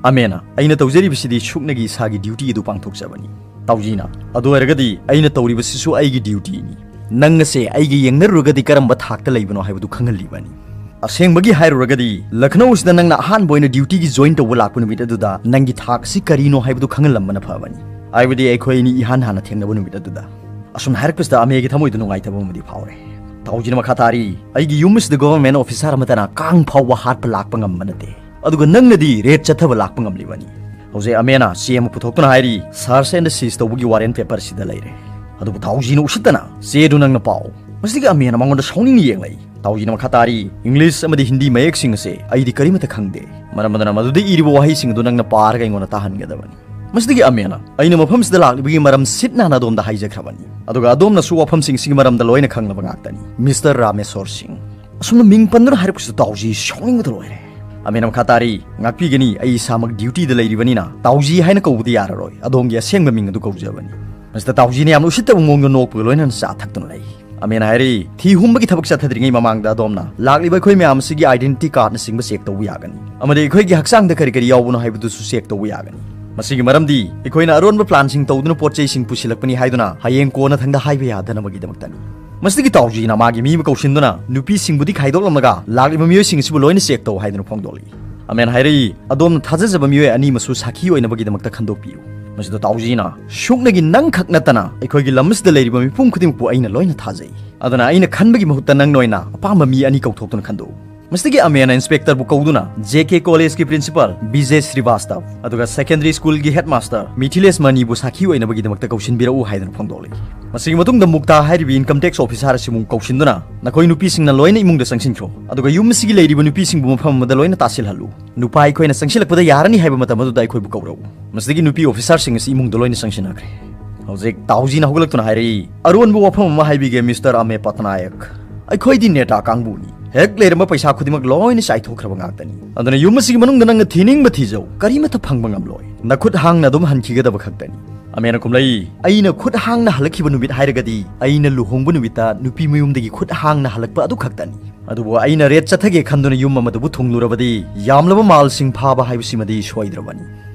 ꯑꯃꯦꯟꯅ, "ꯑꯩꯅ ꯇꯧꯖꯔꯤꯕꯁꯤꯗꯤ ꯁꯨꯞꯅꯒꯤ ꯏꯁꯥꯒꯤ ꯗ꯭ꯌꯨꯇꯤ ꯑꯗꯨ ꯄꯥꯡꯊꯣꯛꯆꯕꯅꯤ꯫" ꯇꯥꯎꯖꯤꯅ, "ꯑꯗꯨ ꯑꯣꯏꯔꯒꯗꯤ ꯑꯩꯅ ꯇꯧꯔꯤꯕꯁꯤꯁꯨ ꯑꯩꯒꯤ ꯗ꯭ꯌꯨꯇꯤꯅꯤ꯫ ꯅꯪ ꯑꯁꯦ ꯑꯩꯒ ꯌꯦꯡꯅꯔꯨꯔꯒꯗꯤ ꯀꯔꯝꯕ ꯊꯥꯛꯇ ꯂꯩꯕꯅꯣ ꯍꯥꯏꯕꯗꯨ ꯈꯪꯍꯜꯂꯤꯕꯅꯤ꯫ ꯑꯁꯦꯡꯕꯒꯤ ꯍꯥꯏꯔꯨꯔꯒꯗꯤ, ꯂꯈꯅꯧ ꯑꯁꯤꯗ ꯅꯪꯅ ꯑꯍꯥꯟꯕ ꯑꯣꯏꯅ ꯗ꯭ꯌꯨꯇꯤꯒꯤ ꯖꯣꯏꯟ ꯇꯧꯕ ꯂꯥꯛꯄ ꯅꯨꯃꯤꯠ ꯑꯗꯨꯗ ꯅꯪꯒꯤ ꯊꯥꯛ ꯑꯁꯤ ꯀꯔꯤꯅꯣ ꯍꯥꯏꯕꯗꯨ ꯈꯪꯍꯜꯂꯝꯕꯅ ꯐꯕꯅꯤ꯫ ꯍꯥꯏꯕꯗꯤ ꯑꯩꯈꯣꯏ ꯑꯅꯤ ꯏꯍꯥꯟ ꯍꯥꯟꯅ ꯊꯦꯡꯅꯕ ꯅꯨꯃꯤꯠ ꯑꯗꯨꯗ꯫" ꯑꯁꯨꯝꯅ ꯍꯥꯏꯔꯛꯄꯁꯤꯗ ꯑꯃꯦꯒꯤ ꯊꯃꯣꯏꯗ ꯅꯨꯡꯉꯥꯏꯇꯕ ꯑꯃꯗꯤ ꯐꯥꯎꯔꯦ꯫ ꯇꯥꯎꯖꯤꯅ ꯃꯈꯥ ꯇꯥꯔꯤ, "ꯑꯩꯒꯤ ꯌꯨꯝ ꯑꯁꯤꯗ government officer ꯑꯃꯠꯇꯅ ꯀꯥꯡ ꯐꯥꯎꯕ ꯍꯥꯠꯄ ꯂꯥꯛꯄ ꯉꯝꯕ ꯅꯠꯇꯦ, ꯑꯗꯨꯒ ꯅꯪꯅꯗꯤ raid ꯆꯠꯊꯕ ꯂꯥꯛꯄ ꯉꯝꯂꯤꯕꯅꯤ"꯫ ꯍꯧꯖꯤꯛ ꯑꯃꯦꯅ ꯆꯦ ꯑꯃ ꯄꯨꯊꯣꯛꯇꯨꯅ ꯍꯥꯏꯔꯤ, "Search and seize ꯇꯧꯕꯒꯤ warrant paper ꯁꯤꯗ ꯂꯩꯔꯦ꯫ ꯑꯗꯨꯕꯨ ꯇꯥꯎꯖꯤꯅ ꯎꯁꯤꯠꯇꯅ, 'ꯆꯦꯗꯨ ꯅꯪꯅ ꯄꯥꯎ"꯫ ꯃꯁꯤꯗꯒꯤ ꯑꯃꯦꯅ ꯃꯉꯣꯟꯗ ꯁꯥꯎꯅꯤꯡꯅ ꯌꯦꯡꯂꯛꯏ꯫ ꯇꯥꯎꯖꯤꯅ ꯃꯈꯥ ꯇꯥꯔꯤ, "English ꯑꯃꯗꯤ ꯍꯤꯟꯗꯤ ꯃꯌꯦꯛꯁꯤꯡ ꯑꯁꯦ ꯑꯩꯗꯤ ꯀꯔꯤꯃꯠꯇ ꯈꯪꯗꯦ꯫ ꯃꯔꯝ ꯑꯗꯨꯅ ꯃꯗꯨꯗ ꯏꯔꯤꯕ ꯋꯥꯍꯩꯁꯤꯡ ꯑꯗꯨ ꯅꯪꯅ ꯄꯥꯔꯒ ꯑꯩꯉꯣꯟꯗ ꯇꯥꯍꯟꯒꯗꯕꯅꯤ"꯫ ꯃꯁꯤꯗꯒꯤ ꯑꯃꯦꯅ, "ꯑꯩꯅ ꯃꯐꯝꯁꯤꯗ ꯂꯥꯛꯂꯤꯕꯒꯤ ꯃꯔꯝ ꯁꯤꯠ ꯅꯥꯟꯅ ꯑꯗꯣꯝꯗ ꯍꯥꯏꯖꯈ꯭ꯔꯕꯅꯤ, ꯑꯗꯨꯒ ꯑꯗꯣꯝꯅꯁꯨ ꯋꯥꯐꯝꯁꯤꯡꯁꯤꯒꯤ ꯃꯔꯝꯗ ꯂꯣꯏꯅ ꯈꯪꯂꯕ ꯉꯥꯛꯇꯅꯤ, ꯃꯤꯁꯇꯔ ꯔꯥꯃꯦꯁꯣꯔ ꯁꯤꯡ"꯫ ꯑꯁꯨꯝꯅ ꯃꯤꯡ ꯄꯟꯗꯨꯅ ꯍꯥꯏꯔꯛꯄꯁꯤꯗ ꯇꯥꯎꯖꯤ ꯁꯥꯎꯅꯤꯡꯕꯗ ꯂꯣꯏꯔꯦ꯫ ꯑꯃꯦꯅ ꯃꯈꯥ ꯇꯥꯔꯤ, "ꯉꯥꯛꯄꯤꯒꯅꯤ, ꯑꯩ ꯏꯁꯥꯃꯛ duty ꯗ ꯂꯩꯔꯤꯕꯅꯤꯅ ꯇꯥꯎꯖꯤ ꯍꯥꯏꯅ ꯀꯧꯕꯗꯤ ꯌꯥꯔꯔꯣꯏ, ꯑꯗꯣꯝꯒꯤ ꯑꯁꯦꯡꯕ ꯃꯤꯡ ꯑꯗꯨ ꯀꯧꯖꯕꯅꯤ"꯫ ꯃꯁꯤꯗ ꯇꯥꯎꯖꯤꯅ ꯌꯥꯝꯅ ꯎꯁꯤꯠꯇꯕ ꯃꯑꯣꯡꯗ ꯅꯣꯛꯄꯒ ꯂꯣꯏꯅꯅ ꯆꯥ ꯊꯛꯇꯨꯅ ꯂꯩ꯫ ꯑꯃꯦꯅ ꯍꯥꯏꯔꯤ, "ꯊꯤ ꯍꯨꯝꯕꯒꯤ ꯊꯕꯛ ꯆꯠꯊꯗ꯭ꯔꯤꯉꯩ ꯃꯃꯥꯡꯗ ꯑꯗꯣꯝꯅ ꯂꯥꯛꯂꯤꯕ ꯑꯩꯈꯣꯏ ꯃꯌꯥꯝ ꯑꯁꯤꯒꯤ identity card ꯅꯆꯤꯡꯕ check ꯇꯧꯕ ꯌꯥꯒꯅꯤ, ꯑꯃꯗꯤ ꯑꯩꯈꯣꯏꯒꯤ ꯍꯛꯆꯥꯡꯗ ꯀꯔꯤ ꯀꯔꯤ ꯌꯥꯎꯕꯅꯣ ꯍꯥꯏꯕꯗꯨꯁꯨ check ꯇꯧꯕ ꯌꯥꯒꯅꯤ꯫ ꯃꯁꯤꯒꯤ ꯃꯔꯝꯗꯤ ꯑꯩꯈꯣꯏꯅ ꯑꯔꯣꯟꯕ plan ꯁꯤꯡ ꯇꯧꯗꯨꯅ ꯄꯣꯠ ꯆꯩꯁꯤꯡ ꯄꯨꯁꯤꯜꯂꯛꯄꯅꯤ ꯍꯥꯏꯗꯨꯅ ꯍꯌꯦꯡ ꯀꯣꯟꯅꯊꯪꯗ ꯍꯥꯏꯕ ꯌꯥꯗꯅꯕꯒꯤꯗꯃꯛꯇꯅꯤ"꯫ ꯃꯁꯤꯗꯒꯤ ꯇꯥꯎꯖꯤꯅ ꯃꯥꯒꯤ ꯃꯤ ꯑꯃ ꯀꯧꯁꯤꯟꯗꯨꯅ ꯅꯨꯄꯤꯁꯤꯡꯕꯨꯗꯤ ꯈꯥꯏꯗꯣꯛꯂꯝꯂꯒ ꯂꯥꯛꯂꯤꯕ ꯃꯤꯑꯣꯏꯁꯤꯡ ꯑꯁꯤꯕꯨ ꯂꯣꯏꯅ check ꯇꯧ ꯍꯥꯏꯗꯨꯅ ꯐꯣꯡꯗꯣꯛꯂꯤ꯫ ꯑꯃꯦꯅ ꯍꯥꯏꯔꯛꯏ, "ꯑꯗꯣꯝꯅ ꯊꯥꯖꯖꯕ ꯃꯤꯑꯣꯏ ꯑꯅꯤꯃꯁꯨ ꯁꯥꯈꯤ ꯑꯣꯏꯅꯕꯒꯤꯗꯃꯛꯇ ꯈꯟꯗꯣꯛꯄꯤꯌꯨ"꯫ ꯃꯁꯤꯗ ꯇꯥꯎꯖꯤꯅ, "ꯁꯨꯞꯅꯒꯤ ꯅꯪꯈꯛ ꯅꯠꯇꯅ ꯑꯩꯈꯣꯏꯒꯤ ꯂꯝ ꯑꯁꯤꯗ ꯂꯩꯔꯤꯕ ꯃꯤꯄꯨꯝ ꯈꯨꯗꯤꯡꯃꯛꯄꯨ ꯑꯩꯅ ꯂꯣꯏꯅ ꯊꯥꯖꯩ꯫ ꯑꯗꯨꯅ ꯑꯩꯅ ꯈꯟꯕꯒꯤ ꯃꯍꯨꯠꯇ ꯅꯪ ꯅꯣꯏꯅ ꯑꯄꯥꯝꯕ ꯃꯤ ꯑꯅꯤ ꯀꯧꯊꯣꯛꯇꯨꯅ ꯈꯟꯗꯣꯛꯎ"꯫ ꯃꯁꯤꯗꯒꯤ ꯑꯃꯦꯅ inspector ꯕꯨ ꯀꯧꯗꯨꯅ J K College ꯀꯤ principal B J Srivastava ꯑꯗꯨꯒ secondary school ꯒꯤ headmaster Mithilesh ꯃꯅꯤꯕꯨ ꯁꯥꯈꯤ ꯑꯣꯏꯅꯕꯒꯤꯗꯃꯛꯇ ꯀꯧꯁꯤꯟꯕꯤꯔꯛꯎ ꯍꯥꯏꯗꯨꯅ ꯐꯣꯡꯗꯣꯛꯂꯤ꯫ ꯃꯁꯤꯒꯤ ꯃꯇꯨꯡꯗ ꯃꯨꯛꯇꯥ ꯍꯥꯏꯔꯤꯕ income tax officer ꯑꯁꯤꯕꯨ ꯀꯧꯁꯤꯟꯗꯨꯅ, "ꯅꯈꯣꯏ ꯅꯨꯄꯤꯁꯤꯡꯅ ꯂꯣꯏꯅ ꯏꯃꯨꯡꯗ ꯆꯪꯁꯤꯟꯈ꯭ꯔꯣ, ꯑꯗꯨꯒ ꯌꯨꯝ ꯑꯁꯤꯒꯤ ꯂꯩꯔꯤꯕ ꯅꯨꯄꯤꯁꯤꯡꯕꯨ ꯃꯐꯝ ꯑꯃꯗ ꯂꯣꯏꯅ ꯇꯥꯁꯤꯜꯍꯜꯂꯨ꯫ ꯅꯨꯄꯥ ꯑꯩꯈꯣꯏꯅ ꯆꯪꯁꯤꯜꯂꯛꯄꯗ ꯌꯥꯔꯅꯤ ꯍꯥꯏꯕ ꯃꯇꯝ ꯑꯗꯨꯗ ꯑꯩꯈꯣꯏꯕꯨ ꯀꯧꯔꯛꯎ"꯫ ꯃꯁꯤꯗꯒꯤ ꯅꯨꯄꯤ officer ꯁꯤꯡ ꯑꯁꯤ ꯏꯃꯨꯡꯗ ꯂꯣꯏꯅ ꯆꯪꯁꯤꯟꯅꯈ꯭ꯔꯦ꯫ ꯍꯧꯖꯤꯛ ꯇꯥꯎꯖꯤꯅ ꯍꯧꯒꯠꯂꯛꯇꯨꯅ ꯍꯥꯏꯔꯛꯏ, "ꯑꯔꯣꯟꯕ ꯋꯥꯐꯝ ꯑꯃ ꯍꯥꯏꯕꯤꯒꯦ, ꯃꯤꯁꯇꯔ ꯑꯃꯦ ꯄꯇꯅꯥꯌꯛ꯫ ꯑꯩꯈꯣꯏꯗꯤ ꯅꯦꯇꯥ ꯀꯥꯡꯕꯨꯅꯤ꯫ ꯍꯦꯛ ꯂꯩꯔꯝꯕ ꯄꯩꯁꯥ ꯈꯨꯗꯤꯡꯃꯛ ꯂꯣꯏꯅ ꯆꯥꯏꯊꯣꯛꯈ꯭ꯔꯕ ꯉꯥꯛꯇꯅꯤ꯫ ꯑꯗꯨꯅ ꯌꯨꯝ ꯑꯁꯤꯒꯤ ꯃꯅꯨꯡꯗ ꯅꯪꯅ ꯊꯤꯅꯤꯡꯕ ꯊꯤꯖꯧ, ꯀꯔꯤꯃꯠꯇ ꯐꯪꯕ ꯉꯝꯂꯣꯏ꯫ ꯅꯈꯨꯠ ꯍꯥꯡꯅ ꯑꯗꯨꯝ ꯍꯟꯈꯤꯒꯗꯕ ꯈꯛꯇꯅꯤ"꯫ ꯑꯃꯦꯅ ꯈꯨꯝꯂꯛꯏ, "ꯑꯩꯅ ꯈꯨꯠ ꯍꯥꯡꯅ ꯍꯜꯂꯛꯈꯤꯕ ꯅꯨꯃꯤꯠ ꯍꯥꯏꯔꯒꯗꯤ ꯑꯩꯅ ꯂꯨꯍꯣꯡꯕ ꯅꯨꯃꯤꯠꯇ ꯅꯨꯄꯤ ꯃꯌꯨꯝꯗꯒꯤ ꯈꯨꯠ ꯍꯥꯡꯅ ꯍꯜꯂꯛꯄ ꯑꯗꯨ ꯈꯛꯇꯅꯤ꯫ ꯑꯗꯨꯕꯨ ꯑꯩꯅ raid ꯆꯠꯊꯒꯦ ꯈꯟꯗꯨꯅ ꯌꯨꯝ ꯑꯃꯗꯨꯕꯨ ꯊꯨꯡꯂꯨꯔꯕꯗꯤ ꯌꯥꯝꯂꯕ ꯃꯥꯜꯁꯤꯡ ꯐꯥꯕ ꯍꯥꯏꯕꯁꯤꯃꯗꯤ ꯁꯣꯏꯗ꯭ꯔꯕꯅꯤ"꯫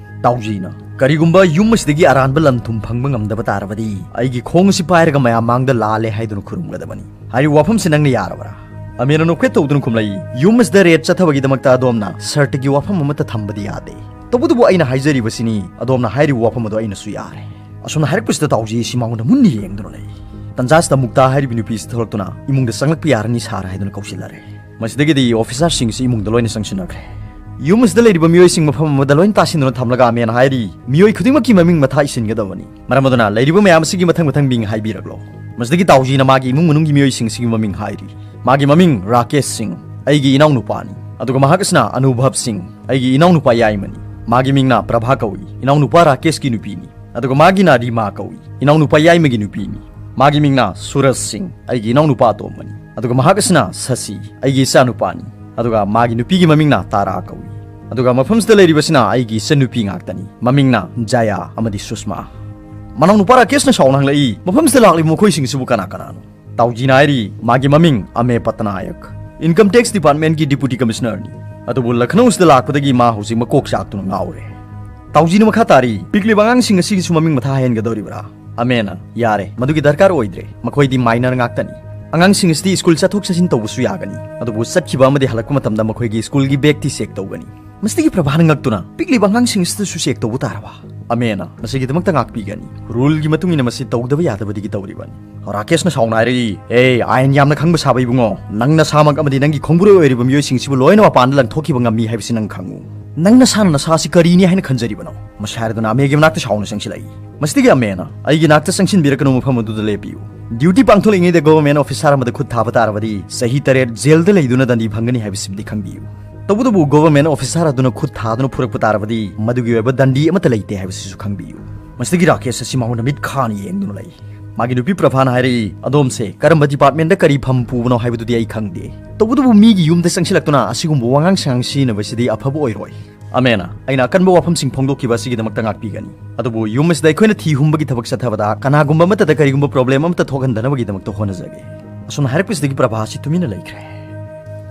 ꯇꯥꯎꯖꯤꯅ, "ꯀꯔꯤꯒꯨꯝꯕ ꯌꯨꯝ ꯑꯁꯤꯗꯒꯤ ꯑꯔꯥꯟꯕ ꯂꯟ ꯊꯨꯝ ꯐꯪꯕ ꯉꯝꯗꯕ ꯇꯥꯔꯕꯗꯤ ꯑꯩꯒꯤ ꯈꯣꯡ ꯑꯁꯤ ꯄꯥꯏꯔꯒ ꯃꯌꯥꯝ ꯃꯥꯡꯗ ꯂꯥꯜꯂꯦ ꯍꯥꯏꯗꯨꯅ ꯈꯨꯔꯨꯝꯒꯗꯕꯅꯤ"꯫ ꯍꯥꯏꯔꯤꯕ ꯋꯥꯐꯝꯁꯤ ꯅꯪꯅ ꯌꯥꯔꯕ꯭ꯔꯥ? ꯑꯃꯦꯅ ꯅꯣꯛꯐꯦꯠ ꯇꯧꯗꯨꯅ ꯈꯨꯝꯂꯛꯏ, "ꯌꯨꯝ ꯑꯁꯤꯗ raid ꯆꯠꯊꯕꯒꯤꯗꯃꯛꯇ ꯑꯗꯣꯝꯅ shirt ꯀꯤ ꯋꯥꯐꯝ ꯑꯃꯠꯇ ꯊꯝꯕꯗꯤ ꯌꯥꯗꯦ꯫ ꯇꯧꯕꯇꯕꯨ ꯑꯩꯅ ꯍꯥꯏꯖꯔꯤꯕꯁꯤꯅꯤ, ꯑꯗꯣꯝꯅ ꯍꯥꯏꯔꯤꯕ ꯋꯥꯐꯝ ꯑꯗꯨ ꯑꯩꯅꯁꯨ ꯌꯥꯔꯦ"꯫ ꯑꯁꯨꯝꯅ ꯍꯥꯏꯔꯛꯄꯁꯤꯗ ꯇꯥꯎꯖꯤ ꯑꯁꯤ ꯃꯉꯣꯟꯗ ꯃꯨꯟꯅ ꯌꯦꯡꯗꯨꯅ ꯂꯩ꯫ ꯇꯟꯖꯥꯁꯤꯗ ꯃꯨꯛꯇꯥ ꯍꯥꯏꯔꯤꯕ ꯅꯨꯄꯤꯁꯤ ꯊꯣꯛꯂꯛꯇꯨꯅ, "ꯏꯃꯨꯡꯗ ꯆꯪꯂꯛꯄ ꯌꯥꯔꯅꯤ ꯁꯥꯔ" ꯍꯥꯏꯗꯨꯅ ꯀꯧꯁꯤꯜꯂꯔꯦ꯫ ꯃꯁꯤꯗꯒꯤꯗꯤ ꯑꯣꯐꯤꯁꯥꯔꯁꯤꯡꯁꯤ ꯏꯃꯨꯡꯗ ꯂꯣꯏꯅ ꯆꯪꯁꯤꯟꯅꯈ꯭ꯔꯦ꯫ ꯌꯨꯝ ꯑꯁꯤꯗ ꯂꯩꯔꯤꯕ ꯃꯤꯑꯣꯏꯁꯤꯡ ꯃꯐꯝ ꯑꯃꯗ ꯂꯣꯏꯅ ꯇꯥꯁꯤꯟꯗꯨꯅ ꯊꯝꯂꯒ ꯑꯃꯦꯟ ꯍꯥꯏꯔꯤ, "ꯃꯤꯑꯣꯏ ꯈꯨꯗꯤꯡꯃꯛꯀꯤ ꯃꯃꯤꯡ ꯃꯊꯥ ꯏꯁꯤꯟꯒꯗꯕꯅꯤ꯫ ꯃꯔꯝ ꯑꯗꯨꯅ ꯂꯩꯔꯤꯕ ꯃꯌꯥꯝ ꯑꯁꯤꯒꯤ ꯃꯊꯪ ꯃꯊꯪ ꯃꯤꯡ ꯍꯥꯏꯕꯤꯔꯛꯂꯣ꯫" ꯃꯁꯤꯗꯒꯤ ꯇꯥꯎꯖꯤꯅ ꯃꯥꯒꯤ ꯏꯃꯨꯡ ꯃꯅꯨꯡꯒꯤ ꯃꯤꯑꯣꯏꯁꯤꯡ ꯑꯁꯤꯒꯤ ꯃꯃꯤꯡ ꯍꯥꯏꯔꯤ꯫ ꯃꯥꯒꯤ ꯃꯃꯤꯡ ꯔꯥꯀꯦꯁ ꯁꯤꯡ, ꯑꯩꯒꯤ ꯏꯅꯥꯎꯅꯨꯄꯥꯅꯤ꯫ ꯑꯗꯨꯒ ꯃꯍꯥꯛ ꯑꯁꯤꯅ ꯑꯅꯨꯚꯕ ꯁꯤꯡ, ꯑꯩꯒꯤ ꯏꯅꯥꯎꯅꯨꯄꯥ ꯌꯥꯏꯃꯅꯤ꯫ ꯃꯥꯒꯤ ꯃꯤꯡꯅ ꯄ꯭ꯔꯚꯥ ꯀꯧꯏ, ꯏꯅꯥꯎꯅꯨꯄꯥ ꯔꯥꯀꯦꯁꯀꯤ ꯅꯨꯄꯤꯅꯤ꯫ ꯑꯗꯨꯒ ꯃꯥꯒꯤꯅ ꯔꯤꯃꯥ ꯀꯧꯏ, ꯏꯅꯥꯎꯅꯨꯄꯥ ꯌꯥꯏꯃꯒꯤ ꯅꯨꯄꯤꯅꯤ꯫ ꯃꯥꯒꯤ ꯃꯤꯡꯅ ꯁꯨꯔꯖ ꯁꯤꯡ, ꯑꯩꯒꯤ ꯏꯅꯥꯎꯅꯨꯄꯥ ꯑꯇꯣꯝꯕꯅꯤ꯫ ꯑꯗꯨꯒ ꯃꯍꯥꯛ ꯑꯁꯤꯅ ꯁꯁꯤ, ꯑꯩꯒꯤ ꯏꯆꯥꯅꯨꯄꯥꯅꯤ꯫ ꯑꯗꯨꯒ ꯃꯥꯒꯤ ꯅꯨꯄꯤꯒꯤ ꯃꯃꯤꯡꯅ ꯇꯥꯔꯥ ꯀꯧꯏ꯫ ꯑꯗꯨꯒ ꯃꯐꯝꯁꯤꯗ ꯂꯩꯔꯤꯕꯁꯤꯅ ꯑꯩꯒꯤ ꯏꯆꯟꯅꯨꯄꯤ ꯉꯥꯛꯇꯅꯤ꯫ ꯃꯃꯤꯡꯅ ꯖꯌꯥ ꯑꯃꯗꯤ ꯁꯨꯁꯃꯥ꯫ ꯃꯅꯥꯎꯅꯨꯄꯥ ꯔꯥꯀꯦꯁꯅ ꯁꯥꯎꯅ ꯍꯪꯂꯛꯏ, "ꯃꯐꯝꯁꯤꯗ ꯂꯥꯛꯂꯤꯕ ꯃꯈꯣꯏꯁꯤꯡꯁꯤꯕꯨ ꯀꯅꯥ ꯀꯅꯥꯅꯣ?" ꯇꯥꯎꯖꯤꯅ ꯍꯥꯏꯔꯤ, "ꯃꯥꯒꯤ ꯃꯃꯤꯡ ꯑꯃꯦ ꯄꯠꯅꯥꯌꯛ, ꯏꯟꯀꯝ ꯇꯦꯛꯁ ꯗꯤꯄꯥꯔꯠꯃꯦꯟꯒꯤ ꯗꯤꯄꯨꯇꯤ ꯀꯃꯤꯁꯅꯔꯅꯤ꯫ ꯑꯗꯨꯕꯨ ꯂꯈꯅꯧꯁꯤꯗ ꯂꯥꯛꯄꯗꯒꯤ ꯃꯥ ꯍꯧꯖꯤꯛ ꯃꯀꯣꯛ ꯆꯥꯛꯇꯨꯅ ꯉꯥꯎꯔꯦ꯫" ꯇꯥꯎꯖꯤꯅ ꯃꯈꯥ ꯇꯥꯔꯤ, "ꯄꯤꯛꯂꯤꯕ ꯑꯉꯥꯡꯁꯤꯡ ꯑꯁꯤꯒꯤꯁꯨ ꯃꯃꯤꯡ ꯃꯊꯥ ꯍꯦꯟꯒꯗꯧꯔꯤꯕ꯭ꯔꯥ?" ꯑꯃꯦꯅ, "ꯌꯥꯔꯦ, ꯃꯗꯨꯒꯤ ꯗꯔꯀꯥꯔ ꯑꯣꯏꯗ꯭ꯔꯦ꯫ ꯃꯈꯣꯏꯗꯤ ꯃꯥꯏꯅꯔ ꯉꯥꯛꯇꯅꯤ꯫ ꯑꯉꯥꯡꯁꯤꯡ ꯑꯁꯤꯗꯤ ꯁ꯭ꯀꯨꯜ ꯆꯠꯊꯣꯛ ꯆꯠꯁꯤꯟ ꯇꯧꯕꯁꯨ ꯌꯥꯒꯅꯤ꯫ ꯑꯗꯨꯕꯨ ꯆꯠꯈꯤꯕ ꯑꯃꯗꯤ ꯍꯜꯂꯛꯄ ꯃꯇꯝꯗ ꯃꯈꯣꯏꯒꯤ ꯁ꯭ꯀꯨꯜꯒꯤ ꯕꯦꯒꯇꯤ ꯆꯦꯛ ꯇꯧꯒꯅꯤ꯫" ꯃꯁꯤꯗꯒꯤ ꯄ꯭ꯔꯚꯥꯅ ꯉꯛꯇꯨꯅ, "ꯄꯤꯛꯂꯤꯕ ꯑꯉꯥꯡꯁꯤꯡ ꯑꯁꯤꯗꯁꯨ ꯆꯦꯛ ꯇꯧꯕ ꯇꯥꯔꯕ?" ꯑꯃꯦꯅ, "ꯃꯁꯤꯒꯤꯗꯃꯛꯇ ꯉꯥꯛꯄꯤꯒꯅꯤ꯫ ꯔꯨꯜꯒꯤ ꯃꯇꯨꯡ ꯏꯟꯅ ꯃꯁꯤ ꯇꯧꯗꯕ ꯌꯥꯗꯕꯗꯒꯤ ꯇꯧꯔꯤꯕꯅꯤ꯫" ꯔꯥꯀꯦꯁꯅ ꯁꯥꯎꯅ ꯍꯥꯏꯔꯛꯏ, "ꯑꯦ, ꯑꯥꯏꯟ ꯌꯥꯝꯅ ꯈꯪꯕ ꯁꯥꯕ ꯏꯕꯨꯡꯉꯣ, ꯅꯪ ꯅꯁꯥꯃꯛ ꯑꯃꯗꯤ ꯅꯪꯒꯤ ꯈꯣꯡꯕꯨꯔꯣꯏ ꯑꯣꯏꯔꯤꯕ ꯃꯤꯑꯣꯏꯁꯤꯡꯁꯤꯕꯨ ꯂꯣꯏꯅ ꯃꯄꯥꯟꯗ ꯂꯪꯊꯣꯛꯈꯤꯕ ꯉꯝꯃꯤ ꯍꯥꯏꯕꯁꯤ ꯅꯪ ꯈꯪꯉꯨ꯫ ꯅꯪ ꯅꯁꯥꯅ ꯅꯁꯥ ꯑꯁꯤ ꯀꯔꯤꯅꯤ ꯍꯥꯏꯅ ꯈꯟꯖꯔꯤꯕꯅꯣ?" ꯃꯁꯤ ꯍꯥꯏꯔꯗꯨꯅ ꯑꯃꯦꯒꯤ ꯃꯅꯥꯛꯇ ꯁꯥꯎꯅ ꯆꯪꯁꯤꯜꯂꯛꯏ꯫ ꯃꯁꯤꯗꯒꯤ ꯑꯃꯦꯅ, "ꯑꯩꯒꯤ ꯅꯥꯛꯇ ꯆꯪꯁꯤꯟꯕꯤꯔꯛꯀꯅꯨ, ꯃꯐꯝ ꯑꯗꯨꯗ ꯂꯦꯞꯄꯤꯌꯨ꯫ ꯗ꯭ꯌꯨꯇꯤ ꯄꯥꯡꯊꯣꯛꯂꯤꯉꯩꯗ ꯒꯣꯚꯔꯟꯃꯦꯟꯠ ꯑꯣꯐꯤꯁꯥꯔ ꯑꯃꯗ ꯈꯨꯠ ꯊꯥꯕ ꯇꯥꯔꯕꯗꯤ ꯆꯍꯤ ꯇꯔꯦꯠ ꯖꯦꯜꯗ ꯂꯩꯗꯨꯅ ꯗꯟꯗꯤ ꯐꯪꯒꯅꯤ ꯍꯥꯏꯕꯁꯤꯃꯗꯤ ꯈꯪꯕꯤꯌꯨ꯫ ꯇꯧꯕꯇꯕꯨ ꯒꯣꯚꯔꯟꯃꯦꯟꯠ ꯑꯣꯐꯤꯁꯥꯔ ꯑꯗꯨꯅ ꯈꯨꯠ ꯊꯥꯗꯨꯅ ꯐꯨꯔꯛꯄ ꯇꯥꯔꯕꯗꯤ ꯃꯗꯨꯒꯤ ꯑꯣꯏꯕ ꯗꯟꯗꯤ ꯑꯃꯠꯇ ꯂꯩꯇꯦ ꯍꯥꯏꯕꯁꯤꯁꯨ ꯈꯪꯕꯤꯌꯨ꯫" ꯃꯁꯤꯗꯒꯤ ꯔꯥꯀꯦꯁ ꯑꯁꯤ ꯃꯉꯣꯟꯗ ꯃꯤꯠ ꯈꯥꯅ ꯌꯦꯡꯗꯨꯅ ꯂꯩ꯫ ꯃꯥꯒꯤ ꯅꯨꯄꯤ ꯄ꯭ꯔꯚꯥꯅ ꯍꯥꯏꯔꯛꯏ, "ꯑꯗꯣꯝꯁꯦ ꯀꯔꯝꯕ ꯗꯤꯄꯥꯔꯠꯃꯦꯟꯠꯇ ꯀꯔꯤ ꯐꯝ ꯄꯨꯕꯅꯣ ꯍꯥꯏꯕꯗꯨꯗꯤ ꯑꯩ ꯈꯪꯗꯦ꯫ ꯇꯧꯕꯇꯕꯨ ꯃꯤꯒꯤ ꯌꯨꯝꯗ ꯆꯪꯁꯤꯜꯂꯛꯇꯨꯅ ꯑꯁꯤꯒꯨꯝꯕ ꯋꯥꯉꯥꯡ ꯁꯉꯥꯡ ꯁꯤꯖꯤꯟꯅꯕꯁꯤꯗꯤ ꯑꯐꯕ ꯑꯣꯏꯔꯣꯏ꯫" ꯑꯃꯦꯅ, "ꯑꯩꯅ ꯑꯀꯟꯕ ꯋꯥꯐꯝꯁꯤꯡ ꯐꯣꯡꯗꯣꯛꯈꯤꯕ ꯑꯁꯤꯒꯤꯗꯃꯛꯇ ꯉꯥꯛꯄꯤꯒꯅꯤ꯫ ꯑꯗꯨꯕꯨ ꯌꯨꯝ ꯑꯁꯤꯗ ꯑꯩꯈꯣꯏꯅ ꯊꯤ ꯍꯨꯝꯕꯒꯤ ꯊꯕꯛ ꯆꯠꯊꯕꯗ ꯀꯅꯥꯒꯨꯝꯕ ꯑꯃꯠꯇꯗ ꯀꯔꯤꯒꯨꯝꯕ ꯄ꯭ꯔꯣꯕ꯭ꯂꯦꯝ ꯑꯃꯠꯇ ꯊꯣꯛꯍꯟꯗꯅꯕꯒꯤꯗꯃꯛꯇ ꯍꯣꯠꯅꯖꯒꯦ꯫" ꯑꯁꯨꯝꯅ ꯍꯥꯏꯔꯛꯄꯁꯤꯗꯒꯤ ꯄ꯭ꯔꯚꯥ ꯑꯁꯤ ꯇꯨꯃꯤꯟꯅ ꯂꯩꯈ꯭ꯔꯦ꯫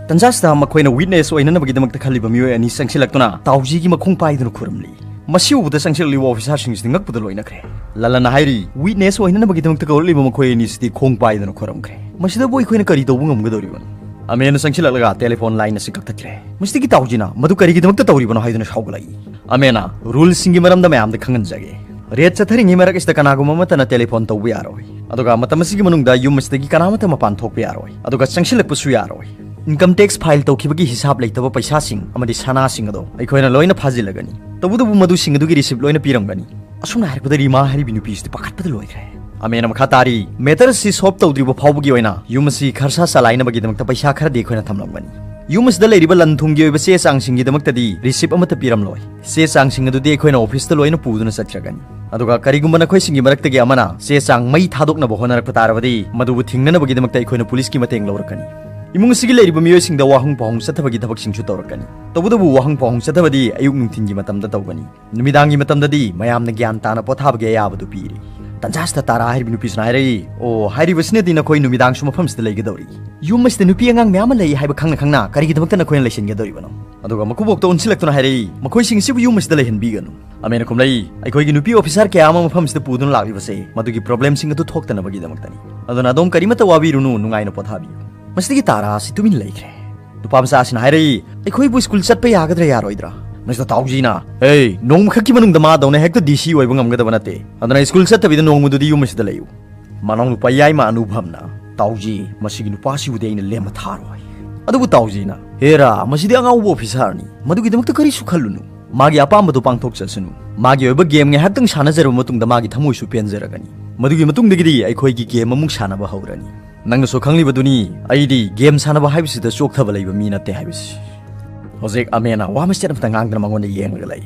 ꯇꯟꯖꯥꯁꯤꯗ ꯃꯈꯣꯏꯅ ꯋꯤꯠꯅꯦꯁ ꯑꯣꯏꯅꯅꯕꯒꯤꯗꯃꯛꯇ ꯈꯜꯂꯤꯕ ꯃꯤꯑꯣꯏ ꯑꯅꯤ ꯆꯪꯁꯤꯜꯂꯛꯇꯨꯅ ꯇꯥꯎꯖꯤꯒꯤ ꯃꯈꯣꯡ ꯄꯥꯏꯗꯨꯅ ꯈꯨꯔꯨꯝꯂꯤ꯫ ꯃꯁꯤ ꯎꯕꯗ ꯆꯪꯁꯤꯜꯂꯛꯂꯤꯕ ꯑꯣꯐꯤꯁꯥꯔꯁꯤꯡꯁꯤꯗꯤ ꯉꯛꯄꯗ ꯂꯣꯏꯅꯈ꯭ꯔꯦ꯫ ꯂꯂꯟꯅ ꯍꯥꯏꯔꯤ, "ꯋꯤꯠꯅꯦꯁ ꯑꯣꯏꯅꯅꯕꯒꯤꯗꯃꯛꯇ ꯀꯧꯔꯛꯂꯤꯕ ꯃꯈꯣꯏ ꯑꯅꯤꯁꯤꯗꯤ ꯈꯣꯡ ꯄꯥꯏꯗꯨꯅ ꯈꯨꯔꯨꯝꯈ꯭ꯔꯦ꯫ ꯃꯁꯤꯗꯕꯨ ꯑꯩꯈꯣꯏꯅ ꯀꯔꯤ ꯇꯧꯕ ꯉꯝꯒꯗꯧꯔꯤꯕꯅꯣ?" ꯑꯃꯦꯅ ꯆꯪꯁꯤꯜꯂꯛꯂꯒ ꯇꯦꯂꯤꯐꯣꯟ ꯂꯥꯏꯟ ꯑꯁꯤ ꯀꯛꯊꯠꯈ꯭ꯔꯦ꯫ ꯃꯁꯤꯗꯒꯤ ꯇꯥꯎꯖꯤꯅ, "ꯃꯗꯨ ꯀꯔꯤꯒꯤꯗꯃꯛꯇ ꯇꯧꯔꯤꯕꯅꯣ?" ꯍꯥꯏꯗꯨꯅ ꯁꯥꯎꯒꯠꯂꯛꯏ꯫ ꯑꯃꯦꯅ, "ꯔꯨꯜꯁꯤꯡꯒꯤ ꯃꯔꯝꯗ ꯃꯌꯥꯝꯗ ꯈꯪꯍꯟꯖꯒꯦ꯫ ꯔꯦꯗ ꯆꯠꯊꯔꯤꯉꯩ ꯃꯔꯛ ꯑꯁꯤꯗ ꯀꯅꯥꯒꯨꯝꯕ ꯑꯃꯠꯇꯅ ꯇꯦꯂꯤꯐꯣꯟ ꯇꯧꯕ ꯌꯥꯔꯣꯏ, ꯑꯗꯨꯒ ꯃꯇꯝ ꯑꯁꯤꯒꯤ ꯃꯅꯨꯡꯗ ꯌꯨꯝ ꯑꯁꯤꯗꯒꯤ ꯀꯅꯥꯃꯠꯇ ꯃꯄꯥꯟ ꯊꯣꯛꯄ ꯌꯥꯔꯣꯏ, ꯑꯗꯨꯒ ꯆꯪꯁꯤꯜꯂꯛꯄꯁꯨ ꯌꯥꯔꯣꯏ꯫ ꯏꯟꯀꯝ ꯇꯦꯛꯁ ꯐꯥꯏꯜ ꯇꯧꯈꯤꯕꯒꯤ ꯍꯤꯁꯥꯕ ꯂꯩꯇꯕ ꯄꯩꯁꯥꯁꯤꯡ ꯑꯃꯗꯤ ꯁꯅꯥꯁꯤꯡ ꯑꯗꯣ ꯑꯩꯈꯣꯏꯅ ꯂꯣꯏꯅ ꯐꯥꯖꯤꯜꯂꯒꯅꯤ꯫ ꯇꯧꯕꯇꯕꯨ ꯃꯗꯨꯁꯤꯡ ꯑꯗꯨꯒꯤ ꯔꯤꯁꯤꯞ ꯂꯣꯏꯅ ꯄꯤꯔꯝꯒꯅꯤ꯫ ꯑꯁꯨꯝꯅ ꯍꯥꯏꯔꯛꯄꯗ ꯔꯤꯃꯥ ꯍꯥꯏꯔꯤꯕꯤ ꯅꯨꯄꯤꯁꯤꯗꯤ ꯄꯥꯈꯠꯄꯗ ꯂꯣꯏꯈ꯭ꯔꯦ꯫ ꯑꯃꯦꯅ ꯃꯈꯥ ꯇꯥꯔꯤ, ꯃꯦꯇꯔ ꯑꯁꯤ ꯁꯣꯜꯕ ꯇꯧꯗ꯭ꯔꯤꯕ ꯐꯥꯎꯕꯒꯤ ꯑꯣꯏꯅ ꯌꯨꯝ ꯑꯁꯤ ꯈꯔꯁꯥ ꯆꯂꯥꯏꯅꯕꯒꯤꯗꯃꯛꯇ ꯄꯩꯁꯥ ꯈꯔꯗꯤ ꯑꯩꯈꯣꯏꯅ ꯊꯝꯂꯝꯒꯅꯤ꯫ ꯌꯨꯝ ꯑꯁꯤꯗ ꯂꯩꯔꯤꯕ ꯂꯟ ꯊꯨꯝꯒꯤ ꯑꯣꯏꯕ ꯆꯦ ꯆꯥꯡꯁꯤꯡꯒꯤꯗꯃꯛꯇꯗꯤ ꯔꯤꯁꯤꯞ ꯑꯃꯠꯇ ꯄꯤꯔꯝꯂꯣꯏ꯫ ꯆꯦ ꯆꯥꯡꯁꯤꯡ ꯑꯗꯨꯗꯤ ꯑꯩꯈꯣꯏꯅ ꯑꯣꯐꯤꯁꯇ ꯂꯣꯏꯅ ꯄꯨꯗꯨꯅ ꯆꯠꯈ꯭ꯔꯒꯅꯤ꯫ ꯑꯗꯨꯒ ꯀꯔꯤꯒꯨꯝꯕ ꯅꯈꯣꯏꯁꯤꯡꯒꯤ ꯃꯔꯛꯇꯒꯤ ꯑꯃꯅ ꯆꯦ ꯆꯥꯡ ꯃꯩ ꯊꯥꯗꯣꯛꯅꯕ ꯍꯣꯠꯅꯔꯛꯄ ꯇꯥꯔꯕꯗꯤ, ꯃꯗꯨꯕꯨ ꯊꯤꯡꯅꯅꯕꯒꯤꯗꯃꯛꯇ ꯑꯩꯈꯣꯏꯅ ꯄꯨꯂꯤꯁꯀꯤ ꯃꯇꯦꯡ ꯂꯧꯔꯛꯀꯅꯤ꯫ ꯏꯃꯨꯡ ꯑꯁꯤꯒꯤ ꯂꯩꯔꯤꯕ ꯃꯤꯑꯣꯏꯁꯤꯡꯗ ꯋꯥꯍꯪ ꯄꯥꯎꯍꯪ ꯆꯠꯊꯕꯒꯤ ꯊꯕꯛꯁꯤꯡꯁꯨ ꯇꯧꯔꯛꯀꯅꯤ꯫ ꯇꯧꯕꯇꯕꯨ ꯋꯥꯍꯪ ꯄꯥꯎꯍꯪ ꯆꯠꯊꯕꯗꯤ ꯑꯌꯨꯛ ꯅꯨꯡꯊꯤꯟꯒꯤ ꯃꯇꯝꯗ ꯇꯧꯒꯅꯤ꯫ ꯅꯨꯃꯤꯗꯥꯡꯒꯤ ꯃꯇꯝꯗꯗꯤ ꯃꯌꯥꯝꯅ ꯒ꯭ꯌꯥꯟ ꯇꯥꯅ ꯄꯣꯊꯥꯕꯒꯤ ꯑꯌꯥꯕꯗꯨ ꯄꯤꯔꯤ꯫ ꯇꯟꯖꯥꯁꯤꯗ ꯇꯥꯔꯥ ꯍꯥꯏꯔꯤꯕ ꯅꯨꯄꯤꯁꯤꯅ ꯍꯥꯏꯔꯛꯏ, "ꯑꯣ, ꯍꯥꯏꯔꯤꯕꯁꯤꯅꯗꯤ ꯅꯈꯣꯏ ꯅꯨꯃꯤꯗꯥꯡꯁꯨ ꯃꯐꯝꯁꯤꯗ ꯂꯩꯒꯗꯧꯔꯤ꯫ ꯌꯨꯝ ꯑꯁꯤꯗ ꯅꯨꯄꯤ ꯑꯉꯥꯡ ꯃꯌꯥꯝ ꯑꯃ ꯂꯩ ꯍꯥꯏꯕ ꯈꯪꯅ ꯈꯪꯅ ꯀꯔꯤꯒꯤꯗꯃꯛꯇ ꯅꯈꯣꯏꯅ ꯂꯩꯁꯤꯟꯒꯗꯧꯔꯤꯕꯅꯣ?" ꯑꯗꯨꯒ ꯃꯀꯨꯕꯣꯛꯇ ꯑꯣꯟꯁꯤꯜꯂꯛꯇꯨꯅ ꯍꯥꯏꯔꯛꯏ, "ꯃꯈꯣꯏꯁꯤꯡ ꯑꯁꯤꯕꯨ ꯌꯨꯝ ꯑꯁꯤꯗ ꯂꯩꯍꯟꯕꯤꯒꯅꯨ꯫" ꯑꯃꯦꯅ ꯈꯨꯝꯂꯛꯏ, "ꯑꯩꯈꯣꯏꯒꯤ ꯅꯨꯄꯤ ꯑꯣꯐꯤꯁꯥꯔ ꯀꯌꯥ ꯑꯃ ꯃꯐꯝꯁꯤꯗ ꯄꯨꯗꯨꯅ ꯂꯥꯛꯂꯤꯕꯁꯦ ꯃꯗꯨꯒꯤ ꯄ꯭ꯔꯣꯕ꯭ꯂꯦꯝꯁꯤꯡ ꯑꯗꯨ ꯊꯣꯛꯇꯅꯕꯒꯤꯗꯃꯛꯇꯅꯤ꯫ ꯑꯗꯨꯅ ꯑꯗꯣꯝ ꯀꯔꯤꯃꯠꯇ ꯋꯥꯕꯤꯔꯨꯅꯨ, ꯅꯨꯡꯉꯥꯏꯅ ꯄꯣꯊꯥꯕꯤꯌꯨ꯫" ꯃꯁꯤꯗꯒꯤ ꯇꯥꯔꯥ ꯑꯁꯤ ꯇꯨꯃꯤꯟ ꯂꯩꯈ꯭ꯔꯦ꯫ ꯅꯨꯄꯥ ꯃꯆꯥ ꯑꯁꯤꯅ ꯍꯥꯏꯔꯛꯏ, "ꯑꯩꯈꯣꯏꯕꯨ ꯁ꯭ꯀꯨꯜ ꯆꯠꯄ ꯌꯥꯒꯗ꯭ꯔꯥ ꯌꯥꯔꯣꯏꯗ꯭ꯔꯥ?" ꯃꯁꯤꯗ ꯇꯥꯎꯖꯤꯅ, "ꯑꯦ, ꯅꯣꯡꯃꯈꯛꯀꯤ ꯃꯅꯨꯡꯗ ꯃꯥꯗꯧꯅ ꯍꯦꯛꯇ ꯗꯤ ꯁꯤ ꯑꯣꯏꯕ ꯉꯝꯒꯗꯕ ꯅꯠꯇꯦ꯫ ꯑꯗꯨꯅ ꯁ꯭ꯀꯨꯜ ꯆꯠꯇꯕꯤꯗ ꯅꯣꯡꯃꯗꯨꯗꯤ ꯌꯨꯝ ꯑꯁꯤꯗ ꯂꯩꯌꯨ꯫" ꯃꯅꯥꯎꯅꯨꯄꯥ ꯌꯥꯏꯃ ꯑꯅꯨꯚꯝꯅ ꯇꯥꯎꯖꯤ, "ꯃꯁꯤꯒꯤ ꯅꯨꯄꯥꯁꯤꯕꯨꯗꯤ ꯑꯩꯅ ꯂꯦꯝꯅ ꯊꯥꯔꯣꯏ꯫" ꯑꯗꯨꯕꯨ ꯇꯥꯎꯖꯤꯅ, "ꯍꯦꯔꯥ, ꯃꯁꯤꯗꯤ ꯑꯉꯥꯎꯕ ꯑꯣꯐꯤꯁꯥꯔꯅꯤ, ꯃꯗꯨꯒꯤꯗꯃꯛꯇ ꯀꯔꯤꯁꯨ ꯈꯜꯂꯨꯅꯨ꯫ ꯃꯥꯒꯤ ꯑꯄꯥꯝꯕꯗꯨ ꯄꯥꯡꯊꯣꯛꯆꯁꯅꯨ꯫ ꯃꯥꯒꯤ ꯑꯣꯏꯕ ꯒꯦꯝ ꯉꯥꯏꯍꯥꯛꯇꯪ ꯁꯥꯟꯅꯖꯔꯕ ꯃꯇꯨꯡꯗ ꯃꯥꯒꯤ ꯊꯃꯣꯏꯁꯨ ꯄꯦꯟꯖꯔꯒꯅꯤ꯫ ꯃꯗꯨꯒꯤ ꯃꯇꯨꯡꯗꯒꯤꯗꯤ ꯑꯩꯈꯣꯏꯒꯤ ꯒꯦꯝ ꯑꯃꯨꯛ ꯁꯥꯟꯅꯕ ꯍꯧꯔꯅꯤ꯫ ꯅꯪꯅꯁꯨ ꯈꯪꯂꯤꯕꯗꯨꯅꯤ, ꯑꯩꯗꯤ ꯒꯦꯝ ꯁꯥꯟꯅꯕ ꯍꯥꯏꯕꯁꯤꯗ ꯆꯣꯛꯊꯕ ꯂꯩꯕ ꯃꯤ ꯅꯠꯇꯦ ꯍꯥꯏꯕꯁꯤ꯫" ꯍꯧꯖꯤꯛ ꯑꯃꯦꯅ ꯋꯥ ꯃꯆꯦꯠ ꯑꯃꯇ ꯉꯥꯡꯗꯅ ꯃꯉꯣꯟꯗ ꯌꯦꯡꯂꯒ ꯂꯩ꯫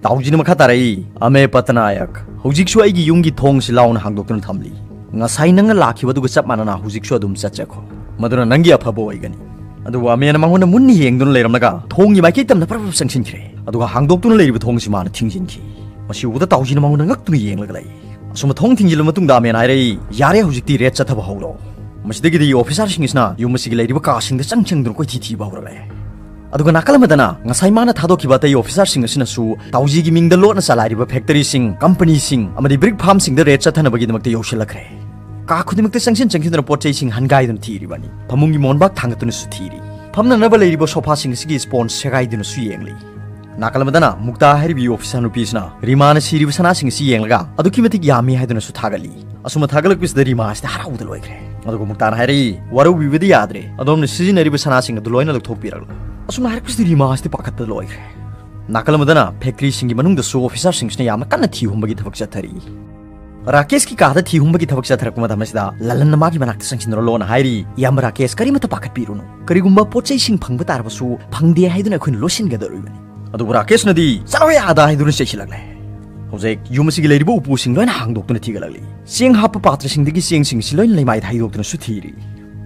ꯇꯥꯎꯖꯤꯅ ꯃꯈꯥ ꯇꯥꯔꯛꯏ, "ꯑꯃꯦ ꯄꯇꯅꯥꯌꯛ, ꯍꯧꯖꯤꯛꯁꯨ ꯑꯩꯒꯤ ꯌꯨꯝꯒꯤ ꯊꯣꯡꯁꯤ ꯂꯥꯎꯅ ꯍꯥꯡꯗꯣꯛꯇꯨꯅ ꯊꯝꯂꯤ꯫ ꯉꯁꯥꯏ ꯅꯪꯅ ꯂꯥꯛꯈꯤꯕꯗꯨꯒ ꯆꯞ ꯃꯥꯟꯅꯅ ꯍꯧꯖꯤꯛꯁꯨ ꯑꯗꯨꯝ ꯆꯠꯆꯈꯣ꯫ ꯃꯗꯨꯅ ꯅꯪꯒꯤ ꯑꯐꯕ ꯑꯣꯏꯒꯅꯤ꯫" ꯑꯗꯨꯕꯨ ꯑꯃꯦꯅ ꯃꯉꯣꯟꯗ ꯃꯨꯟꯅ ꯌꯦꯡꯗꯨꯅ ꯂꯩꯔꯝꯂꯒ ꯊꯣꯡꯒꯤ ꯃꯥꯏꯀꯩ ꯇꯝꯅ ꯄꯔꯞ ꯄꯔꯞ ꯆꯪꯁꯤꯟꯈ꯭ꯔꯦ꯫ ꯑꯗꯨꯒ ꯍꯥꯡꯗꯣꯛꯇꯨꯅ ꯂꯩꯔꯤꯕ ꯊꯣꯡꯁꯤ ꯃꯥꯅ ꯊꯤꯡꯖꯤꯟꯈꯤ꯫ ꯃꯁꯤ ꯎꯕꯗ ꯇꯥꯎꯖꯤꯅ ꯃꯉꯣꯟꯗ ꯉꯛꯇꯨꯅ ꯌꯦꯡꯂꯒ ꯂꯩ꯫ ꯑꯁꯨꯝꯅ ꯊꯣꯡ ꯊꯤꯡꯖꯤꯜꯂꯕ ꯃꯇꯨꯡꯗ ꯑꯃꯦꯅ ꯍꯥꯏꯔꯛꯏ, "ꯌꯥꯔꯦ, ꯍꯧꯖꯤꯛꯇꯤ ꯔꯦꯗ ꯆꯠꯊꯕ ꯍꯧꯔꯣ꯫" ꯃꯁꯤꯗꯒꯤꯗꯤ ꯑꯣꯐꯤꯁꯥꯔꯁꯤꯡ ꯑꯁꯤꯅ ꯌꯨꯝ ꯑꯁꯤꯒꯤ ꯂꯩꯔꯤꯕ ꯀꯥꯁꯤꯡꯗ ꯆꯪ ꯆꯪꯗꯨꯅ ꯀꯣꯏꯊꯤ ꯊꯤꯕ ꯍꯧꯔꯛꯂꯦ꯫ ꯑꯗꯨꯒ ꯅꯥꯀꯜ ꯑꯃꯗꯅ ꯉꯁꯥꯏ ꯃꯥꯅ ꯊꯥꯗꯣꯛꯈꯤꯕ ꯑꯇꯩ ꯑꯣꯐꯤꯁꯥꯔꯁꯤꯡ ꯑꯁꯤꯅꯁꯨ ꯇꯥꯎꯖꯤꯒꯤ ꯃꯤꯡꯗ ꯂꯣꯠꯅ ꯆꯂꯥꯏꯔꯤꯕ ꯐꯦꯛꯇꯔꯤꯁꯤꯡ, ꯀꯝꯄꯅꯤꯁꯤꯡ ꯑꯃꯗꯤ ꯕ꯭ꯔꯤꯛ ꯐꯥꯔꯝꯁꯤꯡꯗ ꯔꯦꯗ ꯆꯠꯊꯅꯕꯒꯤꯗꯃꯛꯇ ꯌꯧꯁꯤꯜꯂꯛꯈ꯭ꯔꯦ꯫ ꯀꯥ ꯈꯨꯗꯤꯡꯃꯛꯇ ꯆꯪꯁꯤꯟ ꯆꯪꯁꯤꯟꯗꯨꯅ ꯄꯣꯠ ꯆꯩꯁꯤꯡ ꯍꯟꯒꯥꯏꯗꯨꯅ ꯊꯤꯔꯤꯕꯅꯤ꯫ ꯐꯃꯨꯡꯒꯤ ꯃꯣꯟꯕꯥꯛ ꯊꯥꯡꯒꯠꯇꯨꯅꯁꯨ ꯊꯤꯔꯤ꯫ ꯐꯝꯅꯅꯕ ꯂꯩꯔꯤꯕ ꯁꯣꯐꯥꯁꯤꯡ ꯑꯁꯤꯒꯤ ꯁ꯭ꯄꯣꯟꯖ ꯁꯦꯒꯥꯏꯗꯨꯅꯁꯨ ꯌꯦꯡꯂꯤ꯫ ꯅꯥꯀꯜ ꯑꯃꯗꯅ ꯃꯨꯛꯇꯥ ꯍꯥꯏꯔꯤꯕꯤ ꯑꯣꯐꯤꯁꯥꯔ ꯅꯨꯄꯤꯁꯤꯅ ꯔꯤꯃꯥꯅ ꯁꯤꯔꯤꯕ ꯁꯅꯥꯁꯤꯡ ꯑꯁꯤ ꯌꯦꯡꯂꯒ ꯑꯗꯨꯛꯀꯤ ꯃꯇꯤꯛ ꯌꯥꯝꯃꯤ ꯍꯥꯏꯗꯨꯅꯁꯨ ꯊꯥꯒꯠꯂꯤ꯫ ꯑꯁꯨꯝꯅ ꯊꯥꯒꯠꯂꯛꯄꯁꯤꯗ ꯔꯤꯃꯥ ꯑꯁꯤꯗꯤ ꯍꯔꯥꯎꯕꯗ ꯂꯣꯏꯈ꯭ꯔꯦ꯫ ꯑꯗꯨꯒ ꯃꯨꯛꯇꯥꯅ ꯍꯥꯏꯔꯛꯏ, "ꯋꯥꯔꯧꯕꯤꯕꯗꯤ ꯌꯥꯗ꯭ꯔꯦ, ꯑꯗꯣꯝꯅ ꯁꯤꯖꯤꯟꯅꯔꯤꯕ ꯁꯅꯥꯁꯤꯡ ꯑꯗꯨ ꯂꯣꯏꯅ ꯂꯧꯊꯣꯛꯄꯤꯔꯛꯂꯣ"꯫ ꯑꯁꯨꯝꯅ ꯍꯥꯏꯔꯛꯄꯁꯤꯗ ꯔꯤꯃꯥ ꯑꯁꯤꯗꯤ ꯄꯥꯈꯠꯄꯗ ꯂꯣꯏꯈ꯭ꯔꯦ꯫ ꯅꯥꯀꯜ ꯑꯃꯗꯅ ꯐꯦꯛꯇ꯭ꯔꯤꯁꯤꯡꯒꯤ ꯃꯅꯨꯡꯗꯁꯨ ꯑꯣꯐꯤꯁꯥꯔꯁꯤꯡꯁꯤꯅ ꯌꯥꯝꯅ ꯀꯟꯅ ꯊꯤ ꯍꯨꯝꯕꯒꯤ ꯊꯕꯛ ꯆꯠꯊꯔꯤ꯫ ꯔꯥꯀꯦꯁꯀꯤ ꯀꯥꯗ ꯊꯤ ꯍꯨꯝꯕꯒꯤ ꯊꯕꯛ ꯆꯠꯊꯔꯛꯄ ꯃꯇꯝ ꯑꯁꯤꯗ ꯂꯂꯟꯅ ꯃꯥꯒꯤ ꯃꯅꯥꯛꯇ ꯆꯪꯁꯤꯟꯅꯔꯣꯅ ꯍꯥꯏꯔꯤ, "ꯏꯌꯥꯝꯕ ꯔꯥꯀꯦꯁ, ꯀꯔꯤꯃꯠꯇ ꯄꯥꯈꯠꯄꯤꯔꯨꯅꯨ꯫ ꯀꯔꯤꯒꯨꯝꯕ ꯄꯣꯠ ꯆꯩꯁꯤꯡ ꯐꯪꯕ ꯇꯥꯔꯕꯁꯨ ꯐꯪꯗꯦ ꯍꯥꯏꯗꯨꯅ ꯑꯩꯈꯣꯏꯅ ꯂꯣꯠꯁꯤꯟꯒꯗꯧꯔꯤꯕꯅꯤ"꯫ ꯑꯗꯨꯕꯨ ꯔꯥꯀꯦꯁꯅꯗꯤ, "ꯆꯠꯂꯣꯍꯦ ꯑꯥꯗ" ꯍꯥꯏꯗꯨꯅ ꯆꯩꯁꯤꯜꯂꯛꯂꯦ꯫ ꯍꯧꯖꯤꯛ ꯌꯨꯝ ꯑꯁꯤꯒꯤ ꯂꯩꯔꯤꯕ ꯎꯄꯨꯁꯤꯡ ꯂꯣꯏꯅ ꯍꯥꯡꯗꯣꯛꯇꯨꯅ ꯊꯤꯒꯠꯂꯛꯂꯤ꯫ ꯆꯦꯡ ꯍꯥꯞꯄ ꯄꯥꯇ꯭ꯔꯁꯤꯡꯗꯒꯤ ꯆꯦꯡꯁꯤꯡ ꯑꯁꯤ ꯂꯣꯏꯅ ꯂꯩꯃꯥꯏꯗ ꯍꯩꯗꯣꯛꯇꯨꯅꯁꯨ ꯊꯤꯔꯤ꯫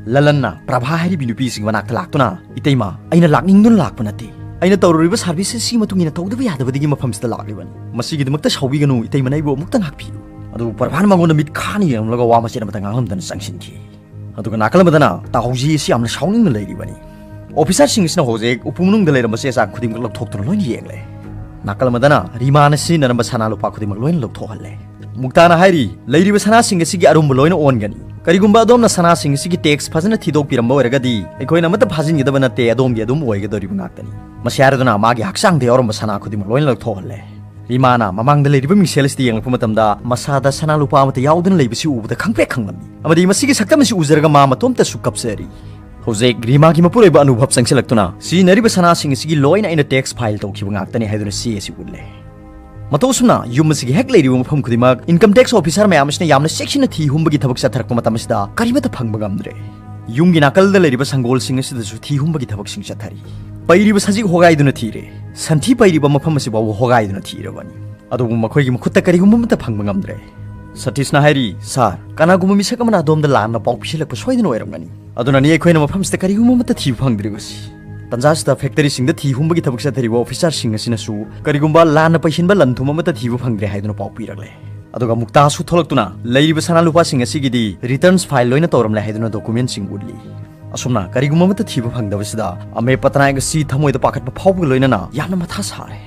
ꯂꯂꯟꯅ ꯄ꯭ꯔꯚꯥ ꯍꯥꯏꯔꯤꯕꯤ ꯅꯨꯄꯤꯁꯤꯡ ꯃꯅꯥꯛꯇ ꯂꯥꯛꯇꯨꯅ, "ꯏꯇꯩꯃ, ꯑꯩꯅ ꯂꯥꯛꯅꯤꯡꯗꯨꯅ ꯂꯥꯛꯄ ꯅꯠꯇꯦ꯫ ꯑꯩꯅ ꯇꯧꯔꯨꯔꯤꯕ ꯁꯥꯔꯚꯤꯁ ꯑꯁꯤꯒꯤ ꯃꯇꯨꯡ ꯏꯟꯅ ꯇꯧꯗꯕ ꯌꯥꯗꯕꯗꯒꯤ ꯃꯐꯝꯁꯤꯗ ꯂꯥꯛꯂꯤꯕꯅꯤ꯫ ꯃꯁꯤꯒꯤꯗꯃꯛꯇ ꯁꯥꯎꯕꯤꯒꯅꯨ, ꯏꯇꯩꯃꯅ ꯑꯩꯕꯨ ꯑꯃꯨꯛꯇ ꯉꯥꯛꯄꯤꯌꯨ"꯫ ꯑꯗꯨꯕꯨ ꯄ꯭ꯔꯚꯥꯅ ꯃꯉꯣꯟꯗ ꯃꯤꯠ ꯈꯥꯅ ꯌꯦꯡꯂꯝꯂꯒ ꯋꯥ ꯃꯆꯦꯠ ꯑꯃꯇ ꯉꯥꯡꯂꯝꯗꯅ ꯆꯪꯁꯤꯟꯈꯤ꯫ ꯑꯗꯨꯒ ꯅꯥꯀꯜ ꯑꯃꯗꯅ ꯇꯥꯎꯖꯤ ꯑꯁꯤ ꯌꯥꯝꯅ ꯁꯥꯎꯅꯤꯡꯅ ꯂꯩꯔꯤꯕꯅꯤ꯫ ꯑꯣꯐꯤꯁꯥꯔꯁꯤꯡ ꯑꯁꯤꯅ ꯍꯧꯖꯤꯛ ꯎꯄꯨ ꯃꯅꯨꯡꯗ ꯂꯩꯔꯝꯕ ꯆꯦ ꯆꯥꯡ ꯈꯨꯗꯤꯡꯃꯛ ꯂꯧꯊꯣꯛꯇꯨꯅ ꯂꯣꯏꯅ ꯌꯦꯡꯂꯦ꯫ ꯅꯥꯀꯜ ꯑꯃꯗꯅ ꯔꯤꯃꯥꯅ ꯁꯤꯖꯤꯟꯅꯔꯝꯕ ꯁꯅꯥ ꯂꯨꯄꯥ ꯈꯨꯗꯤꯡꯃꯛ ꯂꯣꯏꯅ ꯂꯧꯊꯣꯛꯍꯜꯂꯦ꯫ ꯃꯨꯛꯇꯥꯅ ꯍꯥꯏꯔꯤ, "ꯂꯩꯔꯤꯕ ꯁꯅꯥꯁꯤꯡ ꯑꯁꯤꯒꯤ ꯑꯔꯨꯝꯕ ꯂꯣꯏꯅ ꯑꯣꯟꯒꯅꯤ꯫ ꯀꯔꯤꯒꯨꯝꯕ ꯑꯗꯣꯝꯅ ꯁꯅꯥꯁꯤꯡ ꯑꯁꯤꯒꯤ ꯇꯦꯛꯁ ꯐꯖꯅ ꯊꯤꯗꯣꯛꯄꯤꯔꯝꯕ ꯑꯣꯏꯔꯒꯗꯤ ꯑꯩꯈꯣꯏꯅ ꯑꯃꯠꯇ ꯐꯥꯖꯤꯟꯒꯗꯕ ꯅꯠꯇꯦ, ꯑꯗꯣꯝꯒꯤ ꯑꯗꯨꯝ ꯑꯣꯏꯒꯗꯧꯔꯤꯕ ꯉꯥꯛꯇꯅꯤ"꯫ ꯃꯁꯤ ꯍꯥꯏꯔꯗꯨꯅ ꯃꯥꯒꯤ ꯍꯛꯆꯥꯡꯗ ꯌꯥꯎꯔꯝꯕ ꯁꯅꯥ ꯈꯨꯗꯤꯡꯃꯛ ꯂꯣꯏꯅ ꯂꯧꯊꯣꯛꯍꯜꯂꯦ꯫ ꯔꯤꯃꯥꯅ ꯃꯃꯥꯡꯗ ꯂꯩꯔꯤꯕ ꯃꯤꯡꯁꯦꯜ ꯑꯁꯤꯗ ꯌꯦꯡꯂꯛꯄ ꯃꯇꯝꯗ ꯃꯁꯥꯗ ꯁꯅꯥ ꯂꯨꯄꯥ ꯑꯃꯠꯇ ꯌꯥꯎꯗꯅ ꯂꯩꯕꯁꯤ ꯎꯕꯗ ꯈꯪꯄ꯭ꯔꯦꯛ ꯈꯪꯂꯝꯃꯤ꯫ ꯑꯃꯗꯤ ꯃꯁꯤꯒꯤ ꯁꯛꯇꯝ ꯑꯁꯤ ꯎꯖꯔꯒ ꯃꯥ ꯃꯇꯣꯝꯇꯁꯨ ꯀꯞꯆꯔꯤ꯫ ꯍꯧꯖꯤꯛ ꯔꯤꯃꯥꯒꯤ ꯃꯄꯨꯔꯣꯏꯕ ꯑꯅꯨꯚꯕ ꯆꯪꯁꯤꯜꯂꯛꯇꯨꯅ, "ꯁꯤꯖꯤꯟꯅꯔꯤꯕ ꯁꯅꯥꯁꯤꯡ ꯑꯁꯤꯒꯤ ꯂꯣꯏꯅ ꯑꯩꯅ ꯇꯦꯛꯁ ꯐꯥꯏꯜ ꯇꯧꯈꯤꯕ ꯉꯥꯛꯇꯅꯤ" ꯍꯥꯏꯗꯨꯅ ꯆꯦ ꯑꯁꯤ ꯎꯠꯂꯦ꯫ ꯃꯇꯧ ꯑꯁꯨꯝꯅ ꯌꯨꯝ ꯑꯁꯤꯒꯤ ꯍꯦꯛ ꯂꯩꯔꯤꯕ ꯃꯐꯝ ꯈꯨꯗꯤꯡꯃꯛ ꯏꯟꯀꯝ ꯇꯦꯛꯁ ꯑꯣꯐꯤꯁꯥꯔ ꯃꯌꯥꯝ ꯑꯁꯤꯅ ꯌꯥꯝꯅ ꯆꯦꯛꯁꯤꯟꯅ ꯊꯤ ꯍꯨꯝꯕꯒꯤ ꯊꯕꯛ ꯆꯠꯊꯔꯛꯄ ꯃꯇꯝ ꯑꯁꯤꯗ ꯀꯔꯤꯃꯠꯇ ꯐꯪꯕ ꯉꯝꯗ꯭ꯔꯦ꯫ ꯌꯨꯝꯒꯤ ꯅꯥꯀꯜꯗ ꯂꯩꯔꯤꯕ ꯁꯪꯒꯣꯜꯁꯤꯡ ꯑꯁꯤꯗꯁꯨ ꯊꯤ ꯍꯨꯝꯕꯒꯤ ꯊꯕꯛꯁꯤꯡ ꯆꯠꯊꯔꯤ꯫ ꯄꯩꯔꯤꯕ ꯁꯖꯤꯛ ꯍꯣꯒꯥꯏꯗꯨꯅ ꯊꯤꯔꯦ꯫ ꯁꯟꯊꯤ ꯄꯩꯔꯤꯕ ꯃꯐꯝ ꯑꯁꯤ ꯐꯥꯎꯕ ꯍꯣꯒꯥꯏꯗꯨꯅ ꯊꯤꯔꯕꯅꯤ꯫ ꯑꯗꯨꯕꯨ ꯃꯈꯣꯏꯒꯤ ꯃꯈꯨꯠꯇ ꯀꯔꯤꯒꯨꯝꯕ ꯑꯃꯠꯇ ꯐꯪꯕ ꯉꯝꯗ꯭ꯔꯦ꯫ ꯁꯇꯤꯁꯅ ꯍꯥꯏꯔꯤ, "ꯁꯥꯔ, ꯀꯅꯥꯒꯨꯝꯕ ꯃꯤꯁꯛ ꯑꯃꯅ ꯑꯗꯣꯝꯗ ꯂꯥꯟꯅ ꯄꯥꯎ ꯄꯤꯁꯤꯜꯂꯛꯄ ꯁꯣꯏꯗꯅ ꯑꯣꯏꯔꯝꯒꯅꯤ꯫ ꯑꯗꯨꯅꯅꯤ ꯑꯩꯈꯣꯏꯅ ꯃꯐꯝꯁꯤꯗ ꯀꯔꯤꯒꯨꯝꯕ ꯑꯃꯠꯇ ꯊꯤꯕ ꯐꯪꯗ꯭ꯔꯤꯕꯁꯤ"꯫ ꯇꯟꯖꯥꯁꯤꯗ ꯐꯦꯛꯇꯔꯤꯁꯤꯡꯗ ꯊꯤ ꯍꯨꯝꯕꯒꯤ ꯊꯕꯛ ꯆꯠꯊꯔꯤꯕ ꯑꯣꯐꯤꯁꯥꯔꯁꯤꯡ ꯑꯁꯤꯅꯁꯨ ꯀꯔꯤꯒꯨꯝꯕ ꯂꯥꯟꯅ ꯄꯩꯁꯤꯟꯕ ꯂꯟ ꯊꯨꯝ ꯑꯃꯠꯇ ꯊꯤꯕ ꯐꯪꯗ꯭ꯔꯦ ꯍꯥꯏꯗꯨꯅ ꯄꯥꯎ ꯄꯤꯔꯛꯂꯦ꯫ ꯑꯗꯨꯒ ꯃꯨꯛꯇꯥꯁꯨ ꯊꯣꯛꯂꯛꯇꯨꯅ ꯂꯩꯔꯤꯕ ꯁꯅꯥ ꯂꯨꯄꯥꯁꯤꯡ ꯑꯁꯤꯒꯤꯗꯤ ꯔꯤꯇꯔꯟꯁ ꯐꯥꯏꯜ ꯂꯣꯏꯅ ꯇꯧꯔꯝꯂꯦ ꯍꯥꯏꯗꯨꯅ ꯗꯣꯀꯨꯃꯦꯟꯁꯤꯡ ꯎꯠꯂꯤ꯫ ꯑꯁꯨꯝꯅ ꯀꯔꯤꯒꯨꯝꯕ ꯑꯃꯠꯇ ꯊꯤꯕ ꯐꯪꯗꯕꯁꯤꯗ ꯑꯃꯦ ꯄꯇꯅꯥꯌꯛ ꯑꯁꯤ ꯊꯃꯣꯏꯗ ꯄꯥꯈꯠꯄ ꯐꯥꯎꯕꯒ ꯂꯣꯏꯅꯅ ꯌꯥꯝꯅ ꯃꯊꯥ ꯁꯥꯔꯦ꯫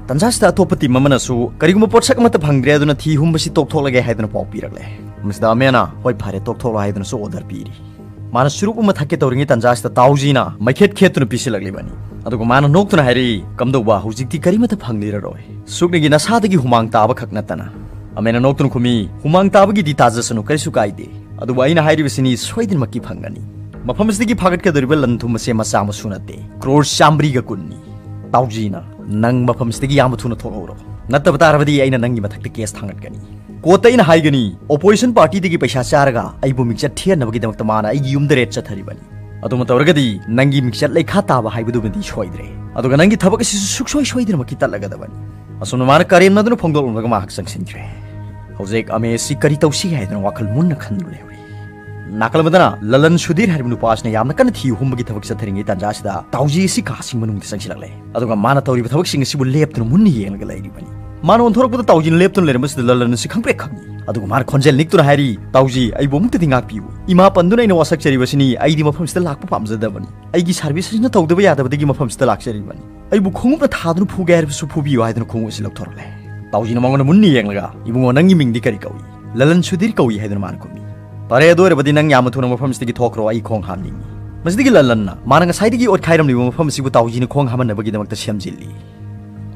ꯇꯟꯖꯥꯁꯤꯗ ꯑꯇꯣꯞꯄ ꯇꯤꯝ ꯑꯃꯅꯁꯨ ꯀꯔꯤꯒꯨꯝꯕ ꯄꯣꯠꯁꯛ ꯑꯃꯠꯇ ꯐꯪꯗ꯭ꯔꯦ ꯑꯗꯨꯅ ꯊꯤ ꯍꯨꯝꯕꯁꯤ ꯇꯣꯛꯊꯣꯛꯂꯒꯦ ꯍꯥꯏꯗꯨꯅ ꯄꯥꯎ ꯄꯤꯔꯛꯂꯦ꯫ ꯃꯁꯤꯗ ꯑꯃꯦꯅ, "ꯍꯣꯏ ꯐꯔꯦ, ꯇꯣꯛꯊꯣꯛꯂꯣ" ꯍꯥꯏꯗꯨꯅꯁꯨ ꯑꯣꯔꯗꯔ ꯄꯤꯔꯤ꯫ ꯃꯥꯅ ꯆꯨꯔꯨꯞ ꯑꯃ ꯊꯛꯀꯦ ꯇꯧꯔꯤꯉꯩ ꯇꯟꯖꯥꯁꯤꯗ ꯇꯥꯎꯖꯤꯅ ꯃꯩꯈꯦꯠ ꯈꯦꯠꯇꯨꯅ ꯄꯤꯁꯤꯜꯂꯛꯂꯤꯕꯅꯤ꯫ ꯑꯗꯨꯒ ꯃꯥꯅ ꯅꯣꯛꯇꯨꯅ ꯍꯥꯏꯔꯛꯏ, "ꯀꯝꯗꯧꯕ, ꯍꯧꯖꯤꯛꯇꯤ ꯀꯔꯤꯃꯠꯇ ꯐꯪꯂꯤꯔꯔꯣꯏ꯫ ꯁꯨꯞꯅꯒꯤ ꯅꯁꯥꯗꯒꯤ ꯍꯨꯃꯥꯡ ꯇꯥꯕ ꯈꯛ ꯅꯠꯇꯅ꯫" ꯑꯃꯦꯅ ꯅꯣꯛꯇꯨꯅ ꯈꯨꯝꯃꯤ, "ꯍꯨꯃꯥꯡ ꯇꯥꯕꯒꯤꯗꯤ ꯇꯥꯖꯁꯅꯨ, ꯀꯔꯤꯁꯨ ꯀꯥꯏꯗꯦ꯫ ꯑꯗꯨꯕꯨ ꯑꯩꯅ ꯍꯥꯏꯔꯤꯕꯁꯤꯅꯤ ꯁꯣꯏꯗꯅꯃꯛꯀꯤ ꯐꯪꯒꯅꯤ꯫ ꯃꯐꯝ ꯑꯁꯤꯗꯒꯤ ꯐꯥꯒꯠꯀꯗꯧꯔꯤꯕ ꯂꯟ ꯊꯨꯝ ꯑꯁꯦ ꯃꯆꯥ ꯃꯁꯨ ꯅꯠꯇꯦ, ꯀ꯭ꯔꯣꯔ ꯆꯥꯝꯃꯔꯤꯒ ꯀꯨꯟꯅꯤ꯫ ꯇꯥꯎꯖꯤꯅ, ꯅꯪ ꯃꯐꯝ ꯑꯁꯤꯗꯒꯤ ꯌꯥꯝꯅ ꯊꯨꯅ ꯊꯣꯛꯂꯛꯎꯔꯣ꯫ ꯅꯠꯇꯕ ꯇꯥꯔꯕꯗꯤ ꯑꯩꯅ ꯅꯪꯒꯤ ꯃꯊꯛꯇ ꯀꯦꯁ ꯊꯥꯡꯒꯠꯀꯅꯤ꯫ ꯀꯣꯔꯠꯇ ꯑꯩꯅ ꯍꯥꯏꯒꯅꯤ, ꯑꯣꯄꯣꯖꯤꯁꯟ ꯄꯥꯔꯇꯤꯗꯒꯤ ꯄꯩꯁꯥ ꯆꯥꯔꯒ ꯑꯩꯕꯨ ꯃꯤꯡꯆꯠ ꯊꯤꯍꯟꯅꯕꯒꯤꯗꯃꯛꯇ ꯃꯥꯅ ꯑꯩꯒꯤ ꯌꯨꯝꯗ ꯔꯦꯗ ꯆꯠꯊꯔꯤꯕꯅꯤ꯫ ꯑꯗꯨꯃ ꯇꯧꯔꯒꯗꯤ ꯅꯪꯒꯤ ꯃꯤꯡꯆꯠ ꯂꯩꯈꯥ ꯇꯥꯕ ꯍꯥꯏꯕꯗꯨꯃꯗꯤ ꯁꯣꯏꯗ꯭ꯔꯦ꯫ ꯑꯗꯨꯒ ꯅꯪꯒꯤ ꯊꯕꯛ ꯑꯁꯤꯁꯨ ꯁꯨꯛꯁꯣꯏ ꯁꯣꯏꯗꯅꯃꯛꯀꯤ ꯇꯠꯂꯒꯗꯕꯅꯤ꯫" ꯑꯁꯨꯝꯅ ꯃꯥꯅ ꯀꯔꯦꯝꯅꯗꯨꯅ ꯐꯣꯡꯗꯣꯛꯂꯝꯂꯒ ꯃꯍꯥꯛ ꯆꯪꯁꯤꯟꯈ꯭ꯔꯦ꯫ ꯍꯧꯖꯤꯛ ꯑꯃꯦ ꯑꯁꯤ ꯀꯔꯤ ꯇꯧꯁꯤꯒꯦ ꯍꯥꯏꯗꯨꯅ ꯋꯥꯈꯜ ꯃꯨꯟꯅ ꯈꯟꯗꯨꯅ ꯂꯩꯍꯧꯔꯤ꯫ ꯅꯥꯀꯜ ꯑꯃꯗꯅ ꯂꯂꯟ ꯁꯨꯙꯤꯔ ꯍꯥꯏꯔꯤꯕ ꯅꯨꯄꯥ ꯑꯁꯤꯅ ꯌꯥꯝꯅ ꯀꯟꯅ ꯊꯤ ꯍꯨꯝꯕꯒꯤ ꯊꯕꯛ ꯆꯠꯊꯔꯤꯉꯩ ꯇꯥꯟꯖꯥ ꯑꯁꯤꯗ ꯇꯥꯎꯖꯤ ꯑꯁꯤ ꯀꯥꯁꯤꯡ ꯃꯅꯨꯡꯗ ꯆꯪꯁꯤꯜꯂꯛꯂꯦ꯫ ꯑꯗꯨꯒ ꯃꯥꯅ ꯇꯧꯔꯤꯕ ꯊꯕꯛꯁꯤꯡ ꯑꯁꯤꯕꯨ ꯂꯦꯞꯇꯨꯅ ꯃꯨꯟꯅ ꯌꯦꯡꯂꯒ ꯂꯩꯔꯤꯕꯅꯤ꯫ ꯃꯥꯅ ꯑꯣꯟꯊꯣꯔꯛꯄꯗ ꯇꯥꯎꯖꯤꯅ ꯂꯦꯞꯇꯨꯅ ꯂꯩꯔꯝꯕꯁꯤꯗ ꯂꯂꯟ ꯑꯁꯤ ꯈꯪꯄ꯭ꯔꯦꯛ ꯈꯪꯏ꯫ ꯑꯗꯨꯒ ꯃꯥꯅ ꯈꯣꯟꯖꯦꯜ ꯅꯤꯛꯇꯨꯅ ꯍꯥꯏꯔꯤ, "ꯇꯥꯎꯖꯤ, ꯑꯩꯕꯨ ꯑꯃꯨꯛꯇꯗꯤ ꯉꯥꯛꯄꯤꯌꯨ꯫ ꯏꯃꯥ ꯄꯟꯗꯨꯅ ꯑꯩꯅ ꯋꯥꯁꯛꯆꯔꯤꯕꯁꯤꯅꯤ, ꯑꯩꯗꯤ ꯃꯐꯝꯁꯤꯗ ꯂꯥꯛꯄ ꯄꯥꯝꯖꯗꯕꯅꯤ꯫ ꯑꯩꯒꯤ ꯁꯥꯔꯚꯤꯁ ꯑꯁꯤꯅ ꯇꯧꯗꯕ ꯌꯥꯗꯕꯗꯒꯤ ꯃꯐꯝꯁꯤꯗ ꯂꯥꯛꯆꯔꯤꯕꯅꯤ꯫ ꯑꯩꯕꯨ ꯈꯣꯡꯎꯞꯅ ꯊꯥꯗꯨꯅ ꯐꯨꯒꯦ ꯍꯥꯏꯔꯕꯁꯨ ꯐꯨꯕꯤꯌꯨ" ꯍꯥꯏꯗꯨꯅ ꯈꯣꯡꯎꯞ ꯑꯁꯤ ꯂꯧꯊꯣꯔꯛꯂꯦ꯫ ꯇꯥꯎꯖꯤꯅ ꯃꯉꯣꯟꯗ ꯃꯨꯟꯅ ꯌꯦꯡꯂꯒ, "ꯏꯕꯨꯡꯉꯣ, ꯅꯪꯒꯤ ꯃꯤꯡꯗꯤ ꯀꯔꯤ ꯀꯧꯏ?" "ꯂꯂꯟ ꯁꯨꯙꯤꯔ ꯀꯧꯏ" ꯍꯥꯏꯗꯨꯅ ꯃꯥꯅ ꯈꯨꯝꯃꯤ꯫ "ꯐꯔꯦ, ꯑꯗꯨ ꯑꯣꯏꯔꯕꯗꯤ ꯅꯪ ꯌꯥꯝꯅ ꯊꯨꯅ ꯃꯐꯝꯁꯤꯗꯒꯤ ꯊꯣꯛꯈ꯭ꯔꯣ, ꯑꯩ ꯈꯣꯡ ꯍꯥꯝꯅꯤꯡꯏ꯫" ꯃꯁꯤꯗꯒꯤ ꯂꯂꯟꯅ ꯃꯥꯅ ꯉꯁꯥꯏꯗꯒꯤ ꯑꯣꯠꯈꯥꯏꯔꯝꯂꯤꯕ ꯃꯐꯝ ꯑꯁꯤꯕꯨ ꯇꯥꯎꯖꯤꯅ ꯈꯣꯡ ꯍꯥꯝꯍꯟꯅꯕꯒꯤꯗꯃꯛꯇ ꯁꯦꯝꯖꯤꯜꯂꯤ꯫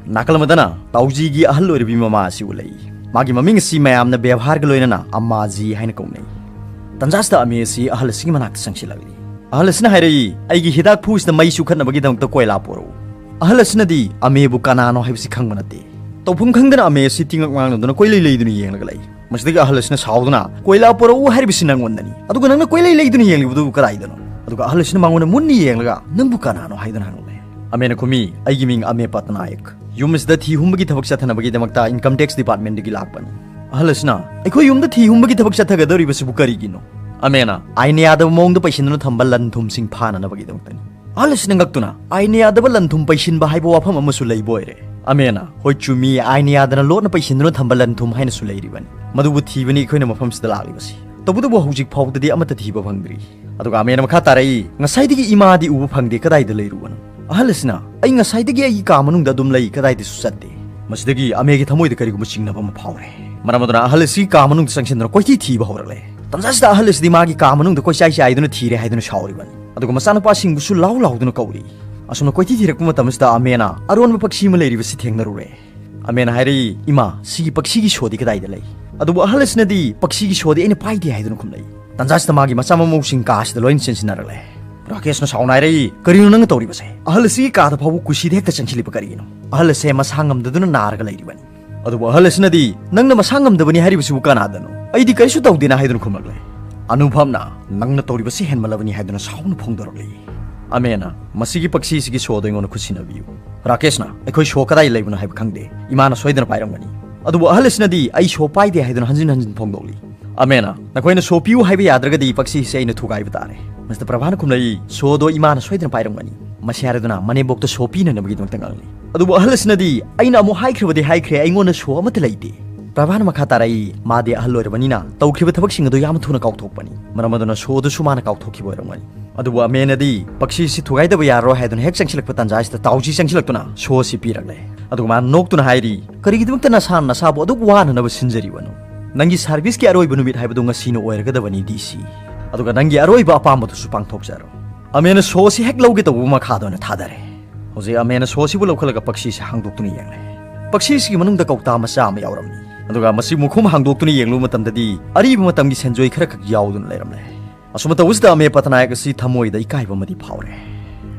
ꯅꯥꯀꯜ ꯑꯃꯗꯅ ꯇꯥꯎꯖꯤꯒꯤ ꯑꯍꯜ ꯑꯣꯏꯔꯕꯤ ꯃꯃꯥ ꯑꯁꯤ ꯎꯠꯂꯛꯏ꯫ ꯃꯥꯒꯤ ꯃꯃꯤꯡ ꯑꯁꯤ ꯃꯌꯥꯝꯅ ꯕꯦꯕꯥꯔꯒ ꯂꯣꯏꯅꯅ ꯑꯃꯥꯖꯤ ꯍꯥꯏꯅ ꯀꯧꯅꯩ꯫ ꯇꯟꯖꯥꯁꯤꯗ ꯑꯃꯦ ꯑꯁꯤ ꯑꯍꯜ ꯑꯁꯤꯒꯤ ꯃꯅꯥꯛꯇ ꯆꯪꯁꯤꯜꯂꯛꯂꯤ꯫ ꯑꯍꯜ ꯑꯁꯤꯅ ꯍꯥꯏꯔꯛꯏ, "ꯑꯩꯒꯤ ꯍꯤꯗꯥꯛ ꯐꯨ ꯑꯁꯤꯗ ꯃꯩ ꯆꯨꯈꯠꯅꯕꯒꯤꯗꯃꯛꯇ ꯀꯣꯏꯂꯥ ꯄꯨꯔꯛꯎ꯫" ꯑꯍꯜ ꯑꯁꯤꯅꯗꯤ ꯑꯃꯦꯕꯨ ꯀꯅꯥꯅꯣ ꯍꯥꯏꯕꯁꯤ ꯈꯪꯕ ꯅꯠꯇꯦ꯫ ꯇꯧꯐꯝ ꯈꯪꯗꯅ ꯑꯃꯦ ꯑꯁꯤ ꯇꯤꯡꯉꯛ ꯉꯥꯡꯅꯗꯨꯅ ꯀꯣꯏꯂꯩ ꯂꯩꯗꯨꯅ ꯌꯦꯡꯂꯒ ꯂꯩ꯫ ꯃꯁꯤꯗꯒꯤ ꯑꯍꯜ ꯑꯁꯤꯅ ꯁꯥꯎꯗꯨꯅ, "ꯀꯣꯏꯂꯥ ꯄꯨꯔꯛꯎ ꯍꯥꯏꯔꯤꯕꯁꯤ ꯅꯪꯉꯣꯟꯗꯅꯤ, ꯑꯗꯨꯒ ꯅꯪꯅ ꯀꯣꯏꯂꯩ ꯂꯩꯗꯨꯅ ꯌꯦꯡꯂꯤꯕꯗꯨ ꯀꯗꯥꯏꯗꯅꯣ?" ꯑꯗꯨꯒ ꯑꯍꯜ ꯑꯁꯤꯅ ꯃꯉꯣꯟꯗ ꯃꯨꯟꯅ ꯌꯦꯡꯂꯒ, "ꯅꯪꯕꯨ ꯀꯅꯥꯅꯣ?" ꯍꯥꯏꯗꯨꯅ ꯍꯪꯂꯦ꯫ ꯑꯃꯦꯅ ꯈꯨꯝꯃꯤ, "ꯑꯩꯒꯤ ꯃꯤꯡ ꯑꯃꯦ ꯄꯠꯅꯥꯌꯛ꯫ ꯌꯨꯝ ꯑꯁꯤꯗ ꯊꯤ ꯍꯨꯝꯕꯒꯤ ꯊꯕꯛ ꯆꯠꯊꯅꯕꯒꯤꯗꯃꯛꯇ ꯏꯟꯀꯝ ꯇꯦꯛꯁ ꯗꯤꯄꯥꯔꯠꯃꯦꯟꯗꯒꯤ ꯂꯥꯛꯄꯅꯤ꯫" ꯑꯍꯜ ꯑꯁꯤꯅ, "ꯑꯩꯈꯣꯏ ꯌꯨꯝꯗ ꯊꯤ ꯍꯨꯝꯕꯒꯤ ꯊꯕꯛ ꯆꯠꯊꯒꯗꯧꯔꯤꯕꯁꯤꯕꯨ ꯀꯔꯤꯒꯤꯅꯣ?" ꯑꯃꯦꯅ, "ꯑꯥꯏꯟ ꯌꯥꯗꯕ ꯃꯑꯣꯡꯗ ꯄꯩꯁꯤꯟꯗꯨꯅ ꯊꯝꯕ ꯂꯟ ꯊꯨꯝꯁꯤꯡ ꯐꯥꯅꯅꯕꯒꯤꯗꯃꯛꯇꯅꯤ꯫" ꯑꯍꯜ ꯑꯁꯤꯅ ꯉꯛꯇꯨꯅ, "ꯑꯥꯏꯟ ꯌꯥꯗꯕ ꯂꯟ ꯊꯨꯝ ꯄꯩꯁꯤꯟꯕ ꯍꯥꯏꯕ ꯋꯥꯐꯝ ꯑꯃꯁꯨ ꯂꯩꯕ ꯑꯣꯏꯔꯦ?" ꯑꯃꯦꯅ, "ꯍꯣꯏ, ꯆꯨꯝꯃꯤ, ꯑꯥꯏꯟ ꯌꯥꯗꯅ ꯂꯣꯠꯅ ꯄꯩꯁꯤꯟꯗꯨꯅ ꯊꯝꯕ ꯂꯟ ꯊꯨꯝ ꯍꯥꯏꯅꯁꯨ ꯂꯩꯔꯤꯕꯅꯤ꯫ ꯃꯗꯨꯕꯨ ꯊꯤꯕꯅꯤ ꯑꯩꯈꯣꯏꯅ ꯃꯐꯝꯁꯤꯗ ꯂꯥꯛꯂꯤꯕꯁꯤ꯫ ꯇꯧꯕꯇꯕꯨ ꯍꯧꯖꯤꯛ ꯐꯥꯎꯕꯗꯗꯤ ꯑꯃꯠꯇ ꯊꯤꯕ ꯐꯪꯗ꯭ꯔꯤ꯫" ꯑꯗꯨꯒ ꯑꯃꯦꯅ ꯃꯈꯥ ꯇꯥꯔꯛꯏ, "ꯉꯁꯥꯏꯗꯒꯤ ꯏꯃꯥꯗꯤ ꯎꯕ ꯐꯪꯗꯦ, ꯀꯗꯥꯏꯗ ꯂꯩꯔꯨꯕꯅꯣ?" ꯑꯍꯜ ꯑꯁꯤꯅ, "ꯑꯩ ꯉꯁꯥꯏꯗꯒꯤ ꯑꯩꯒꯤ ꯀꯥ ꯃꯅꯨꯡꯗ ꯑꯗꯨꯝ ꯂꯩ, ꯀꯗꯥꯏꯗꯁꯨ ꯆꯠꯇꯦ꯫" ꯃꯁꯤꯗꯒꯤ ꯑꯃꯦꯒꯤ ꯊꯃꯣꯏꯗ ꯀꯔꯤꯒꯨꯝꯕ ꯆꯤꯡꯅꯕ ꯑꯃ ꯐꯥꯎꯔꯦ꯫ ꯃꯔꯝ ꯑꯗꯨꯅ ꯑꯍꯜ ꯑꯁꯤ ꯀꯥ ꯃꯅꯨꯡꯗ ꯆꯪꯁꯤꯟꯗꯨꯅ ꯀꯣꯏꯊꯤ ꯊꯤꯕ ꯍꯧꯔꯛꯂꯦ꯫ ꯇꯟꯖꯥꯁꯤꯗ ꯑꯍꯜ ꯑꯁꯤꯗꯤ ꯃꯥꯒꯤ ꯀꯥ ꯃꯅꯨꯡꯗ ꯀꯣꯏꯆꯥꯏ ꯆꯥꯏꯗꯨꯅ ꯊꯤꯔꯦ ꯍꯥꯏꯗꯨꯅ ꯁꯥꯎꯔꯤꯕꯅꯤ꯫ ꯑꯗꯨꯒ ꯃꯆꯥꯅꯨꯄꯥꯁꯤꯡꯕꯨꯁꯨ ꯂꯥꯎ ꯂꯥꯎꯗꯨꯅ ꯀꯧꯔꯤ꯫ ꯑꯁꯨꯝꯅ ꯀꯣꯏꯊꯤ ꯊꯤꯔꯛꯄ ꯃꯇꯝ ꯑꯁꯤꯗ ꯑꯃꯦꯅ ꯑꯔꯣꯟꯕ ꯄꯛꯁꯤ ꯑꯃ ꯂꯩꯔꯤꯕꯁꯤ ꯊꯦꯡꯅꯔꯨꯔꯦ꯫ ꯑꯃꯦꯅ ꯍꯥꯏꯔꯛꯏ, "ꯏꯃꯥ, ꯁꯤꯒꯤ ꯄꯛꯁꯤꯒꯤ ꯁꯣꯗꯤ ꯀꯗꯥꯏꯗ ꯂꯩ?" ꯑꯗꯨꯕꯨ ꯑꯍꯜ ꯑꯁꯤꯅꯗꯤ, "ꯄꯛꯁꯤꯒꯤ ꯁꯣꯗꯤ ꯑꯩꯅ ꯄꯥꯏꯗꯦ" ꯍꯥꯏꯗꯨꯅ ꯈꯨꯝꯂꯛꯏ꯫ ꯇꯟꯖꯥꯁꯤꯗ ꯃꯥꯒꯤ ꯃꯆꯥ ꯃꯃꯧꯁꯤꯡ ꯀꯥ ꯑꯁꯤꯗ ꯂꯣꯏꯅ ꯆꯦꯟꯁꯤꯟꯅꯔꯛꯂꯦ꯫ ꯔꯥꯀꯦꯁꯅ ꯁꯥꯎꯅ ꯍꯥꯏꯔꯛꯏ, "ꯀꯔꯤꯅꯣ ꯅꯪꯅ ꯇꯧꯔꯤꯕꯁꯦ? ꯑꯍꯜ ꯑꯁꯤꯒꯤ ꯀꯥꯗ ꯐꯥꯎꯕ ꯀꯨꯁꯤꯗ ꯍꯦꯛꯇ ꯆꯪꯁꯤꯜꯂꯤꯕ ꯀꯔꯤꯒꯤꯅꯣ? ꯑꯍꯜ ꯑꯁꯦ ꯃꯁꯥ ꯉꯝꯗꯗꯨꯅ ꯅꯥꯔꯒ ꯂꯩꯔꯤꯕꯅꯤ꯫ ꯑꯗꯨꯕꯨ ꯑꯍꯜ ꯑꯁꯤꯅꯗꯤ, 'ꯅꯪꯅ ꯃꯁꯥ ꯉꯝꯗꯕꯅꯤ ꯍꯥꯏꯔꯤꯕꯁꯤꯕꯨ ꯀꯅꯥꯗꯅꯣ? ꯑꯩꯗꯤ ꯀꯔꯤꯁꯨ ꯇꯧꯗꯦꯅ' ꯍꯥꯏꯗꯨꯅ ꯈꯨꯝꯂꯛꯂꯦ꯫ ꯑꯅꯨꯚꯕꯅ, "ꯅꯪꯅ ꯇꯧꯔꯤꯕꯁꯤ ꯍꯦꯟꯃꯜꯂꯕꯅꯤ" ꯍꯥꯏꯗꯨꯅ ꯁꯥꯎꯅ ꯐꯣꯡꯗꯣꯔꯛꯂꯤ꯫ ꯑꯃꯦꯅ, "ꯃꯁꯤꯒꯤ ꯄꯛꯁꯤꯁꯤꯒꯤ ꯁꯣꯗꯣ ꯑꯩꯉꯣꯟꯗ ꯈꯨꯠꯁꯤꯟꯅꯕꯤꯌꯨ"꯫ ꯔꯥꯀꯦꯁꯅ, "ꯑꯩꯈꯣꯏ ꯁꯣ ꯀꯗꯥꯏ ꯂꯩꯕꯅꯣ ꯍꯥꯏꯕ ꯈꯪꯗꯦ꯫ ꯏꯃꯥꯅ ꯁꯣꯏꯗꯅ ꯄꯥꯏꯔꯝꯒꯅꯤ"꯫ ꯑꯗꯨꯕꯨ ꯑꯍꯜ ꯑꯁꯤꯅꯗꯤ, "ꯑꯩ ꯁꯣ ꯄꯥꯏꯗꯦ" ꯍꯥꯏꯗꯨꯅ ꯍꯟꯖꯤꯟ ꯍꯟꯖꯤꯟ ꯐꯣꯡꯗꯣꯛꯂꯤ꯫ ꯑꯃꯦꯅ, "ꯅꯈꯣꯏꯅ ꯁꯣ ꯄꯤꯌꯨ ꯍꯥꯏꯕ ꯌꯥꯗ꯭ꯔꯒꯗꯤ ꯄꯛꯁꯤꯁꯦ ꯑꯩꯅ ꯊꯨꯒꯥꯏꯕ ꯇꯥꯔꯦ"꯫ ꯃꯤꯁꯇꯔ ꯄ꯭ꯔꯚꯥꯅ ꯈꯨꯝꯂꯛꯏ, "ꯁꯣꯗꯣ ꯏꯃꯥꯅ ꯁꯣꯏꯗꯅ ꯄꯥꯏꯔꯝꯒꯅꯤ"꯫ ꯃꯁꯤ ꯍꯥꯏꯔꯗꯨꯅ ꯃꯅꯦꯝꯕꯣꯛꯇ ꯁꯣ ꯄꯤꯅꯅꯕꯒꯤꯗꯃꯛꯇ ꯉꯥꯡꯂꯤ꯫ ꯑꯗꯨꯕꯨ ꯑꯍꯜ ꯑꯁꯤꯅꯗꯤ, "ꯑꯩꯅ ꯑꯃꯨꯛ ꯍꯥꯏꯈ꯭ꯔꯕꯗꯤ ꯍꯥꯏꯈ꯭ꯔꯦ, ꯑꯩꯉꯣꯟꯗ ꯁꯣ ꯑꯃꯠꯇ ꯂꯩꯇꯦ"꯫ ꯄ꯭ꯔꯚꯥꯅ ꯃꯈꯥ ꯇꯥꯔꯛꯏ, "ꯃꯥꯗꯤ ꯑꯍꯜ ꯑꯣꯏꯔꯕꯅꯤꯅ ꯇꯧꯈꯤꯕ ꯊꯕꯛꯁꯤꯡ ꯑꯗꯨ ꯌꯥꯝ ꯊꯨꯅ ꯀꯥꯎꯊꯣꯛꯄꯅꯤ꯫ ꯃꯔꯝ ꯑꯗꯨꯅ ꯁꯣ ꯑꯗꯨꯁꯨ ꯃꯥꯅ ꯀꯥꯎꯊꯣꯛꯈꯤꯕ ꯑꯣꯏꯔꯝꯒꯅꯤ"꯫ ꯑꯗꯨꯕꯨ ꯑꯃꯦꯅꯗꯤ, "ꯄꯛꯁꯤꯁꯤ ꯊꯨꯒꯥꯏꯗꯕ ꯌꯥꯔꯔꯣꯏ" ꯍꯥꯏꯗꯨꯅ ꯍꯦꯛ ꯆꯪꯁꯤꯜꯂꯛꯄ ꯇꯥꯟꯖꯥꯁꯤꯗ ꯇꯥꯎꯖꯤ ꯆꯪꯁꯤꯜꯂꯛꯇꯨꯅ ꯁꯣ ꯑꯁꯤ ꯄꯤꯔꯛꯂꯦ꯫ ꯑꯗꯨꯒ ꯃꯥꯅ ꯅꯣꯛꯇꯨꯅ ꯍꯥꯏꯔꯤ, "ꯀꯔꯤꯒꯤꯗꯃꯛꯇ ꯅꯁꯥꯅ ꯅꯁꯥꯕꯨ ꯑꯗꯨꯛ ꯋꯥꯅꯅꯕ ꯁꯤꯟꯖꯔꯤꯕꯅꯣ? ꯅꯪꯒꯤ ꯁꯥꯔꯚꯤꯁꯀꯤ ꯑꯔꯣꯏꯕ ꯅꯨꯃꯤꯠ ꯍꯥꯏꯕꯗꯨ ꯉꯁꯤꯅ ꯑꯣꯏꯔꯒꯗꯕꯅꯤ, ꯗꯤ ꯁꯤ꯫ ꯑꯗꯨꯒ ꯅꯪꯒꯤ ꯑꯔꯣꯏꯕ ꯑꯄꯥꯝꯕꯗꯨꯁꯨ ꯄꯥꯡꯊꯣꯛꯆꯔꯣ"꯫ ꯑꯃꯦꯅ ꯁꯣ ꯑꯁꯤ ꯍꯦꯛ ꯂꯧꯒꯦ ꯇꯧꯕ ꯃꯈꯥꯗ ꯑꯣꯏꯅ ꯊꯥꯗꯔꯦ꯫ ꯍꯧꯖꯤꯛ ꯑꯃꯦꯅ ꯁꯣ ꯑꯁꯤꯕꯨ ꯂꯧꯈꯠꯂꯒ ꯄꯛꯁꯤꯁꯤ ꯍꯥꯡꯗꯣꯛꯇꯨꯅ ꯌꯦꯡꯂꯦ꯫ ꯄꯛꯁꯤꯁꯤꯒꯤ ꯃꯅꯨꯡꯗ ꯀꯧꯇꯥ ꯃꯆꯥ ꯑꯃ ꯌꯥꯎꯔꯝꯃꯤ꯫ ꯑꯗꯨꯒ ꯃꯁꯤ ꯃꯈꯨꯝ ꯍꯥꯡꯗꯣꯛꯇꯨꯅ ꯌꯦꯡꯂꯨꯕ ꯃꯇꯝꯗꯗꯤ ꯑꯔꯤꯕ ꯃꯇꯝꯒꯤ ꯁꯦꯟꯖꯣꯏ ꯈꯔꯈꯛ ꯌꯥꯎꯗꯨꯅ ꯂꯩꯔꯝꯂꯦ꯫ ꯑꯁꯨꯝꯅ ꯇꯧꯕꯁꯤꯗ ꯑꯃꯦ ꯄꯇꯅꯥꯌꯛ ꯑꯁꯤ ꯊꯃꯣꯏꯗ ꯏꯀꯥꯏꯕ ꯑꯃꯗꯤ ꯐꯥꯎꯔꯦ꯫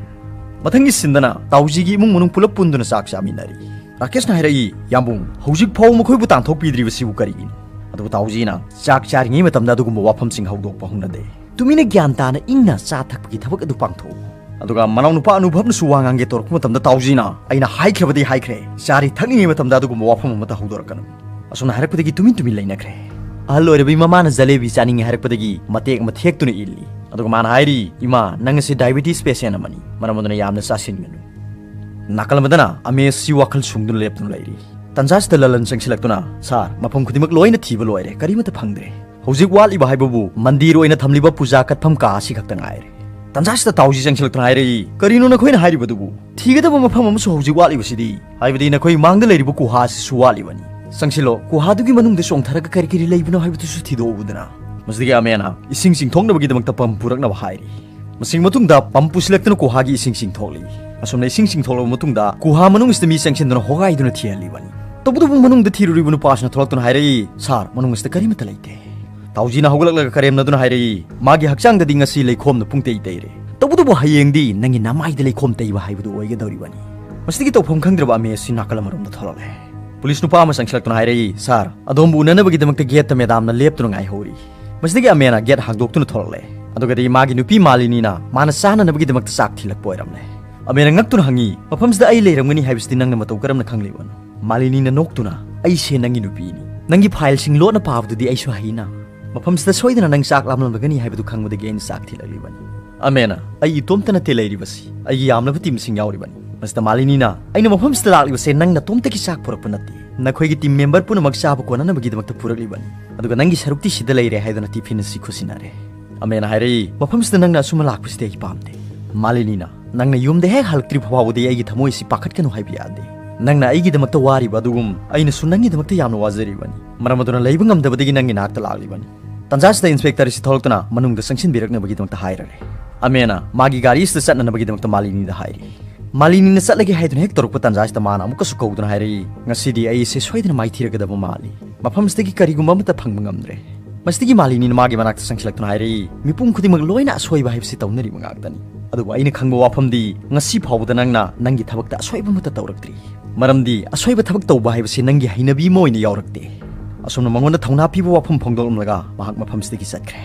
ꯃꯊꯪꯒꯤ ꯁꯤꯟꯗꯅ ꯇꯥꯎꯖꯤꯒꯤ ꯏꯃꯨꯡ ꯃꯅꯨꯡ ꯄꯨꯂꯞ ꯄꯨꯟꯗꯨꯅ ꯆꯥꯛ ꯆꯥꯃꯤꯟꯅꯔꯤ꯫ ꯔꯥꯀꯦꯁꯅ ꯍꯥꯏꯔꯛꯏ, "ꯌꯥꯝꯕꯨꯡ, ꯍꯧꯖꯤꯛ ꯐꯥꯎꯕ ꯃꯈꯣꯏꯕꯨ ꯇꯥꯟꯊꯣꯛꯄꯤꯗ꯭ꯔꯤꯕꯁꯤꯕꯨ ꯀꯔꯤꯒꯤꯅꯣ?" ꯑꯗꯨꯕꯨ ꯇꯥꯎꯖꯤꯅ, "ꯆꯥꯛ ꯆꯥꯔꯤꯉꯩ ꯃꯇꯝꯗ ꯑꯗꯨꯒꯨꯝꯕ ꯋꯥꯐꯝꯁꯤꯡ ꯍꯧꯗꯣꯛꯄ ꯍꯧꯅꯗꯦ꯫ ꯇꯨꯃꯤꯟꯅ ꯒ꯭ꯌꯥꯟ ꯇꯥꯅ ꯏꯪꯅ ꯆꯥ ꯊꯛꯄꯒꯤ ꯊꯕꯛ ꯑꯗꯨ ꯄꯥꯡꯊꯣꯛꯎ"꯫ ꯑꯗꯨꯒ ꯃꯅꯥꯎꯅꯨꯄꯥ ꯑꯅꯨꯚꯕꯅꯁꯨ ꯋꯥ ꯉꯥꯡꯒꯦ ꯇꯧꯔꯛꯄ ꯃꯇꯝꯗ ꯇꯥꯎꯖꯤꯅ, "ꯑꯩꯅ ꯍꯥꯏꯈ꯭ꯔꯕꯗꯤ ꯍꯥꯏꯈ꯭ꯔꯦ, ꯆꯥꯔꯤ ꯊꯛꯂꯤꯉꯩ ꯃꯇꯝꯗ ꯑꯗꯨꯒꯨꯝꯕ ꯋꯥꯐꯝ ꯑꯃꯠꯇ ꯍꯧꯗꯣꯔꯛꯀꯅꯨ"꯫ ꯑꯁꯨꯝꯅ ꯍꯥꯏꯔꯛꯄꯗꯒꯤ ꯇꯨꯃꯤꯟ ꯇꯨꯃꯤꯟ ꯂꯩꯅꯈ꯭ꯔꯦ꯫ ꯑꯍꯜ ꯑꯣꯏꯔꯕꯤ ꯃꯃꯥꯅ ꯖꯂꯦꯕꯤ ꯆꯥꯅꯤꯡꯉꯤ ꯍꯥꯏꯔꯛꯄꯗꯒꯤ ꯃꯇꯦꯛ ꯑꯃ ꯊꯦꯛꯇꯨꯅ ꯏꯜꯂꯤ꯫ ꯑꯗꯨꯒ ꯃꯥꯅ ꯍꯥꯏꯔꯤ, "ꯏꯃꯥ, ꯅꯪ ꯑꯁꯤ diabetes patient ꯑꯃꯅꯤ, ꯃꯔꯝ ꯑꯗꯨꯅ ꯌꯥꯝꯅ ꯆꯥꯁꯤꯟꯒꯅꯨ"꯫ ꯅꯥꯀꯜ ꯑꯃꯗꯅ ꯑꯃꯦꯁ ꯁꯤ ꯋꯥꯈꯜ ꯁꯨꯡꯗꯨꯅ ꯂꯦꯞꯇꯨꯅ ꯂꯩꯔꯤ꯫ ꯇꯟꯖꯥꯁꯤꯗ ꯂꯂꯟ ꯆꯪꯁꯤꯜꯂꯛꯇꯨꯅ, "ꯁꯥꯔ, ꯃꯐꯝ ꯈꯨꯗꯤꯡꯃꯛ ꯂꯣꯏꯅ ꯊꯤꯕ ꯂꯣꯏꯔꯦ, ꯀꯔꯤꯃꯠꯇ ꯐꯪꯗ꯭ꯔꯦ꯫ ꯍꯧꯖꯤꯛ ꯋꯥꯠꯂꯤꯕ ꯍꯥꯏꯕꯕꯨ ꯃꯟꯗꯤꯔ ꯑꯣꯏꯅ ꯊꯝꯂꯤꯕ ꯄꯨꯖꯥ ꯀꯠꯐꯝ ꯀꯥ ꯑꯁꯤ ꯈꯛꯇ ꯉꯥꯏꯔꯦ"꯫ ꯇꯟꯖꯥꯁꯤꯗ ꯇꯥꯎꯖꯤ ꯆꯪꯁꯤꯜꯂꯛꯇꯨꯅ ꯍꯥꯏꯔꯛꯏ, "ꯀꯔꯤꯅꯣ ꯅꯈꯣꯏꯅ ꯍꯥꯏꯔꯤꯕꯗꯨꯕꯨ? ꯊꯤꯒꯗꯕ ꯃꯐꯝ ꯑꯃꯁꯨ ꯍꯧꯖꯤꯛ ꯋꯥꯠꯂꯤꯕꯁꯤꯗꯤ? ꯍꯥꯏꯕꯗꯤ ꯅꯈꯣꯏ ꯃꯥꯡꯗ ꯂꯩꯔꯤꯕ ꯒꯨꯍꯥ ꯑꯁꯤꯁꯨ ꯋꯥꯠꯂꯤꯕꯅꯤ꯫ ꯆꯪꯁꯤꯜꯂꯣ, ꯒꯨꯍꯥꯗꯨꯒꯤ ꯃꯅꯨꯡꯗ ꯆꯣꯡꯊꯔꯒ ꯀꯔꯤ ꯀꯔꯤ ꯂꯩꯕꯅꯣ ꯍꯥꯏꯕꯗꯨꯁꯨ ꯊꯤꯗꯣꯛꯎꯗꯅ"꯫ ꯃꯁꯤꯗꯒꯤ ꯑꯃꯦꯅ ꯏꯁꯤꯡ ꯆꯤꯡꯊꯣꯛꯅꯕꯒꯤꯗꯃꯛꯇ ꯄꯝ ꯄꯨꯔꯛꯅꯕ ꯍꯥꯏꯔꯤ꯫ ꯃꯁꯤꯒꯤ ꯃꯇꯨꯡꯗ ꯄꯝ ꯄꯨꯁꯤꯜꯂꯛꯇꯨꯅ ꯒꯨꯍꯥꯒꯤ ꯏꯁꯤꯡ ꯆꯤꯡꯊꯣꯛꯂꯤ꯫ ꯑꯁꯨꯝꯅ ꯏꯁꯤꯡ ꯆꯤꯡꯊꯣꯛꯂꯕ ꯃꯇꯨꯡꯗ ꯒꯨꯍꯥ ꯃꯅꯨꯡꯁꯤꯗ ꯃꯤ ꯆꯪꯁꯤꯟꯗꯨꯅ ꯍꯣꯒꯥꯏꯗꯨꯅ ꯊꯤꯍꯜꯂꯤꯕꯅꯤ꯫ ꯇꯧꯕꯇꯕꯨ ꯃꯅꯨꯡꯗ ꯊꯤꯔꯨꯔꯤꯕ ꯅꯨꯄꯥꯁꯤꯅ ꯊꯣꯛꯂꯛꯇꯨꯅ ꯍꯥꯏꯔꯛꯏ, "ꯁꯥꯔ, ꯃꯅꯨꯡ ꯑꯁꯤꯗ ꯀꯔꯤꯃꯠꯇ ꯂꯩꯇꯦ"꯫ ꯇꯥꯎꯖꯤꯅ ꯍꯧꯒꯠꯂꯛꯂꯒ ꯀꯔꯦꯝꯅꯗꯨꯅ ꯍꯥꯏꯔꯛꯏ, "ꯃꯥꯒꯤ ꯍꯛꯆꯥꯡꯗꯗꯤ ꯉꯁꯤ ꯂꯩꯈꯣꯝꯅ ꯄꯨꯡꯇꯩ ꯇꯩꯔꯦ꯫ ꯇꯧꯕꯇꯕꯨ ꯍꯌꯦꯡꯗꯤ ꯅꯪꯒꯤ ꯅꯃꯥꯏꯗ ꯂꯩꯈꯣꯝ ꯇꯩꯕ ꯍꯥꯏꯕꯗꯨ ꯑꯣꯏꯒꯗꯧꯔꯤꯕꯅꯤ"꯫ ꯃꯁꯤꯗꯒꯤ ꯇꯧꯐꯝ ꯈꯪꯗ꯭ꯔꯕ ꯑꯃꯦ ꯑꯁꯤ ꯅꯥꯀꯜ ꯑꯃꯔꯣꯝꯗ ꯊꯣꯛꯂꯛꯂꯦ꯫ ꯄꯨꯂꯤꯁ ꯅꯨꯄꯥ ꯑꯃ ꯆꯪꯁꯤꯜꯂꯛꯇꯨꯅ ꯍꯥꯏꯔꯛꯏ, "ꯁꯥꯔ, ꯑꯗꯣꯝꯕꯨ ꯎꯅꯅꯕꯒꯤꯗꯃꯛꯇ ꯒꯦꯠꯇ ꯃꯦꯗꯥꯝꯅ ꯂꯦꯞꯇꯨꯅ ꯉꯥꯏꯍꯧꯔꯤ"꯫ ꯃꯁꯤꯗꯒꯤ ꯑꯃꯦꯅ ꯒꯦꯠ ꯍꯥꯡꯗꯣꯛꯇꯨꯅ ꯊꯣꯛꯂꯛꯂꯦ꯫ ꯑꯗꯨꯒꯗꯤ ꯃꯥꯒꯤ ꯅꯨꯄꯤ ꯃꯥꯂꯤꯅꯤꯅ ꯃꯥꯅ ꯆꯥꯅꯅꯕꯒꯤꯗꯃꯛꯇ ꯆꯥꯛ ꯊꯤꯜꯂꯛꯄ ꯑꯣꯏꯔꯝꯂꯦ꯫ ꯑꯃꯦꯅ ꯉꯛꯇꯨꯅ ꯍꯪꯉꯤ, "ꯃꯐꯝꯁꯤꯗ ꯑꯩ ꯂꯩꯔꯝꯒꯅꯤ ꯍꯥꯏꯕꯁꯤꯗꯤ ꯅꯪꯅ ꯃꯇꯧ ꯀꯔꯝꯅ ꯈꯪꯂꯤꯕꯅꯣ?" ꯃꯥꯂꯤꯅꯤꯅ ꯅꯣꯛꯇꯨꯅ, "ꯑꯩꯁꯦ ꯅꯪꯒꯤ ꯅꯨꯄꯤꯅꯤ꯫ ꯅꯪꯒꯤ ꯐꯥꯏꯜꯁꯤꯡ ꯂꯣꯠꯅ ꯄꯥꯕꯗꯨꯗꯤ ꯑꯩꯁꯨ ꯍꯩꯅ꯫ ꯃꯐꯝꯁꯤꯗ ꯁꯣꯏꯗꯅ ꯅꯪ ꯆꯥꯛ ꯂꯥꯝꯂꯝꯂꯒꯅꯤ ꯍꯥꯏꯕꯗꯨ ꯈꯪꯕꯗꯒꯤ ꯑꯩꯅ ꯆꯥꯛ ꯊꯤꯜꯂꯛꯂꯤꯕꯅꯤ"꯫ ꯑꯃꯦꯅ, "ꯑꯩ ꯏꯇꯣꯝꯇ ꯅꯠꯇꯦ ꯂꯩꯔꯤꯕꯁꯤ, ꯑꯩꯒꯤ ꯌꯥꯝꯂꯕ ꯇꯤꯝꯁꯤꯡ ꯌꯥꯎꯔꯤꯕꯅꯤ꯫ ꯃꯁꯤꯗ ꯃꯥꯂꯤꯅꯤꯅ ꯑꯩꯅ ꯃꯐꯝꯁꯤꯗ ꯂꯥꯛꯂꯤꯕꯁꯦ ꯅꯪ ꯅꯇꯣꯝꯇꯒꯤ ꯆꯥꯛ ꯄꯨꯔꯛꯄ ꯅꯠꯇꯦ꯫ ꯅꯈꯣꯏꯒꯤ ꯇꯤꯝ ꯃꯦꯝꯕꯔ ꯄꯨꯝꯅꯃꯛ ꯆꯥꯕ ꯀꯣꯟꯅꯅꯕꯒꯤꯗꯃꯛꯇ ꯄꯨꯔꯛꯂꯤꯕꯅꯤ꯫ ꯑꯗꯨꯒ ꯅꯪꯒꯤ ꯁꯔꯨꯛꯇꯤ ꯁꯤꯗ ꯂꯩꯔꯦ" ꯍꯥꯏꯗꯨꯅ ꯇꯤꯐꯤꯟ ꯑꯁꯤ ꯈꯨꯠꯁꯤꯟꯅꯔꯦ꯫ ꯑꯃꯦꯅ ꯍꯥꯏꯔꯛꯏ, "ꯃꯐꯝꯁꯤꯗ ꯅꯪꯅ ꯑꯁꯨꯝꯅ ꯂꯥꯛꯄꯁꯤꯗꯤ ꯑꯩ ꯄꯥꯝꯗꯦ"꯫ ꯃꯥꯂꯤꯅꯤꯅ, "ꯅꯪꯅ ꯌꯨꯝꯗ ꯍꯦꯛ ꯍꯜꯂꯛꯇ꯭ꯔꯤꯕ ꯐꯥꯎꯕꯗꯤ ꯑꯩꯒꯤ ꯊꯃꯣꯏꯁꯤ ꯄꯥꯈꯠꯀꯅꯨ ꯍꯥꯏꯕ ꯌꯥꯗꯦ꯫ ꯅꯪꯅ ꯑꯩꯒꯤꯗꯃꯛꯇ ꯋꯥꯔꯤꯕ ꯑꯗꯨꯒꯨꯝ ꯑꯩꯅꯁꯨ ꯅꯪꯒꯤꯗꯃꯛꯇ ꯌꯥꯝꯅ ꯋꯥꯖꯔꯤꯕꯅꯤ꯫ ꯃꯔꯝ ꯑꯗꯨꯅ ꯂꯩꯕ ꯉꯝꯗꯕꯗꯒꯤ ꯅꯪꯒꯤ ꯅꯥꯛꯇ ꯂꯥꯛꯂꯤꯕꯅꯤ"꯫ ꯇꯥꯟꯖꯥꯁꯤꯗ ꯏꯟꯁꯄꯦꯛꯇꯔ ꯑꯁꯤ ꯊꯣꯛꯂꯛꯇꯨꯅ ꯃꯅꯨꯡꯗ ꯆꯪꯁꯤꯟꯕꯤꯔꯛꯅꯕꯒꯤꯗꯃꯛꯇ ꯍꯥꯏꯔꯔꯦ꯫ ꯑꯃꯦꯅ ꯃꯥꯒꯤ ꯒꯥꯔꯤ ꯑꯁꯤꯗ ꯆꯠꯅꯅꯕꯒꯤꯗꯃꯛꯇ ꯃꯥꯂꯤꯅꯤꯗ ꯍꯥꯏꯔꯤ꯫ ꯃꯥꯂꯤꯅꯤꯅ ꯆꯠꯂꯒꯦ ꯍꯥꯏꯗꯨꯅ ꯍꯦꯛ ꯇꯧꯔꯛꯄ ꯇꯥꯟꯖꯥꯁꯤꯗ ꯃꯥꯅ ꯑꯃꯨꯛꯀꯁꯨ ꯀꯧꯗꯨꯅ ꯍꯥꯏꯔꯛꯏ, "ꯉꯁꯤꯗꯤ ꯑꯩꯁꯦ ꯁꯣꯏꯗꯅ ꯃꯥꯏꯊꯤꯔꯒꯗꯕ ꯃꯥꯜꯂꯤ꯫ ꯃꯐꯝꯁꯤꯗꯒꯤ ꯀꯔꯤꯒꯨꯝꯕ ꯑꯃꯠꯇ ꯐꯪꯕ ꯉꯝꯗ꯭ꯔꯦ"꯫ ꯃꯁꯤꯗꯒꯤ ꯃꯥꯂꯤꯅꯤꯅ ꯃꯥꯒꯤ ꯃꯅꯥꯛꯇ ꯆꯪꯁꯤꯜꯂꯛꯇꯨꯅ ꯍꯥꯏꯔꯛꯏ, "ꯃꯤꯄꯨꯝ ꯈꯨꯗꯤꯡꯃꯛ ꯂꯣꯏꯅ ꯑꯁꯣꯏꯕ ꯍꯥꯏꯕꯁꯤ ꯇꯧꯅꯔꯤꯕ ꯉꯥꯛꯇꯅꯤ꯫ ꯑꯗꯨꯕꯨ ꯑꯩꯅ ꯈꯪꯕ ꯋꯥꯐꯝꯗꯤ ꯉꯁꯤ ꯐꯥꯎꯕꯗ ꯅꯪꯅ ꯅꯪꯒꯤ ꯊꯕꯛꯇ ꯑꯁꯣꯏꯕ ꯑꯃꯠꯇ ꯇꯧꯔꯛꯇ꯭ꯔꯤ꯫ ꯃꯔꯝꯗꯤ ꯑꯁꯣꯏꯕ ꯊꯕꯛ ꯇꯧꯕ ꯍꯥꯏꯕꯁꯤ ꯅꯪꯒꯤ ꯍꯩꯅꯕꯤ ꯑꯃ ꯑꯣꯏꯅ ꯌꯥꯎꯔꯛꯇꯦ"꯫ ꯑꯁꯨꯝꯅ ꯃꯉꯣꯟꯗ ꯊꯧꯅꯥ ꯄꯤꯕ ꯋꯥꯐꯝ ꯐꯣꯡꯗꯣꯛꯂꯝꯂꯒ ꯃꯍꯥꯛ ꯃꯐꯝꯁꯤꯗꯒꯤ ꯆꯠꯈ꯭ꯔꯦ꯫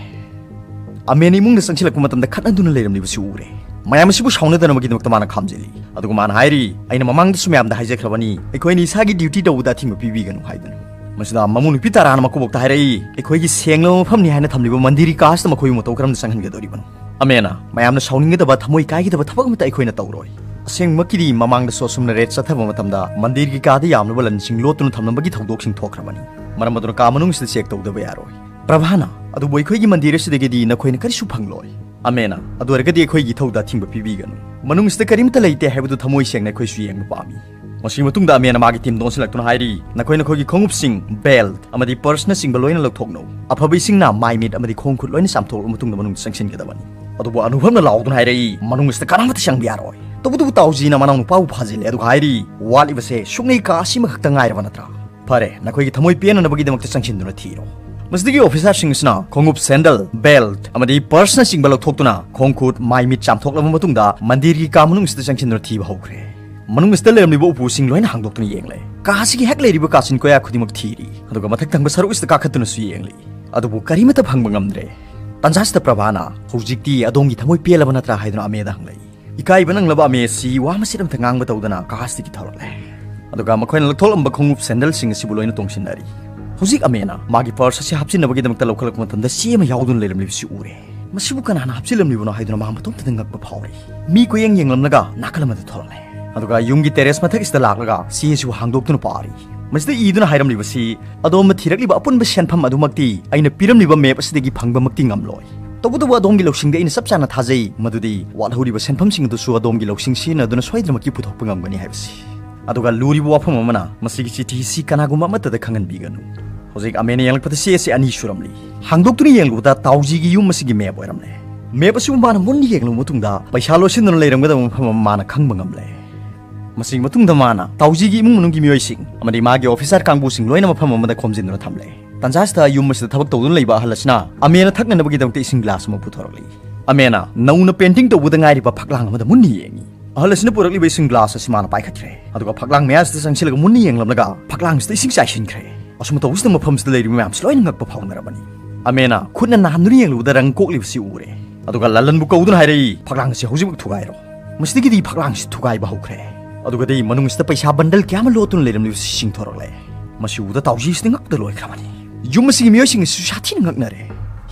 ꯑꯃꯦꯟ ꯏꯃꯨꯡꯗ ꯆꯪꯁꯤꯜꯂꯛꯄ ꯃꯇꯝꯗ ꯈꯠꯅꯗꯨꯅ ꯂꯩꯔꯝꯂꯤꯕꯁꯤ ꯎꯔꯦ꯫ ꯃꯌꯥꯝ ꯑꯁꯤꯕꯨ ꯁꯥꯎꯅꯗꯅꯕꯒꯤꯗꯃꯛꯇ ꯃꯥꯅ ꯈꯥꯝꯖꯤꯜꯂꯤ꯫ ꯑꯗꯨꯒ ꯃꯥꯅ ꯍꯥꯏꯔꯤ, "ꯑꯩꯅ ꯃꯃꯥꯡꯗꯁꯨ ꯃꯌꯥꯝꯗ ꯍꯥꯏꯖꯈ꯭ꯔꯕꯅꯤ, ꯑꯩꯈꯣꯏꯅ ꯏꯁꯥꯒꯤ ꯗ꯭ꯌꯨꯇꯤ ꯇꯧꯕꯗ ꯑꯊꯤꯡꯕ ꯄꯤꯕꯤꯒꯅꯨ ꯍꯥꯏꯗꯨꯅ"꯫ ꯃꯁꯤꯗ ꯃꯃꯨ ꯅꯨꯄꯤ ꯇꯥꯔꯥꯅ ꯃꯀꯨꯕꯣꯛꯇ ꯍꯥꯏꯔꯛꯏ, "ꯑꯩꯈꯣꯏꯒꯤ ꯁꯦꯡꯂꯕ ꯃꯐꯝꯅꯤ ꯍꯥꯏꯅ ꯊꯝꯂꯤꯕ ꯃꯟꯗꯤꯔꯒꯤ ꯀꯥꯁꯤꯗ ꯃꯈꯣꯏꯕꯨ ꯃꯇꯧ ꯀꯔꯝꯅ ꯆꯪꯍꯟꯒꯗꯧꯔꯤꯕꯅꯣ?" ꯑꯃꯦꯟꯅ, "ꯃꯌꯥꯝꯅ ꯁꯥꯎꯅꯤꯡꯒꯗꯕ, ꯊꯃꯣꯏ ꯀꯥꯏꯒꯗꯕ ꯊꯕꯛ ꯑꯃꯠꯇ ꯑꯩꯈꯣꯏꯅ ꯇꯧꯔꯣꯏ꯫ ꯑꯁꯦꯡꯕꯃꯛꯀꯤꯗꯤ ꯃꯃꯥꯡꯗꯁꯨ ꯑꯁꯨꯝꯅ ꯔꯦꯗ ꯆꯠꯊꯕ ꯃꯇꯝꯗ ꯃꯟꯗꯤꯔꯒꯤ ꯀꯥꯗ ꯌꯥꯝꯂꯕ ꯂꯟꯁꯤꯡ ꯂꯣꯠꯇꯨꯅ ꯊꯝꯂꯝꯕꯒꯤ ꯊꯧꯗꯣꯛꯁꯤꯡ ꯊꯣꯛꯈ꯭ꯔꯕꯅꯤ꯫ ꯃꯔꯝ ꯑꯗꯨꯅ ꯀꯥ ꯃꯅꯨꯡꯁꯤꯗ ꯆꯦꯛ ꯇꯧꯗꯕ ꯌꯥꯔꯣꯏ꯫ ꯄ꯭ꯔꯚꯥꯅ, "ꯑꯗꯨꯕꯨ ꯑꯩꯈꯣꯏꯒꯤ ꯃꯟꯗꯤꯔ ꯑꯁꯤꯗꯒꯤꯗꯤ ꯅꯈꯣꯏꯅ ꯀꯔꯤꯁꯨ ꯐꯪꯂꯣꯏ"꯫ ꯑꯃꯦꯟꯅ, "ꯑꯗꯨ ꯑꯣꯏꯔꯒꯗꯤ ꯑꯩꯈꯣꯏꯒꯤ ꯏꯊꯧꯗ ꯑꯊꯤꯡꯕ ꯄꯤꯕꯤꯒꯅꯨ꯫ ꯃꯅꯨꯡꯁꯤꯗ ꯀꯔꯤꯝꯇ ꯂꯩꯇꯦ ꯍꯥꯏꯕꯗꯨ ꯊꯃꯣꯏ ꯁꯦꯡꯅ ꯑꯩꯈꯣꯏꯁꯨ ꯌꯦꯡꯕ ꯄꯥꯝꯃꯤ"꯫ ꯃꯁꯤꯒꯤ ꯃꯇꯨꯡꯗ ꯑꯃꯦꯟꯅ ꯃꯥꯒꯤ ꯇꯤꯝꯗ ꯑꯣꯟꯁꯤꯜꯂꯛꯇꯨꯅ ꯍꯥꯏꯔꯤ, "ꯅꯈꯣꯏ ꯅꯈꯣꯏꯒꯤ ꯈꯣꯡꯎꯞꯁꯤꯡ, ꯕꯦꯜꯠ ꯑꯃꯗꯤ ꯄꯔꯁꯅꯆꯤꯡꯕ ꯂꯣꯏꯅ ꯂꯧꯊꯣꯛꯅꯧ꯫ ꯑꯐꯕ ꯏꯁꯤꯡꯅ ꯃꯥꯏ ꯃꯤꯠ ꯑꯃꯗꯤ ꯈꯣꯡ ꯈꯨꯠ ꯂꯣꯏꯅ ꯆꯥꯝꯊꯣꯛꯂꯕ ꯃꯇꯨꯡꯗ ꯃꯅꯨꯡꯗ ꯆꯪꯁꯤꯟꯒꯗꯕꯅꯤ"꯫ ꯑꯗꯨꯕꯨ ꯑꯅꯨꯚꯕꯅ ꯂꯥꯎꯗꯨꯅ ꯍꯥꯏꯔꯛꯏ, "ꯃꯅꯨꯡ ꯑꯁꯤꯗ ꯀꯅꯥꯃꯠꯇ ꯆꯪꯕ ꯌꯥꯔꯣꯏ"꯫ ꯇꯧꯕꯇꯕꯨ ꯇꯥꯎꯖꯤꯅ ꯃꯅꯥꯎꯅꯨꯄꯥꯕꯨ ꯐꯥꯖꯤꯜꯂꯦ, ꯑꯗꯨꯒ ꯍꯥꯏꯔꯤ, "ꯋꯥꯠꯂꯤꯕꯁꯦ ꯁꯨꯞꯅꯩ ꯀꯥ ꯑꯁꯤꯃꯈꯛꯇ ꯉꯥꯏꯔꯕ ꯅꯠꯇ꯭ꯔꯥ? ꯐꯔꯦ, ꯅꯈꯣꯏꯒꯤ ꯊꯃꯣꯏ ꯄꯦꯟꯅꯅꯕꯒꯤꯗꯃꯛꯇ ꯆꯪꯁꯤꯟꯗꯨꯅ ꯊꯤꯔꯣ"꯫ ꯃꯁꯤꯗꯒꯤ ꯑꯣꯐꯤꯁꯥꯔꯁꯤꯡ ꯑꯁꯤꯅ ꯈꯣꯡꯎꯞ, ꯁꯦꯟꯗꯜ, ꯕꯦꯜꯠ ꯑꯃꯗꯤ ꯄꯔꯁꯅꯆꯤꯡꯕ ꯂꯧꯊꯣꯛꯇꯨꯅ ꯈꯣꯡ ꯈꯨꯠ, ꯃꯥꯏ ꯃꯤꯠ ꯆꯥꯝꯊꯣꯛꯂꯕ ꯃꯇꯨꯡꯗ ꯃꯟꯗꯤꯔꯒꯤ ꯀꯥ ꯃꯅꯨꯡ ꯑꯁꯤꯗ ꯆꯪꯁꯤꯟꯗꯨꯅ ꯊꯤꯕ ꯍꯧꯈ꯭ꯔꯦ꯫ ꯃꯅꯨꯡ ꯑꯁꯤꯗ ꯂꯩꯔꯝꯂꯤꯕ ꯎꯄꯨꯁꯤꯡ ꯂꯣꯏꯅ ꯍꯥꯡꯗꯣꯛꯇꯨꯅ ꯌꯦꯡꯂꯦ꯫ ꯀꯥ ꯑꯁꯤꯒꯤ ꯍꯦꯛ ꯂꯩꯔꯤꯕ ꯀꯥꯆꯤꯟ ꯀꯣꯌꯥ ꯈꯨꯗꯤꯡꯃꯛ ꯊꯤꯔꯤ, ꯑꯗꯨꯒ ꯃꯊꯛ ꯊꯪꯕ ꯁꯔꯨꯛ ꯑꯁꯤꯗ ꯀꯥꯈꯠꯇꯨꯅꯁꯨ ꯌꯦꯡꯂꯤ꯫ ꯑꯗꯨꯕꯨ ꯀꯔꯤꯃꯠꯇ ꯐꯪꯕ ꯉꯝꯗ꯭ꯔꯦ꯫ ꯇꯟꯖꯥꯁꯤꯗ ꯄ꯭ꯔꯚꯥꯅ, "ꯍꯧꯖꯤꯛꯇꯤ ꯑꯗꯣꯝꯒꯤ ꯊꯃꯣꯏ ꯄꯦꯜꯂꯕ ꯅꯠꯇ꯭ꯔꯥ?" ꯍꯥꯏꯗꯨꯅ ꯑꯃꯦꯗ ꯍꯪꯂꯛꯏ꯫ ꯏꯀꯥꯏꯕ ꯅꯪꯂꯕ ꯑꯃꯦ ꯑꯁꯤ ꯋꯥ ꯃꯆꯦꯠ ꯑꯃꯠꯇ ꯉꯥꯡꯕ ꯇꯧꯗꯅ ꯀꯥꯁꯇꯒꯤ ꯊꯣꯔꯛꯂꯦ꯫ ꯑꯗꯨꯒ ꯃꯈꯣꯏꯅ ꯂꯧꯊꯣꯛꯂꯝꯕ ꯈꯣꯡꯎꯞ, ꯁꯦꯟꯗꯜꯁꯤꯡ ꯑꯁꯤꯕꯨ ꯂꯣꯏꯅ ꯇꯣꯡꯁꯤꯟꯅꯔꯤ꯫ ꯍꯧꯖꯤꯛ ꯑꯃꯦꯅ ꯃꯥꯒꯤ ꯄꯔꯁ ꯑꯁꯤ ꯍꯥꯞꯆꯤꯟꯅꯕꯒꯤꯗꯃꯛꯇ ꯂꯧꯈꯠꯂꯛꯄ ꯃꯇꯝꯗ ꯆꯦ ꯑꯃ ꯌꯥꯎꯗꯨꯅ ꯂꯩꯔꯝꯂꯤꯕꯁꯤ ꯎꯔꯦ꯫ "ꯃꯁꯤꯕꯨ ꯀꯅꯥꯅ ꯍꯥꯞꯆꯤꯜꯂꯝꯂꯤꯕꯅꯣ?" ꯍꯥꯏꯗꯨꯅ ꯃꯥ ꯃꯇꯣꯝꯇꯗ ꯉꯛꯄ ꯐꯥꯎꯔꯤ꯫ ꯃꯤ ꯀꯣꯏꯌꯦꯡ ꯌꯦꯡꯂꯝꯂꯒ ꯅꯥꯀꯜ ꯑꯃꯗ ꯊꯣꯔꯛꯂꯦ꯫ ꯑꯗꯨꯒ ꯌꯨꯝꯒꯤ ꯇꯦꯔꯦꯁ ꯃꯊꯛ ꯑꯁꯤꯗ ꯂꯥꯛꯂꯒ ꯆꯦ ꯑꯁꯤꯕꯨ ꯍꯥꯡꯗꯣꯛꯇꯨꯅ ꯄꯥꯔꯤ꯫ ꯃꯁꯤꯗ ꯏꯗꯨꯅ ꯍꯥꯏꯔꯝꯂꯤꯕꯁꯤ, "ꯑꯗꯣꯝꯅ ꯊꯤꯔꯛꯂꯤꯕ ꯑꯄꯨꯟꯕ ꯁꯦꯟꯐꯝ ꯑꯗꯨꯃꯛꯇꯤ ꯑꯩꯅ ꯄꯤꯔꯝꯂꯤꯕ ꯃꯦꯞ ꯑꯁꯤꯗꯒꯤ ꯐꯪꯕꯃꯛꯇꯤ ꯉꯝꯂꯣꯏ꯫ ꯇꯧꯕꯇꯕꯨ ꯑꯗꯣꯝꯒꯤ ꯂꯧꯁꯤꯡꯗ ꯑꯩꯅ ꯆꯞ ꯆꯥꯅ ꯊꯥꯖꯩ ꯃꯗꯨꯗꯤ ꯋꯥꯠꯍꯧꯔꯤꯕ ꯁꯦꯟꯐꯝꯁꯤꯡ ꯑꯗꯨꯁꯨ ꯑꯗꯣꯝꯒꯤ ꯂꯧꯁꯤꯡ ꯁꯤꯖꯤꯟꯅꯗꯨꯅ ꯁꯣꯏꯗꯅꯃꯛꯀꯤ ꯄꯨꯊꯣꯛꯄ ꯉꯝꯒꯅꯤ ꯍꯥꯏꯕꯁꯤ"꯫ ꯑꯗꯨꯒ ꯂꯨꯔꯤꯕ ꯋꯥꯐꯝ ꯑꯃꯅ, ꯃꯁꯤꯒꯤ ꯆꯤꯊꯤ ꯑꯁꯤ ꯀꯅꯥꯒꯨꯝꯕ ꯑꯃꯠꯇꯗ ꯈꯪꯍꯟꯕꯤꯒꯅꯨ꯫ ꯍꯧꯖꯤꯛ ꯑꯃꯦꯅ ꯌꯦꯡꯂꯛꯄꯗ ꯆꯦ ꯑꯁꯤ ꯑꯅꯤ ꯁꯨꯔꯝꯂꯤ꯫ ꯍꯥꯡꯗꯣꯛꯇꯨꯅ ꯌꯦꯡꯂꯨꯕꯗ ꯇꯥꯎꯖꯤꯒꯤ ꯌꯨꯝ ꯑꯁꯤꯒꯤ ꯃꯦꯞ ꯑꯣꯏꯔꯝꯂꯦ꯫ ꯃꯦꯞ ꯑꯁꯤꯕꯨ ꯃꯥꯅ ꯃꯨꯟꯅ ꯌꯦꯡꯂꯨꯕ ꯃꯇꯨꯡꯗ ꯄꯩꯁꯥ ꯂꯣꯠꯁꯤꯟꯗꯨꯅ ꯂꯩꯔꯝꯒꯗꯕ ꯃꯐꯝ ꯑꯃ ꯃꯥꯅ ꯈꯪꯕ ꯉꯝꯂꯦ꯫ ꯃꯁꯤꯒꯤ ꯃꯇꯨꯡꯗ ꯃꯥꯅ ꯇꯥꯎꯖꯤꯒꯤ ꯏꯃꯨꯡ ꯃꯅꯨꯡꯒꯤ ꯃꯤꯑꯣꯏꯁꯤꯡ ꯑꯃꯗꯤ ꯃꯥꯒꯤ ꯑꯣꯐꯤꯁꯥꯔ ꯀꯥꯡꯕꯨꯁꯤꯡ ꯂꯣꯏꯅ ꯃꯐꯝ ꯑꯃꯗ ꯈꯣꯝꯖꯤꯟꯗꯨꯅ ꯊꯝꯂꯦ꯫ ꯇꯟꯖꯥꯁꯤꯗ ꯌꯨꯝ ꯑꯁꯤꯗ ꯊꯕꯛ ꯇꯧꯗꯨꯅ ꯂꯩꯕ ꯑꯍꯜ ꯑꯁꯤꯅ ꯑꯃꯦꯅ ꯊꯛꯅꯅꯕꯒꯤꯗꯃꯛꯇ ꯏꯁꯤꯡ ꯒ꯭ꯂꯥꯁ ꯑꯃ ꯄꯨꯊꯣꯔꯛꯂꯤ꯫ ꯑꯃꯦꯅ ꯅꯧꯅ ꯄꯦꯟꯇꯤꯡ ꯇꯧꯕꯗ ꯉꯥꯏꯔꯤꯕ ꯐꯛꯂꯥꯡ ꯑꯃꯗ ꯃꯨꯟꯅ ꯌꯦꯡꯉꯤ꯫ ꯑꯍꯜ ꯑꯁꯤꯅ ꯄꯨꯔꯛꯂꯤꯕ ꯏꯁꯤꯡ ꯒ꯭ꯂꯥꯁ ꯑꯁꯤ ꯃꯥꯅ ꯄꯥꯏꯈꯠꯈ꯭ꯔꯦ, ꯑꯗꯨꯒ ꯐꯛꯂꯥꯡ ꯃꯌꯥꯁꯤꯗ ꯆꯪꯁꯤꯜꯂꯒ ꯃꯨꯟꯅ ꯌꯦꯡꯂꯝꯂꯒ ꯐꯛꯂꯥꯡꯁꯤꯗ ꯏꯁꯤꯡ ꯆꯥꯏꯁꯤꯟꯈ꯭ꯔꯦ꯫ ꯑꯁꯨꯝꯅ ꯇꯧꯕꯁꯤꯗ ꯃꯐꯝꯁꯤꯗ ꯂꯩꯔꯤꯕ ꯃꯌꯥꯝꯁꯤ ꯂꯣꯏꯅ ꯉꯛꯄ ꯐꯥꯎꯅꯔꯕꯅꯤ꯫ ꯑꯃꯦꯅ ꯈꯨꯠꯅ ꯅꯥꯟꯗꯨꯅ ꯌꯦꯡꯂꯨꯕꯗ ꯔꯪ ꯀꯣꯛꯂꯤꯕꯁꯤ ꯎꯔꯦ꯫ ꯑꯗꯨꯒ ꯂꯂꯟꯕꯨ ꯀꯧꯗꯨꯅ ꯍꯥꯏꯔꯛꯏ, "ꯐꯛꯂꯥꯡ ꯑꯁꯤ ꯍꯧꯖꯤꯛꯃꯛ ꯊꯨꯒꯥꯏꯔꯣ"꯫ ꯃꯁꯤꯗꯒꯤꯗꯤ ꯐꯛꯂꯥꯡꯁꯤ ꯊꯨꯒꯥꯏꯕ ꯍꯧꯈ꯭ꯔꯦ꯫ ꯑꯗꯨꯒꯗꯤ ꯃꯅꯨꯡꯁꯤꯗ ꯄꯩꯁꯥ ꯕꯟꯗꯜ ꯀꯌꯥ ꯑꯃ ꯂꯣꯠꯇꯨꯅ ꯂꯩꯔꯝꯂꯤꯕꯁꯤ ꯆꯤꯡꯊꯣꯔꯛꯂꯦ꯫ ꯃꯁꯤ ꯎꯕꯗ ꯇꯥꯎꯖꯤꯁꯤꯗꯤ ꯉꯛꯇ ꯂꯣꯏꯈ꯭ꯔꯕꯅꯤ꯫ ꯌꯨꯝ ꯑꯁꯤꯒꯤ ꯃꯤꯑꯣꯏꯁꯤꯡ ꯑꯁꯤꯁꯨ ꯁꯥꯊꯤꯅ ꯉꯛꯅꯔꯦ꯫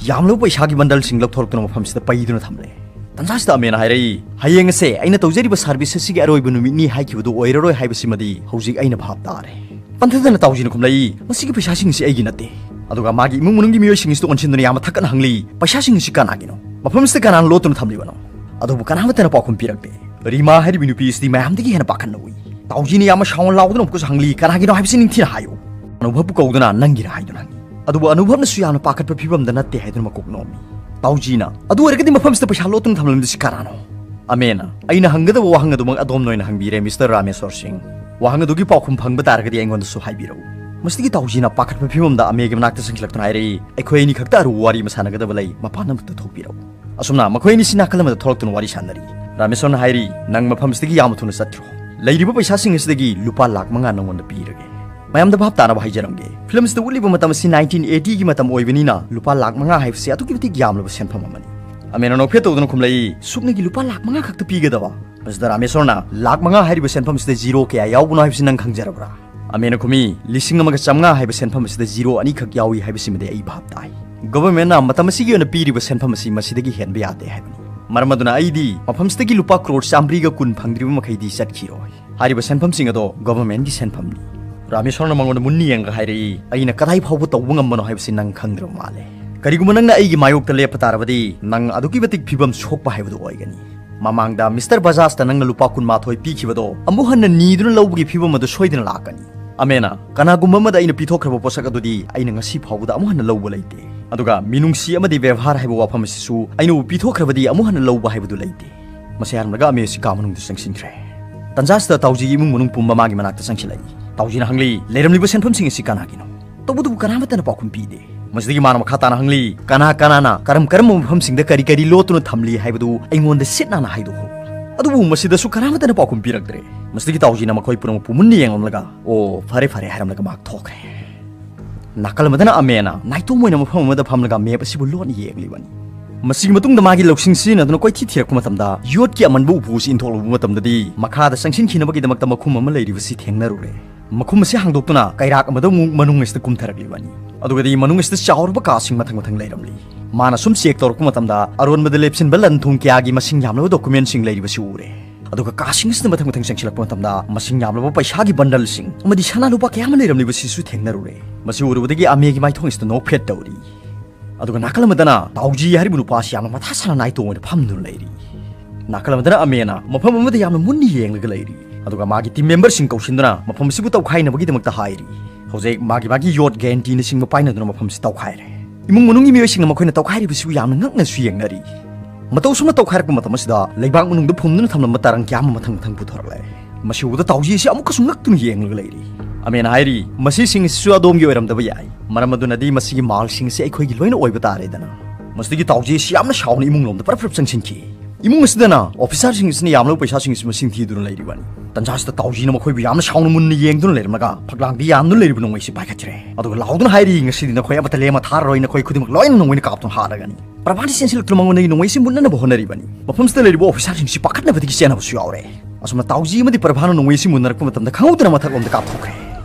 ꯌꯥꯝꯂꯕ ꯄꯩꯁꯥꯒꯤ ꯕꯟꯗꯜꯁꯤꯡ ꯂꯧꯊꯣꯔꯛꯇꯨꯅ ꯃꯐꯝꯁꯤꯗ ꯄꯩꯗꯨꯅ ꯊꯝꯂꯦ꯫ ꯇꯟꯖꯥꯁꯤꯗ ꯑꯃꯦꯅ ꯍꯥꯏꯔꯛꯏ, "ꯍꯌꯦꯡ ꯑꯁꯦ ꯑꯩꯅ ꯇꯧꯖꯔꯤꯕ ꯁꯥꯔꯚꯤꯁ ꯑꯁꯤꯒꯤ ꯑꯔꯣꯏꯕ ꯅꯨꯃꯤꯠꯅꯤ ꯍꯥꯏꯈꯤꯕꯗꯨ ꯑꯣꯏꯔꯔꯣꯏ ꯍꯥꯏꯕꯁꯤꯃꯗꯤ ꯍꯧꯖꯤꯛ ꯑꯩꯅ ꯚꯥꯞ ꯇꯥꯔꯦ"꯫ ꯄꯟꯊꯗꯅ ꯇꯥꯎꯖꯤꯅ ꯈꯨꯝꯂꯛꯏ, "ꯃꯁꯤꯒꯤ ꯄꯩꯁꯥꯁꯤꯡ ꯑꯁꯤ ꯑꯩꯒꯤ ꯅꯠꯇꯦ"꯫ ꯑꯗꯨꯒ ꯃꯥꯒꯤ ꯏꯃꯨꯡ ꯃꯅꯨꯡꯒꯤ ꯃꯤꯑꯣꯏꯁꯤꯡ ꯑꯁꯤꯗ ꯑꯣꯟꯁꯤꯟꯗꯨꯅ ꯌꯥꯝꯅ ꯊꯛꯀꯠꯅ ꯍꯪꯂꯤ, "ꯄꯩꯁꯥꯁꯤꯡ ꯑꯁꯤ ꯀꯅꯥꯒꯤꯅꯣ? ꯃꯐꯝ ꯑꯁꯤꯗ ꯀꯅꯥꯅ ꯂꯣꯠꯇꯨꯅ ꯊꯝꯂꯤꯕꯅꯣ?" ꯑꯗꯨꯕꯨ ꯀꯅꯥꯃꯠꯇꯅ ꯄꯥꯎꯈꯨꯝ ꯄꯤꯔꯛꯇꯦ꯫ ꯔꯤꯃꯥ ꯍꯥꯏꯔꯤꯕ ꯅꯨꯄꯤ ꯑꯁꯤꯗꯤ ꯃꯌꯥꯝꯗꯒꯤ ꯍꯦꯟꯅ ꯄꯥꯈꯠꯅ ꯎꯏ꯫ ꯇꯥꯎꯖꯤꯅ ꯌꯥꯝꯅ ꯁꯥꯎꯅ ꯂꯥꯎꯗꯨꯅ ꯑꯃꯨꯛꯀꯁꯨ ꯍꯪꯂꯤ, "ꯀꯅꯥꯒꯤꯅꯣ ꯍꯥꯏꯕꯁꯤ ꯅꯤꯡꯊꯤꯅ ꯍꯥꯏꯌꯨ"꯫ ꯑꯅꯨꯚꯕꯄꯨ ꯀꯧꯗꯨꯅ "ꯅꯪꯒꯤꯔꯥ?" ꯍꯥꯏꯗꯨꯅ ꯍꯪꯉꯤ꯫ ꯑꯗꯨꯕꯨ ꯑꯅꯨꯚꯕꯅꯁꯨ ꯌꯥꯝꯅ ꯄꯥꯈꯠꯄ ꯐꯤꯕꯝꯗ ꯅꯠꯇꯦ ꯍꯥꯏꯗꯨꯅ ꯃꯀꯣꯛ ꯅꯣꯝꯃꯤ꯫ ꯇꯥꯎꯖꯤꯅ, "ꯑꯗꯨ ꯑꯣꯏꯔꯒꯗꯤ ꯃꯐꯝꯁꯤꯗ ꯄꯩꯁꯥ ꯂꯣꯠꯇꯨꯅ ꯊꯝꯂꯝꯕꯁꯤ ꯀꯅꯥꯅꯣ?" ꯑꯃꯦꯅ, "ꯑꯩꯅ ꯍꯪꯒꯗꯕ ꯋꯥꯍꯪ ꯑꯗꯨꯃꯛ ꯑꯗꯣꯝꯅ ꯑꯣꯏꯅ ꯍꯪꯕꯤꯔꯦ, ꯃꯤꯁꯇꯔ ꯔꯥꯃꯦꯁꯣꯔ ꯁꯤꯡ꯫ ꯋꯥꯍꯪ ꯑꯗꯨꯒꯤ ꯄꯥꯎꯈꯨꯝ ꯐꯪꯕ ꯇꯥꯔꯒꯗꯤ ꯑꯩꯉꯣꯟꯗꯁꯨ ꯍꯥꯏꯕꯤꯔꯛꯎ꯫ ꯃꯁꯤꯗꯒꯤ ꯇꯥꯎꯖꯤꯅ ꯄꯥꯈꯠꯄ ꯐꯤꯕꯝꯗ ꯑꯃꯦꯒꯤ ꯃꯅꯥꯛꯇ ꯆꯪꯁꯤꯜꯂꯛꯇꯨꯅ ꯍꯥꯏꯔꯛꯏ, "ꯑꯩꯈꯣꯏ ꯑꯅꯤ ꯈꯛꯇ ꯑꯔꯨꯕ ꯋꯥꯔꯤ ꯑꯃ ꯁꯥꯟꯅꯒꯗꯕ ꯂꯩ, ꯃꯄꯥꯟ ꯑꯃꯗ ꯊꯣꯛꯄꯤꯔꯛꯎ꯫" ꯑꯁꯨꯝꯅ ꯃꯈꯣꯏ ꯑꯅꯤꯁꯤ ꯅꯥꯀꯜ ꯑꯃꯗ ꯊꯣꯛꯂꯛꯇꯨꯅ ꯋꯥꯔꯤ ꯁꯥꯟꯅꯔꯤ꯫ ꯔꯥꯃꯦꯁꯣꯔꯅ ꯍꯥꯏꯔꯤ, "ꯅꯪ ꯃꯐꯝꯁꯤꯗꯒꯤ ꯌꯥꯝꯅ ꯊꯨꯅ ꯆꯠꯈ꯭ꯔꯣ꯫ ꯂꯩꯔꯤꯕ ꯄꯩꯁꯥꯁꯤꯡ ꯑꯁꯤꯗꯒꯤ ꯂꯨꯄꯥ ꯂꯥꯈ ꯃꯉꯥ ꯅꯪꯉꯣꯟꯗ ꯄꯤꯔꯒꯦ꯫" ꯃꯌꯥꯝꯗ ꯚꯥꯞ ꯇꯥꯅꯕ ꯍꯥꯏꯖꯔꯝꯒꯦ, ꯐꯤꯂꯝꯁꯤꯗ ꯎꯠꯂꯤꯕ ꯃꯇꯝ ꯑꯁꯤ ꯅꯥꯏꯟꯇꯤꯟ ꯑꯦꯇꯤꯒꯤ ꯃꯇꯝ ꯑꯣꯏꯕꯅꯤꯅ ꯂꯨꯄꯥ ꯂꯥꯈ ꯃꯉꯥ ꯍꯥꯏꯕꯁꯤ ꯑꯗꯨꯛꯀꯤ ꯃꯇꯤꯛ ꯌꯥꯝꯂꯕ ꯁꯦꯟꯐꯝ ꯑꯃꯅꯤ꯫ ꯑꯃꯦꯅ ꯅꯣꯛꯐꯦꯠ ꯇꯧꯗꯨꯅ ꯈꯨꯝꯂꯛꯏ, "ꯁꯨꯞꯅꯒꯤ ꯂꯨꯄꯥ ꯂꯥꯈ ꯃꯉꯥ ꯈꯛꯇ ꯄꯤꯒꯗꯕ?" ꯃꯁꯤꯗ ꯔꯥꯃꯦꯁꯣꯔꯅ, "ꯂꯥꯈ ꯃꯉꯥ ꯍꯥꯏꯔꯤꯕ ꯁꯦꯟꯐꯝꯁꯤꯗ ꯖꯤꯔꯣ ꯀꯌꯥ ꯌꯥꯎꯕꯅꯣ ꯍꯥꯏꯕꯁꯤ ꯅꯪ ꯈꯪꯖꯔꯕ꯭ꯔꯥ?" ꯑꯃꯦꯅ ꯈꯨꯝꯃꯤ, "ꯂꯤꯁꯤꯡ ꯑꯃꯒ ꯆꯥꯝꯃꯉꯥ ꯍꯥꯏꯕ ꯁꯦꯟꯐꯝ ꯑꯁꯤꯗ ꯖꯤꯔꯣ ꯑꯅꯤꯈꯛ ꯌꯥꯎꯏ ꯍꯥꯏꯕꯁꯤꯃꯗꯤ ꯑꯩ ꯚꯥꯞ ꯇꯥꯏ꯫ ꯒꯚꯔꯟꯃꯦꯟꯠꯅ ꯃꯇꯝ ꯑꯁꯤꯒꯤ ꯑꯣꯏꯅ ꯄꯤꯔꯤꯕ ꯁꯦꯟꯐꯝ ꯑꯁꯤ ꯃꯁꯤꯗꯒꯤ ꯍꯦꯟꯕ ꯌꯥꯗꯦ ꯍꯥꯏꯕꯅꯤ꯫ ꯃꯔꯝ ꯑꯗꯨꯅ ꯑꯩꯗꯤ ꯃꯐꯝꯁꯤꯗꯒꯤ ꯂꯨꯄꯥ ꯀ꯭ꯔꯣꯔ ꯆꯥꯃꯔꯤꯒ ꯀꯨꯟ ꯐꯪꯗ꯭ꯔꯤꯕ ꯃꯈꯩꯗꯤ ꯆꯠꯈꯤꯔꯣꯏ꯫ ꯍꯥꯏꯔꯤꯕ ꯁꯦꯟꯐꯝꯁꯤꯡ ꯑꯗꯣ ꯒꯚꯔꯟꯃꯦꯟꯠꯀꯤ ꯁꯦꯟꯐꯝꯅꯤ꯫" ꯔꯥꯃꯦꯁꯣꯔꯅ ꯃꯉꯣꯟꯗ ꯃꯨꯟꯅ ꯌꯦꯡꯉꯒ ꯍꯥꯏꯔꯛꯏ, "ꯑꯩꯅ ꯀꯗꯥꯏ ꯐꯥꯎꯕ ꯇꯧꯕ ꯉꯝꯕꯅꯣ ꯍꯥꯏꯕꯁꯤ ꯅꯪ ꯈꯪꯗ꯭ꯔꯕ ꯃꯥꯜꯂꯦ꯫ ꯀꯔꯤꯒꯨꯝꯕ ꯅꯪꯅ ꯑꯩꯒꯤ ꯃꯥꯌꯣꯛꯇ ꯂꯦꯞꯄ ꯇꯥꯔꯕꯗꯤ ꯅꯪ ꯑꯗꯨꯛꯀꯤ ꯃꯇꯤꯛ ꯐꯤꯕꯝ ꯁꯣꯛꯄ ꯍꯥꯏꯕꯗꯨ ꯑꯣꯏꯒꯅꯤ꯫ ꯃꯃꯥꯡꯗ ꯃꯤꯁꯇꯔ ꯕꯖꯥꯖꯇ ꯅꯪꯅ ꯂꯨꯄꯥ ꯀꯨꯟꯃꯥꯊꯣꯏ ꯄꯤꯈꯤꯕꯗꯣ ꯑꯃꯨꯛ ꯍꯟꯅ ꯅꯤꯗꯨꯅ ꯂꯧꯕꯒꯤ ꯐꯤꯕꯝ ꯑꯗꯨ ꯁꯣꯏꯗꯅ ꯂꯥꯛꯀꯅꯤ꯫" ꯑꯃꯦꯅ, "ꯀꯅꯥꯒꯨꯝꯕ ꯑꯃꯗ ꯑꯩꯅ ꯄꯤꯊꯣꯛꯈ꯭ꯔꯕ ꯄꯣꯠꯁꯛ ꯑꯗꯨꯗꯤ ꯑꯩꯅ ꯉꯁꯤ ꯐꯥꯎꯕꯗ ꯑꯃꯨꯛ ꯍꯟꯅ ꯂꯧꯕ ꯂꯩꯇꯦ꯫ ꯑꯗꯨꯒ ꯃꯤꯅꯨꯡꯁꯤ ꯑꯃꯗꯤ ꯕꯦꯕꯥꯔ ꯍꯥꯏꯕ ꯋꯥꯐꯝ ꯑꯁꯤꯁꯨ ꯑꯩꯅ ꯄꯤꯊꯣꯛꯈ꯭ꯔꯕꯗꯤ ꯑꯃꯨꯛ ꯍꯟꯅ ꯂꯧꯕ ꯍꯥꯏꯕꯗꯨ ꯂꯩꯇꯦ꯫" ꯃꯁꯤ ꯍꯥꯏꯔꯝꯂꯒ ꯑꯃꯦ ꯑꯁꯤ ꯀꯥ ꯃꯅꯨꯡꯗ ꯆꯪꯁꯤꯟꯈ꯭ꯔꯦ꯫ ꯇꯟꯖꯥꯁꯤꯗ ꯇꯥꯎꯖꯤꯒꯤ ꯏꯃꯨꯡ ꯃꯅꯨꯡ ꯄꯨꯝꯕ ꯃꯥꯒꯤ ꯃꯅꯥꯛꯇ ꯆꯪꯁꯤꯜꯂꯛꯏ꯫ ꯇꯥꯎꯖꯤꯅ ꯍꯪꯂꯤ, "ꯂꯩꯔꯝꯂꯤꯕ ꯁꯦꯟꯐꯝꯁꯤꯡ ꯑꯁꯤ ꯀꯅꯥꯒꯤꯅꯣ?" ꯇꯧꯕꯇꯕꯨ ꯀꯅꯥꯃꯠꯇꯅ ꯄꯥꯎꯈꯨꯝ ꯄꯤꯗꯦ꯫ ꯃꯁꯤꯗꯒꯤ ꯃꯥꯅ ꯃꯈꯥ ꯇꯥꯅ ꯍꯪꯂꯤ, "ꯀꯅꯥ ꯀꯅꯥꯅ ꯀꯔꯝ ꯀꯔꯝꯕ ꯃꯐꯝꯁꯤꯡꯗ ꯀꯔꯤ ꯀꯔꯤ ꯂꯣꯠꯇꯨꯅ ꯊꯝꯂꯤ ꯍꯥꯏꯕꯗꯨ ꯑꯩꯉꯣꯟꯗ ꯁꯤꯠ ꯅꯥꯟꯅ ꯍꯥꯏꯗꯣꯛꯎ꯫" ꯑꯗꯨꯕꯨ ꯃꯁꯤꯗꯁꯨ ꯀꯅꯥꯃꯠꯇꯅ ꯄꯥꯎꯈꯨꯝ ꯄꯤꯔꯛꯇ꯭ꯔꯦ꯫ ꯃꯁꯤꯗꯒꯤ ꯇꯥꯎꯖꯤꯅ ꯃꯈꯣꯏ ꯄꯨꯝꯅꯃꯛꯄꯨ ꯃꯨꯟꯅ ꯌꯦꯡꯂꯝꯂꯒ, "ꯑꯣ, ꯐꯔꯦ ꯐꯔꯦ" ꯍꯥꯏꯔꯝꯂꯒ ꯃꯍꯥꯛ ꯊꯣꯛꯈ꯭ꯔꯦ꯫ ꯅꯥꯀꯜ ꯑꯃꯗꯅ ꯑꯃꯦꯅ ꯅꯥꯏꯇꯣꯝ ꯑꯣꯏꯅ ꯃꯐꯝ ꯑꯃꯗ ꯐꯝꯂꯒ ꯃꯦꯞ ꯑꯁꯤꯕꯨ ꯂꯣꯟꯅ ꯌꯦꯡꯂꯤꯕꯅꯤ꯫ ꯃꯁꯤꯒꯤ ꯃꯇꯨꯡꯗ ꯃꯥꯒꯤ ꯂꯧꯁꯤꯡ ꯁꯤꯖꯤꯟꯅꯗꯨꯅ ꯀꯣꯏꯊꯤ ꯊꯤꯔꯛꯄ ꯃꯇꯝꯗ, ꯌꯣꯠꯀꯤ ꯑꯃꯟꯕ ꯎꯄꯨ ꯑꯁꯤ ꯏꯟꯊꯣꯛꯂꯨꯕ ꯃꯇꯝꯗꯗꯤ, ꯃꯈꯥꯗ ꯆꯪꯁꯤꯟꯈꯤꯅꯕꯒꯤꯗꯃꯛꯇ ꯃꯈꯨꯝ ꯑꯃ ꯂꯩꯔꯤꯕꯁꯤ ꯊꯦꯡꯅꯔꯨꯔꯦ꯫ ꯃꯈꯨꯝ ꯑꯁꯤ ꯍꯥꯡꯗꯣꯛꯇꯨꯅ ꯀꯩꯔꯥꯛ ꯑꯃꯗ ꯑꯃꯨꯛ ꯃꯅꯨꯡ ꯑꯁꯤꯗ ꯀꯨꯝꯊꯔꯛꯂꯤꯕꯅꯤ꯫ ꯑꯗꯨꯒꯗꯤ ꯃꯅꯨꯡ ꯑꯁꯤꯗ ꯆꯥꯎꯔꯕ ꯀꯥꯁꯤꯡ ꯃꯊꯪ ꯃꯊꯪ ꯂꯩꯔꯝꯂꯤ꯫ ꯃꯥꯅ ꯁꯨꯝ ꯆꯦꯛ ꯇꯧꯔꯛꯄ ꯃꯇꯝꯗ, ꯑꯔꯣꯟꯕꯗ ꯂꯦꯞꯁꯤꯟꯕ ꯂꯟ ꯊꯨꯝ ꯀꯌꯥꯒꯤ ꯃꯁꯤꯡ ꯌꯥꯝꯂꯕ ꯗꯣꯀꯨꯃꯦꯟꯁꯤꯡ ꯂꯩꯔꯤꯕꯁꯤ ꯎꯔꯦ꯫ ꯑꯗꯨꯒ ꯀꯥꯁꯤꯡ ꯑꯁꯤꯗ ꯃꯊꯪ ꯃꯊꯪ ꯆꯪꯁꯤꯜꯂꯛꯄ ꯃꯇꯝꯗ, ꯃꯁꯤꯡ ꯌꯥꯝꯂꯕ ꯄꯩꯁꯥꯒꯤ ꯕꯟꯗꯜꯁꯤꯡ ꯑꯃꯗꯤ ꯁꯅꯥ ꯂꯨꯄꯥ ꯀꯌꯥ ꯑꯃ ꯂꯩꯔꯝꯂꯤꯕꯁꯤꯁꯨ ꯊꯦꯡꯅꯔꯨꯔꯦ꯫ ꯃꯁꯤ ꯎꯔꯨꯕꯗꯒꯤ ꯑꯃꯦꯒꯤ ꯃꯥꯏꯊꯣꯡ ꯑꯁꯤꯗ ꯅꯣꯛꯐꯦꯠ ꯇꯧꯔꯤ꯫ ꯑꯗꯨꯒ ꯅꯥꯀꯜ ꯑꯃꯗꯅ ꯇꯥꯎꯖꯤ ꯍꯥꯏꯔꯤꯕ ꯅꯨꯄꯥ ꯑꯁꯤ ꯌꯥꯝꯅ ꯃꯊꯥ ꯁꯥꯅ ꯅꯥꯏꯇꯣꯝ ꯑꯣꯏꯅ ꯐꯝꯗꯨꯅ ꯂꯩꯔꯤ꯫ ꯅꯥꯀꯜ ꯑꯃꯗꯅ ꯑꯃꯦꯅ ꯃꯐꯝ ꯑꯃꯗ ꯌꯥꯝꯅ ꯃꯨꯟꯅ ꯌꯦꯡꯂꯒ ꯂꯩꯔꯤ꯫ ꯑꯗꯨꯒ ꯃꯥꯒꯤ ꯇꯤꯝ ꯃꯦꯝꯕꯔꯁꯤꯡ ꯀꯧꯁꯤꯟꯗꯨꯅ ꯃꯐꯝ ꯑꯁꯤꯕꯨ ꯇꯧꯈꯥꯏꯅꯕꯒꯤꯗꯃꯛꯇ ꯍꯥꯏꯔꯤ꯫ ꯍꯧꯖꯤꯛ ꯃꯥꯒꯤ ꯃꯥꯒꯤ ꯌꯣꯠ, ꯒꯦꯟꯇꯤꯅꯆꯤꯡꯕ ꯄꯥꯏꯅꯗꯨꯅ ꯃꯐꯝꯁꯤ ꯇꯧꯈꯥꯏꯔꯦ꯫ ꯏꯃꯨꯡ ꯃꯅꯨꯡꯒꯤ ꯃꯤꯑꯣꯏꯁꯤꯡꯅ ꯃꯈꯣꯏꯅ ꯇꯧꯈꯥꯏꯔꯤꯕꯁꯤꯕꯨ ꯌꯥꯝꯅ ꯉꯛꯅꯁꯨ ꯌꯦꯡꯅꯔꯤ꯫ ꯃꯇꯧ ꯑꯁꯨꯝꯅ ꯇꯧꯈꯥꯏꯔꯛꯄ ꯃꯇꯝ ꯑꯁꯤꯗ ꯂꯩꯕꯥꯛ ꯃꯅꯨꯡꯗ ꯐꯨꯝꯗꯨꯅ ꯊꯝꯂꯝꯕ ꯇꯔꯪ ꯀꯌꯥ ꯑꯃ ꯃꯊꯪ ꯃꯊꯪ ꯄꯨꯊꯣꯔꯛꯂꯦ꯫ ꯃꯁꯤ ꯎꯕꯗ ꯇꯥꯎꯖꯤ ꯑꯁꯤ ꯑꯃꯨꯛꯀꯁꯨ ꯉꯛꯇꯨꯅ ꯌꯦꯡꯂꯒ ꯂꯩꯔꯤ꯫ ꯑꯃꯦꯅ ꯍꯥꯏꯔꯤ, "ꯃꯁꯤꯁꯤꯡ ꯑꯁꯤꯁꯨ ꯑꯗꯣꯝꯒꯤ ꯑꯣꯏꯔꯝꯗꯕ ꯌꯥꯏ, ꯃꯔꯝ ꯑꯗꯨꯅꯗꯤ ꯃꯁꯤꯒꯤ ꯃꯥꯜꯁꯤꯡ ꯑꯁꯤ ꯑꯩꯈꯣꯏꯒꯤ ꯂꯣꯏꯅ ꯑꯣꯏꯕ ꯇꯥꯔꯦꯗꯅ꯫" ꯃꯁꯤꯗꯒꯤ ꯇꯥꯎꯖꯤ ꯑꯁꯤ ꯌꯥꯝꯅ ꯁꯥꯎꯅ ꯏꯃꯨꯡ ꯂꯣꯝꯗ ꯄꯔꯞ ꯄꯔꯞ ꯆꯪꯁꯤꯟꯈꯤ꯫ ꯏꯃꯨꯡ ꯑꯁꯤꯗꯅ ꯑꯣꯐꯤꯁꯥꯔꯁꯤꯡ ꯑꯁꯤꯅ ꯌꯥꯝꯂꯕ ꯄꯩꯁꯥꯁꯤꯡ ꯑꯁꯤ ꯃꯁꯤꯡ ꯊꯤꯗꯨꯅ ꯂꯩꯔꯤꯕꯅꯤ꯫ ꯇꯟꯖꯥ ꯑꯁꯤꯗ ꯇꯥꯎꯖꯤꯅ ꯃꯈꯣꯏꯕꯨ ꯌꯥꯝꯅ ꯁꯥꯎꯅ ꯃꯨꯟꯅ ꯌꯦꯡꯗꯨꯅ ꯂꯩꯔꯝꯂꯒ ꯐꯛꯂꯥꯡꯗ ꯌꯥꯟꯗꯨꯅ ꯂꯩꯔꯤꯕ ꯅꯣꯡꯃꯩ ꯑꯁꯤ ꯄꯥꯏꯈꯠꯈ꯭ꯔꯦ꯫ ꯑꯗꯨꯒ ꯂꯥꯎꯗꯨꯅ ꯍꯥꯏꯔꯤ, "ꯉꯁꯤꯗꯤ ꯅꯈꯣꯏ ꯑꯃꯠꯇ ꯂꯦꯝꯃ ꯊꯥꯔꯔꯣꯏ, ꯅꯈꯣꯏ ꯈꯨꯗꯤꯡꯃꯛ ꯂꯣꯏꯅ ꯅꯣꯡꯃꯩꯅ ꯀꯥꯞꯇꯨꯅ ꯍꯥꯠꯂꯒꯅꯤ꯫" ꯄ꯭ꯔꯚꯥꯅ ꯆꯦꯟꯁꯤꯜꯂꯛꯇꯨꯅ ꯃꯉꯣꯟꯗꯒꯤ ꯅꯣꯡꯃꯩ ꯑꯁꯤ ꯃꯨꯟꯅꯅꯕ ꯍꯣꯠꯅꯔꯤꯕꯅꯤ꯫ ꯃꯐꯝꯁꯤꯗ ꯂꯩꯔꯤꯕ ꯑꯣꯐꯤꯁꯥꯔꯁꯤꯡꯁꯤ ꯄꯥꯈꯠꯅꯕꯗꯒꯤ ꯆꯦꯟꯅꯕꯁꯨ ꯌꯥꯎꯔꯦ꯫ ꯑꯁꯨꯝꯅ ꯇꯥꯎꯖꯤ ꯑꯃꯗꯤ ꯄ꯭ꯔꯚꯥꯅ ꯅꯣꯡꯃꯩ ꯑꯁꯤ ꯃꯨꯟꯅꯔꯛꯄ ꯃꯇꯝꯗ ꯈꯪꯍꯧꯗꯅ ꯃꯊꯛꯂꯣꯝꯗ ꯀꯥꯞꯊꯣꯛꯈ꯭ꯔꯦ꯫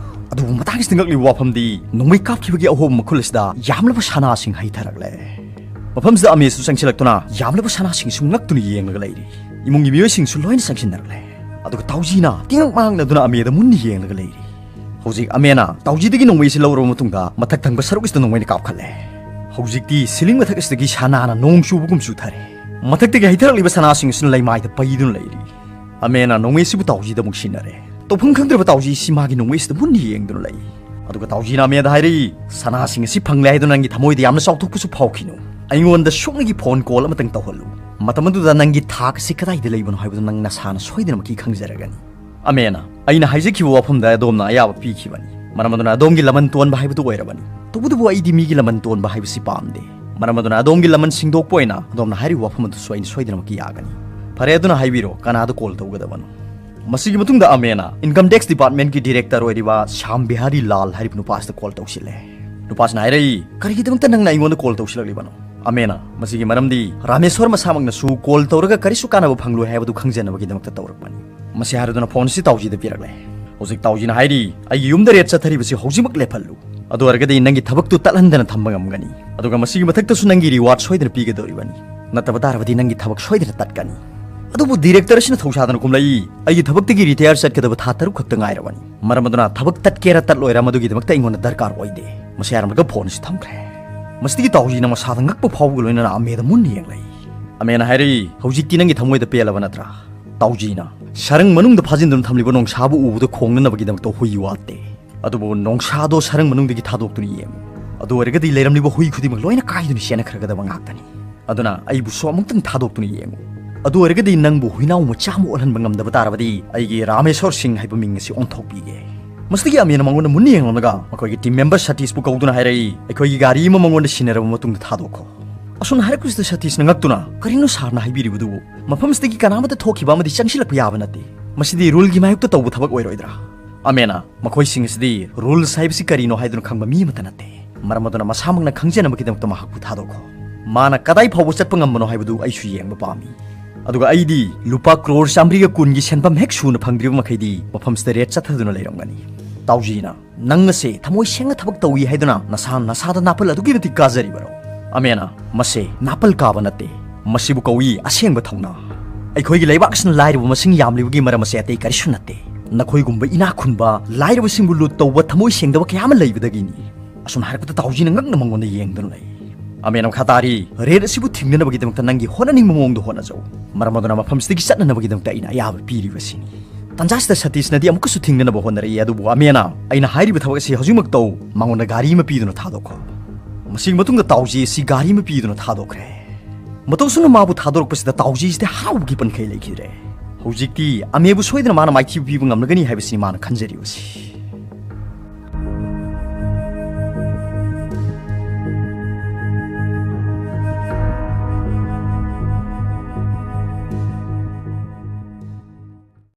ꯑꯗꯨꯕꯨ ꯃꯇꯥꯡꯁꯤꯗ ꯉꯛꯂꯤꯕ ꯋꯥꯐꯝꯗꯤ ꯅꯣꯡꯃꯩ ꯀꯥꯞꯈꯤꯕꯒꯤ ꯑꯍꯣꯕ ꯃꯈꯨꯜ ꯑꯁꯤꯗ ꯌꯥꯝꯂꯕ ꯁꯅꯥꯁꯤꯡ ꯍꯩꯊꯔꯛꯂꯦ꯫ ꯃꯐꯝꯁꯤꯗ ꯑꯃꯦꯁꯨ ꯆꯪꯁꯤꯜꯂꯛꯇꯨꯅ ꯌꯥꯝꯂꯕ ꯁꯅꯥꯁꯤꯡꯁꯨ ꯉꯛꯇꯨꯅ ꯌꯦꯡꯂꯒ ꯂꯩꯔꯤ꯫ ꯏꯃꯨꯡꯒꯤ ꯃꯤꯑꯣꯏꯁꯤꯡꯁꯨ ꯂꯣꯏꯅ ꯆꯪꯁꯤꯟꯅꯔꯛꯂꯦ꯫ ꯑꯗꯨꯒ ꯇꯥꯎꯖꯤꯅ ꯇꯤꯉꯛ ꯃꯥꯡꯅꯗꯨꯅ ꯑꯃꯦꯗ ꯃꯨꯟꯅ ꯌꯦꯡꯂꯒ ꯂꯩꯔꯤ꯫ ꯍꯧꯖꯤꯛ ꯑꯃꯦꯅ ꯇꯥꯎꯖꯤꯗꯒꯤ ꯅꯣꯡꯃꯩ ꯑꯁꯤ ꯂꯧꯔꯕ ꯃꯇꯨꯡꯗ ꯃꯊꯛ ꯊꯪꯕ ꯁꯔꯨꯛ ꯑꯁꯤꯗ ꯅꯣꯡꯃꯩꯅ ꯀꯥꯞꯈꯠꯂꯦ꯫ ꯍꯧꯖꯤꯛꯇꯤ ꯁꯤꯂꯤꯡ ꯃꯊꯛ ꯑꯁꯤꯗꯒꯤ ꯁꯅꯥꯅ ꯅꯣꯡ ꯆꯨꯕꯒꯨꯝ ꯆꯨꯊꯔꯦ꯫ ꯃꯊꯛꯇꯒꯤ ꯍꯩꯊꯔꯛꯂꯤꯕ ꯁꯅꯥꯁꯤꯡ ꯑꯁꯤꯅ ꯂꯩꯃꯥꯏꯗ ꯄꯩꯗꯨꯅ ꯂꯩꯔꯤ꯫ ꯑꯃꯦꯅ ꯅꯣꯡꯃꯩ ꯑꯁꯤꯕꯨ ꯇꯥꯎꯖꯤꯗ ꯑꯃꯨꯛ ꯁꯤꯟꯅꯔꯦ꯫ ꯇꯧꯐꯝ ꯈꯪꯗ꯭ꯔꯕ ꯇꯥꯎꯖꯤ ꯑꯁꯤ ꯃꯥꯒꯤ ꯅꯣꯡꯃꯩ ꯑꯁꯤꯗ ꯃꯨꯟꯅ ꯌꯦꯡꯗꯨꯅ ꯂꯩ꯫ ꯑꯗꯨꯒ ꯇꯥꯎꯖꯤꯅ ꯑꯃꯦꯗ ꯍꯥꯏꯔꯛꯏ, "ꯁꯅꯥꯁꯤꯡ ꯑꯁꯤ ꯐꯪꯂꯦ ꯍꯥꯏꯗꯨꯅ ꯅꯪꯒꯤ ꯊꯃꯣꯏꯗ ꯌꯥꯝꯅ ꯆꯥꯎꯊꯣꯛꯄꯁꯨ ꯐꯥꯎꯈꯤꯅꯨ꯫ ꯑꯩꯉꯣꯟꯗ ꯁꯨꯞꯅꯒꯤ ꯐꯣꯟ ꯀꯣꯜ ꯑꯃꯇꯪ ꯇꯧꯍꯜꯂꯨ꯫ ꯃꯇꯝ ꯑꯗꯨꯗ ꯅꯪꯒꯤ ꯊꯥꯛ ꯑꯁꯤ ꯀꯗꯥꯏꯗ ꯂꯩꯕꯅꯣ ꯍꯥꯏꯕꯗꯨ ꯅꯪ ꯅꯁꯥꯅ ꯁꯣꯏꯗꯅꯃꯛꯀꯤ ꯈꯪꯖꯔꯒꯅꯤ꯫" ꯑꯃꯦꯅ, "ꯑꯩꯅ ꯍꯥꯏꯖꯈꯤꯕ ꯋꯥꯐꯝꯗ ꯑꯗꯣꯝꯅ ꯑꯌꯥꯕ ꯄꯤꯈꯤꯕꯅꯤ꯫ ꯃꯔꯝ ꯑꯗꯨꯅ ꯑꯗꯣꯝꯒꯤ ꯂꯃꯟ ꯇꯣꯟꯕ ꯍꯥꯏꯕꯗꯨ ꯑꯣꯏꯔꯕꯅꯤ꯫ ꯇꯧꯕꯇꯕꯨ ꯑꯩꯗꯤ ꯃꯤꯒꯤ ꯂꯃꯟ ꯇꯣꯟꯕ ꯍꯥꯏꯕꯁꯤ ꯄꯥꯝꯗꯦ꯫ ꯃꯔꯝ ꯑꯗꯨꯅ ꯑꯗꯣꯝꯒꯤ ꯂꯃꯟ ꯁꯤꯡꯗꯣꯛꯄ ꯑꯣꯏꯅ ꯑꯗꯣꯝꯅ ꯍꯥꯏꯔꯤꯕ ꯋꯥꯐꯝ ꯑꯗꯨꯁꯨ ꯑꯩꯅ ꯁꯣꯏꯗꯅꯃꯛꯀꯤ ꯌꯥꯒꯅꯤ꯫ ꯐꯔꯦ, ꯑꯗꯨꯅ ꯍꯥꯏꯕꯤꯔꯣ, ꯀꯅꯥꯗ ꯀꯣꯜ ꯇꯧꯒꯗꯕꯅꯣ?" ꯃꯁꯤꯒꯤ ꯃꯇꯨꯡꯗ ꯑꯃꯦꯅ ꯏꯟꯀꯝ ꯇꯦꯛꯁ ꯗꯤꯄꯥꯔꯠꯃꯦꯟꯒꯤ ꯗꯤꯔꯦꯛꯇꯔ ꯑꯣꯏꯔꯤꯕ ꯁ꯭ꯌꯥꯝ ꯕꯤꯍꯥꯔꯤ ꯂꯥꯜ ꯍꯥꯏꯔꯤꯕ ꯅꯨꯄꯥ ꯑꯁꯤꯗ ꯀꯣꯜ ꯇꯧꯁꯤꯜꯂꯦ꯫ ꯅꯨꯄꯥꯁꯤꯅ ꯍꯥꯏꯔꯛꯏ, "ꯀꯔꯤꯒꯤꯗꯃꯛꯇ ꯅꯪꯅ ꯑꯩꯉꯣꯟꯗ ꯀꯣꯜ ꯇꯧꯁꯤꯜꯂꯛꯂꯤꯕꯅꯣ?" ꯑꯃꯦꯅ, "ꯃꯁꯤꯒꯤ ꯃꯔꯝꯗꯤ ꯔꯥꯃꯦꯁ꯭ꯋꯔ ꯃꯁꯥꯃꯛꯅꯁꯨ ꯀꯣꯜ ꯇꯧꯔꯒ ꯀꯔꯤꯁꯨ ꯀꯥꯟꯅꯕ ꯐꯪꯂꯣꯏ ꯍꯥꯏꯕꯗꯨ ꯈꯪꯖꯅꯕꯒꯤꯗꯃꯛꯇ ꯇꯧꯔꯛꯄꯅꯤ꯫" ꯃꯁꯤ ꯍꯥꯏꯔꯗꯨꯅ ꯐꯣꯟ ꯑꯁꯤ ꯇꯥꯎꯖꯤꯗ ꯄꯤꯔꯛꯂꯦ꯫ ꯍꯧꯖꯤꯛ ꯇꯥꯎꯖꯤꯅ ꯍꯥꯏꯔꯤ, "ꯑꯩꯒꯤ ꯌꯨꯝꯗ ꯔꯦꯠ ꯆꯠꯊꯔꯤꯕꯁꯤ ꯍꯧꯖꯤꯛꯃꯛ ꯂꯦꯞꯍꯜꯂꯨ꯫ ꯑꯗꯨ ꯑꯣꯏꯔꯒꯗꯤ ꯅꯪꯒꯤ ꯊꯕꯛꯇꯨ ꯇꯠꯍꯟꯗꯅ ꯊꯝꯕ ꯉꯝꯒꯅꯤ꯫ ꯑꯗꯨꯒ ꯃꯁꯤꯒꯤ ꯃꯊꯛꯇꯁꯨ ꯅꯪꯒꯤ ꯔꯤꯋꯥꯔꯗ ꯁꯣꯏꯗꯅ ꯄꯤꯒꯗꯧꯔꯤꯕꯅꯤ꯫ ꯅꯠꯇꯕ ꯇꯥꯔꯕꯗꯤ ꯅꯪꯒꯤ ꯊꯕꯛ ꯁꯣꯏꯗꯅ ꯇꯠꯀꯅꯤ꯫" ꯑꯗꯨꯕꯨ ꯗꯤꯔꯦꯛꯇꯔ ꯑꯁꯤꯅ ꯊꯧꯁꯥꯗꯅ ꯀꯨꯝꯂꯛꯏ, "ꯑꯩꯒꯤ ꯊꯕꯛꯇꯒꯤ ꯔꯤꯇꯥꯌꯔ ꯆꯠꯀꯗꯕ ꯊꯥ ꯇꯔꯨꯛ ꯈꯛꯇ ꯉꯥꯏꯔꯕꯅꯤ꯫ ꯃꯔꯝ ꯑꯗꯨꯅ ꯊꯕꯛ ꯇꯠꯀꯦꯔꯥ ꯇꯠꯂꯣꯏꯔꯥ ꯃꯗꯨꯒꯤꯗꯃꯛꯇ ꯑꯩꯉꯣꯟꯗ ꯗꯔꯀꯥꯔ ꯑꯣꯏꯗꯦ꯫" ꯃꯁꯤ ꯍꯥꯏꯔꯝꯂꯒ ꯐꯣꯟ ꯑꯁꯤ ꯊꯝꯈ꯭ꯔꯦ꯫ ꯃꯁꯤꯗꯒꯤ ꯇꯥꯎꯖꯤꯅ ꯃꯁꯥꯗ ꯉꯛꯄ ꯐꯥꯎꯕꯒ ꯂꯣꯏꯅꯅ ꯑꯃꯦꯗ ꯃꯨꯟꯅ ꯌꯦꯡꯂꯛꯏ꯫ ꯑꯃꯦꯅ ꯍꯥꯏꯔꯛꯏ, "ꯍꯧꯖꯤꯛꯇꯤ ꯅꯪꯒꯤ ꯊꯃꯣꯏꯗ ꯄꯦꯜꯂꯕ ꯅꯠꯇ꯭ꯔꯥ?" ꯇꯥꯎꯖꯤꯅ, "ꯁꯔꯪ ꯃꯅꯨꯡꯗ ꯐꯥꯖꯤꯟꯗꯨꯅ ꯊꯝꯂꯤꯕ ꯅꯣꯡꯁꯥꯕꯨ ꯎꯕꯗ ꯈꯣꯡꯅꯅꯕꯒꯤꯗꯃꯛꯇ ꯍꯨꯏ ꯋꯥꯠꯇꯦ꯫ ꯑꯗꯨꯕꯨ ꯅꯣꯡꯁꯥꯗꯣ ꯁꯔꯪ ꯃꯅꯨꯡꯗꯒꯤ ꯊꯥꯗꯣꯛꯇꯨꯅ ꯌꯦꯡꯉꯨ꯫ ꯑꯗꯨ ꯑꯣꯏꯔꯒꯗꯤ ꯂꯩꯔꯝꯂꯤꯕ ꯍꯨꯏ ꯈꯨꯗꯤꯡꯃꯛ ꯂꯣꯏꯅ ꯀꯥꯏꯗꯨꯅ ꯆꯦꯟꯈ꯭ꯔꯒꯗꯕ ꯉꯥꯛꯇꯅꯤ꯫ ꯑꯗꯨꯅ ꯑꯩꯕꯨꯁꯨ ꯑꯃꯨꯛꯇꯪ ꯊꯥꯗꯣꯛꯇꯨꯅ ꯌꯦꯡꯉꯨ꯫ ꯑꯗꯨ ꯑꯣꯏꯔꯒꯗꯤ ꯅꯪꯕꯨ ꯍꯨꯏꯅꯥꯎ ꯃꯆꯥ ꯑꯃ ꯑꯣꯜꯍꯟꯕ ꯉꯝꯗꯕ ꯇꯥꯔꯕꯗꯤ, ꯑꯩꯒꯤ ꯔꯥꯃꯦꯁꯣꯔ ꯁꯤꯡ ꯍꯥꯏꯕ ꯃꯤꯡ ꯑꯁꯤ ꯑꯣꯟꯊꯣꯛꯄꯤꯒꯦ꯫ ꯃꯁꯤꯗꯒꯤ ꯑꯃꯦꯟꯅ ꯃꯉꯣꯟꯗ ꯃꯨꯟꯅ ꯌꯦꯡꯂꯝꯂꯒ ꯃꯈꯣꯏꯒꯤ team member ꯁꯇꯤꯁꯄꯨ ꯀꯧꯗꯨꯅ ꯍꯥꯏꯔꯛꯏ, "ꯑꯩꯈꯣꯏꯒꯤ ꯒꯥꯔꯤ ꯑꯃ ꯃꯉꯣꯟꯗ ꯁꯤꯟꯅꯔꯕ ꯃꯇꯨꯡꯗ ꯊꯥꯗꯣꯛꯈꯣ꯫" ꯑꯁꯨꯝꯅ ꯍꯥꯏꯔꯛꯄꯁꯤꯗ ꯁꯇꯤꯁꯅ ꯉꯛꯇꯨꯅ, "ꯀꯔꯤꯅꯣ ꯁꯥꯔꯅ ꯍꯥꯏꯕꯤꯔꯤꯕꯗꯨꯕꯨ? ꯃꯐꯝꯁꯤꯗꯒꯤ ꯀꯅꯥꯃꯠꯇ ꯊꯣꯛꯈꯤꯕ ꯑꯃꯗꯤ ꯆꯪꯁꯤꯜꯂꯛꯄ ꯌꯥꯕ ꯅꯠꯇꯦ꯫ ꯃꯁꯤꯗꯤ ruleꯒꯤ ꯃꯥꯌꯣꯛꯇ ꯇꯧꯕ ꯊꯕꯛ ꯑꯣꯏꯔꯣꯏꯗ꯭ꯔꯥ?" ꯑꯃꯦꯟꯅ, "ꯃꯈꯣꯏꯁꯤꯡ ꯑꯁꯤꯗꯤ rules ꯍꯥꯏꯕꯁꯤ ꯀꯔꯤꯅꯣ ꯍꯥꯏꯗꯨꯅ ꯈꯪꯕ ꯃꯤ ꯑꯃꯠꯇ ꯅꯠꯇꯦ꯫ ꯃꯔꯝ ꯑꯗꯨꯅ ꯃꯁꯥꯃꯛꯅ ꯈꯪꯖꯅꯕꯒꯤꯗꯃꯛꯇ ꯃꯍꯥꯛꯄꯨ ꯊꯥꯗꯣꯛꯈꯣ꯫ ꯃꯥꯅ ꯀꯗꯥꯏ ꯐꯥꯎꯕ ꯆꯠꯄ ꯉꯝꯕꯅꯣ ꯍꯥꯏꯕꯗꯨ ꯑꯩꯁꯨ ꯌꯦꯡꯕ ꯄꯥꯝꯃꯤ꯫ ꯑꯗꯨꯒ ꯑꯩꯗꯤ ꯂꯨꯄꯥ ꯀ꯭ꯔꯣꯔ ꯆꯥꯃꯔꯤꯒ ꯀꯨꯟꯒꯤ ꯁꯦꯟꯐꯝ ꯍꯦꯛ ꯁꯨꯅ ꯐꯪꯗ꯭ꯔꯤꯕ ꯃꯈꯩꯗꯤ ꯃꯐꯝꯁꯤꯗ ꯔꯦꯠ ꯆꯠꯊꯗꯨꯅ ꯂꯩꯔꯝꯒꯅꯤ꯫" ꯇꯥꯎꯖꯤꯅ, "ꯅꯪ ꯑꯁꯦ ꯊꯃꯣꯏ ꯁꯦꯡꯅ ꯊꯕꯛ ꯇꯧꯏ ꯍꯥꯏꯗꯨꯅ ꯅꯁꯥ ꯅꯁꯥꯗ ꯅꯥꯄꯜ ꯑꯗꯨꯛꯀꯤ ꯃꯇꯤꯛ ꯀꯥꯖꯔꯤꯕꯔꯣ?" ꯑꯃꯦꯟꯅ, "ꯃꯁꯦ ꯅꯥꯄꯜ ꯀꯥꯕ ꯅꯠꯇꯦ, ꯃꯁꯤꯕꯨ ꯀꯧꯏ ꯑꯁꯦꯡꯕ ꯊꯧꯅꯥ꯫ ꯑꯩꯈꯣꯏꯒꯤ ꯂꯩꯕꯥꯛ ꯑꯁꯤꯅ ꯂꯥꯏꯔꯕ ꯃꯁꯤꯡ ꯌꯥꯝꯂꯤꯕꯒꯤ ꯃꯔꯝ ꯑꯁꯦ ꯑꯇꯩ ꯀꯔꯤꯁꯨ ꯅꯠꯇꯦ꯫ ꯅꯈꯣꯏꯒꯨꯝꯕ ꯏꯅꯥꯛ ꯈꯨꯟꯕ, ꯂꯥꯏꯔꯕꯁꯤꯡꯕꯨ ꯂꯨꯠ ꯇꯧꯕ ꯊꯃꯣꯏ ꯁꯦꯡꯗꯕ ꯀꯌꯥ ꯑꯃ ꯂꯩꯕꯗꯒꯤꯅꯤ꯫" ꯑꯁꯨꯝ ꯍꯥꯏꯔꯛꯄꯗ ꯇꯥꯎꯖꯤꯅ ꯉꯛꯅ ꯃꯉꯣꯟꯗ ꯌꯦꯡꯗꯨꯅ ꯂꯩ꯫ ꯑꯃꯦꯟꯅ ꯃꯈꯥ ꯇꯥꯔꯤ, "ꯔꯦꯠ ꯑꯁꯤꯕꯨ ꯊꯤꯡꯅꯅꯕꯒꯤꯗꯃꯛꯇ ꯅꯪꯒꯤ ꯍꯣꯠꯅꯅꯤꯡꯕ ꯃꯑꯣꯡꯗ ꯍꯣꯠꯅꯖꯧ꯫ ꯃꯔꯝ ꯑꯗꯨꯅ ꯃꯐꯝꯁꯤꯗꯒꯤ ꯆꯠꯅꯅꯕꯒꯤꯗꯃꯛꯇ ꯑꯩꯅ ꯑꯌꯥꯕ ꯄꯤꯔꯤꯕꯁꯤꯅꯤ꯫" ꯇꯟꯖꯥꯁꯤꯗ ꯁꯇꯤꯁꯅꯗꯤ ꯑꯃꯨꯛꯀꯁꯨ ꯊꯤꯡꯅꯅꯕ ꯍꯣꯠꯅꯔꯛꯏ, ꯑꯗꯨꯕꯨ ꯑꯃꯦꯟꯅ, "ꯑꯩꯅ ꯍꯥꯏꯔꯤꯕ ꯊꯕꯛ ꯑꯁꯤ ꯍꯧꯖꯤꯛꯃꯛ ꯇꯧ, ꯃꯉꯣꯟꯗ ꯒꯥꯔꯤ ꯑꯃ ꯄꯤꯗꯨꯅ ꯊꯥꯗꯣꯛꯈꯣ꯫" ꯃꯁꯤꯒꯤ ꯃꯇꯨꯡꯗ ꯇꯥꯎꯖꯤ ꯑꯁꯤ ꯒꯥꯔꯤ ꯑꯃ ꯄꯤꯗꯨꯅ ꯊꯥꯗꯣꯛꯈ꯭ꯔꯦ꯫ ꯃꯇꯧꯁꯨꯝꯅ ꯃꯥꯕꯨ ꯊꯥꯗꯣꯔꯛꯄꯁꯤꯗ ꯇꯥꯎꯖꯤꯁꯤꯗꯤ ꯍꯔꯥꯎꯕꯒꯤ ꯄꯟꯈꯩ ꯂꯩꯈꯤꯗ꯭ꯔꯦ꯫ ꯍꯧꯖꯤꯛꯇꯤ ꯑꯃꯦꯕꯨ ꯁꯣꯏꯗꯅ ꯃꯥꯅ ꯃꯥꯏꯊꯤꯕ ꯄꯤꯕ ꯉꯝꯂꯒꯅꯤ ꯍꯥꯏꯕꯁꯤꯅꯤ ꯃꯥꯅ ꯈꯟꯖꯔꯤꯕꯁꯤ꯫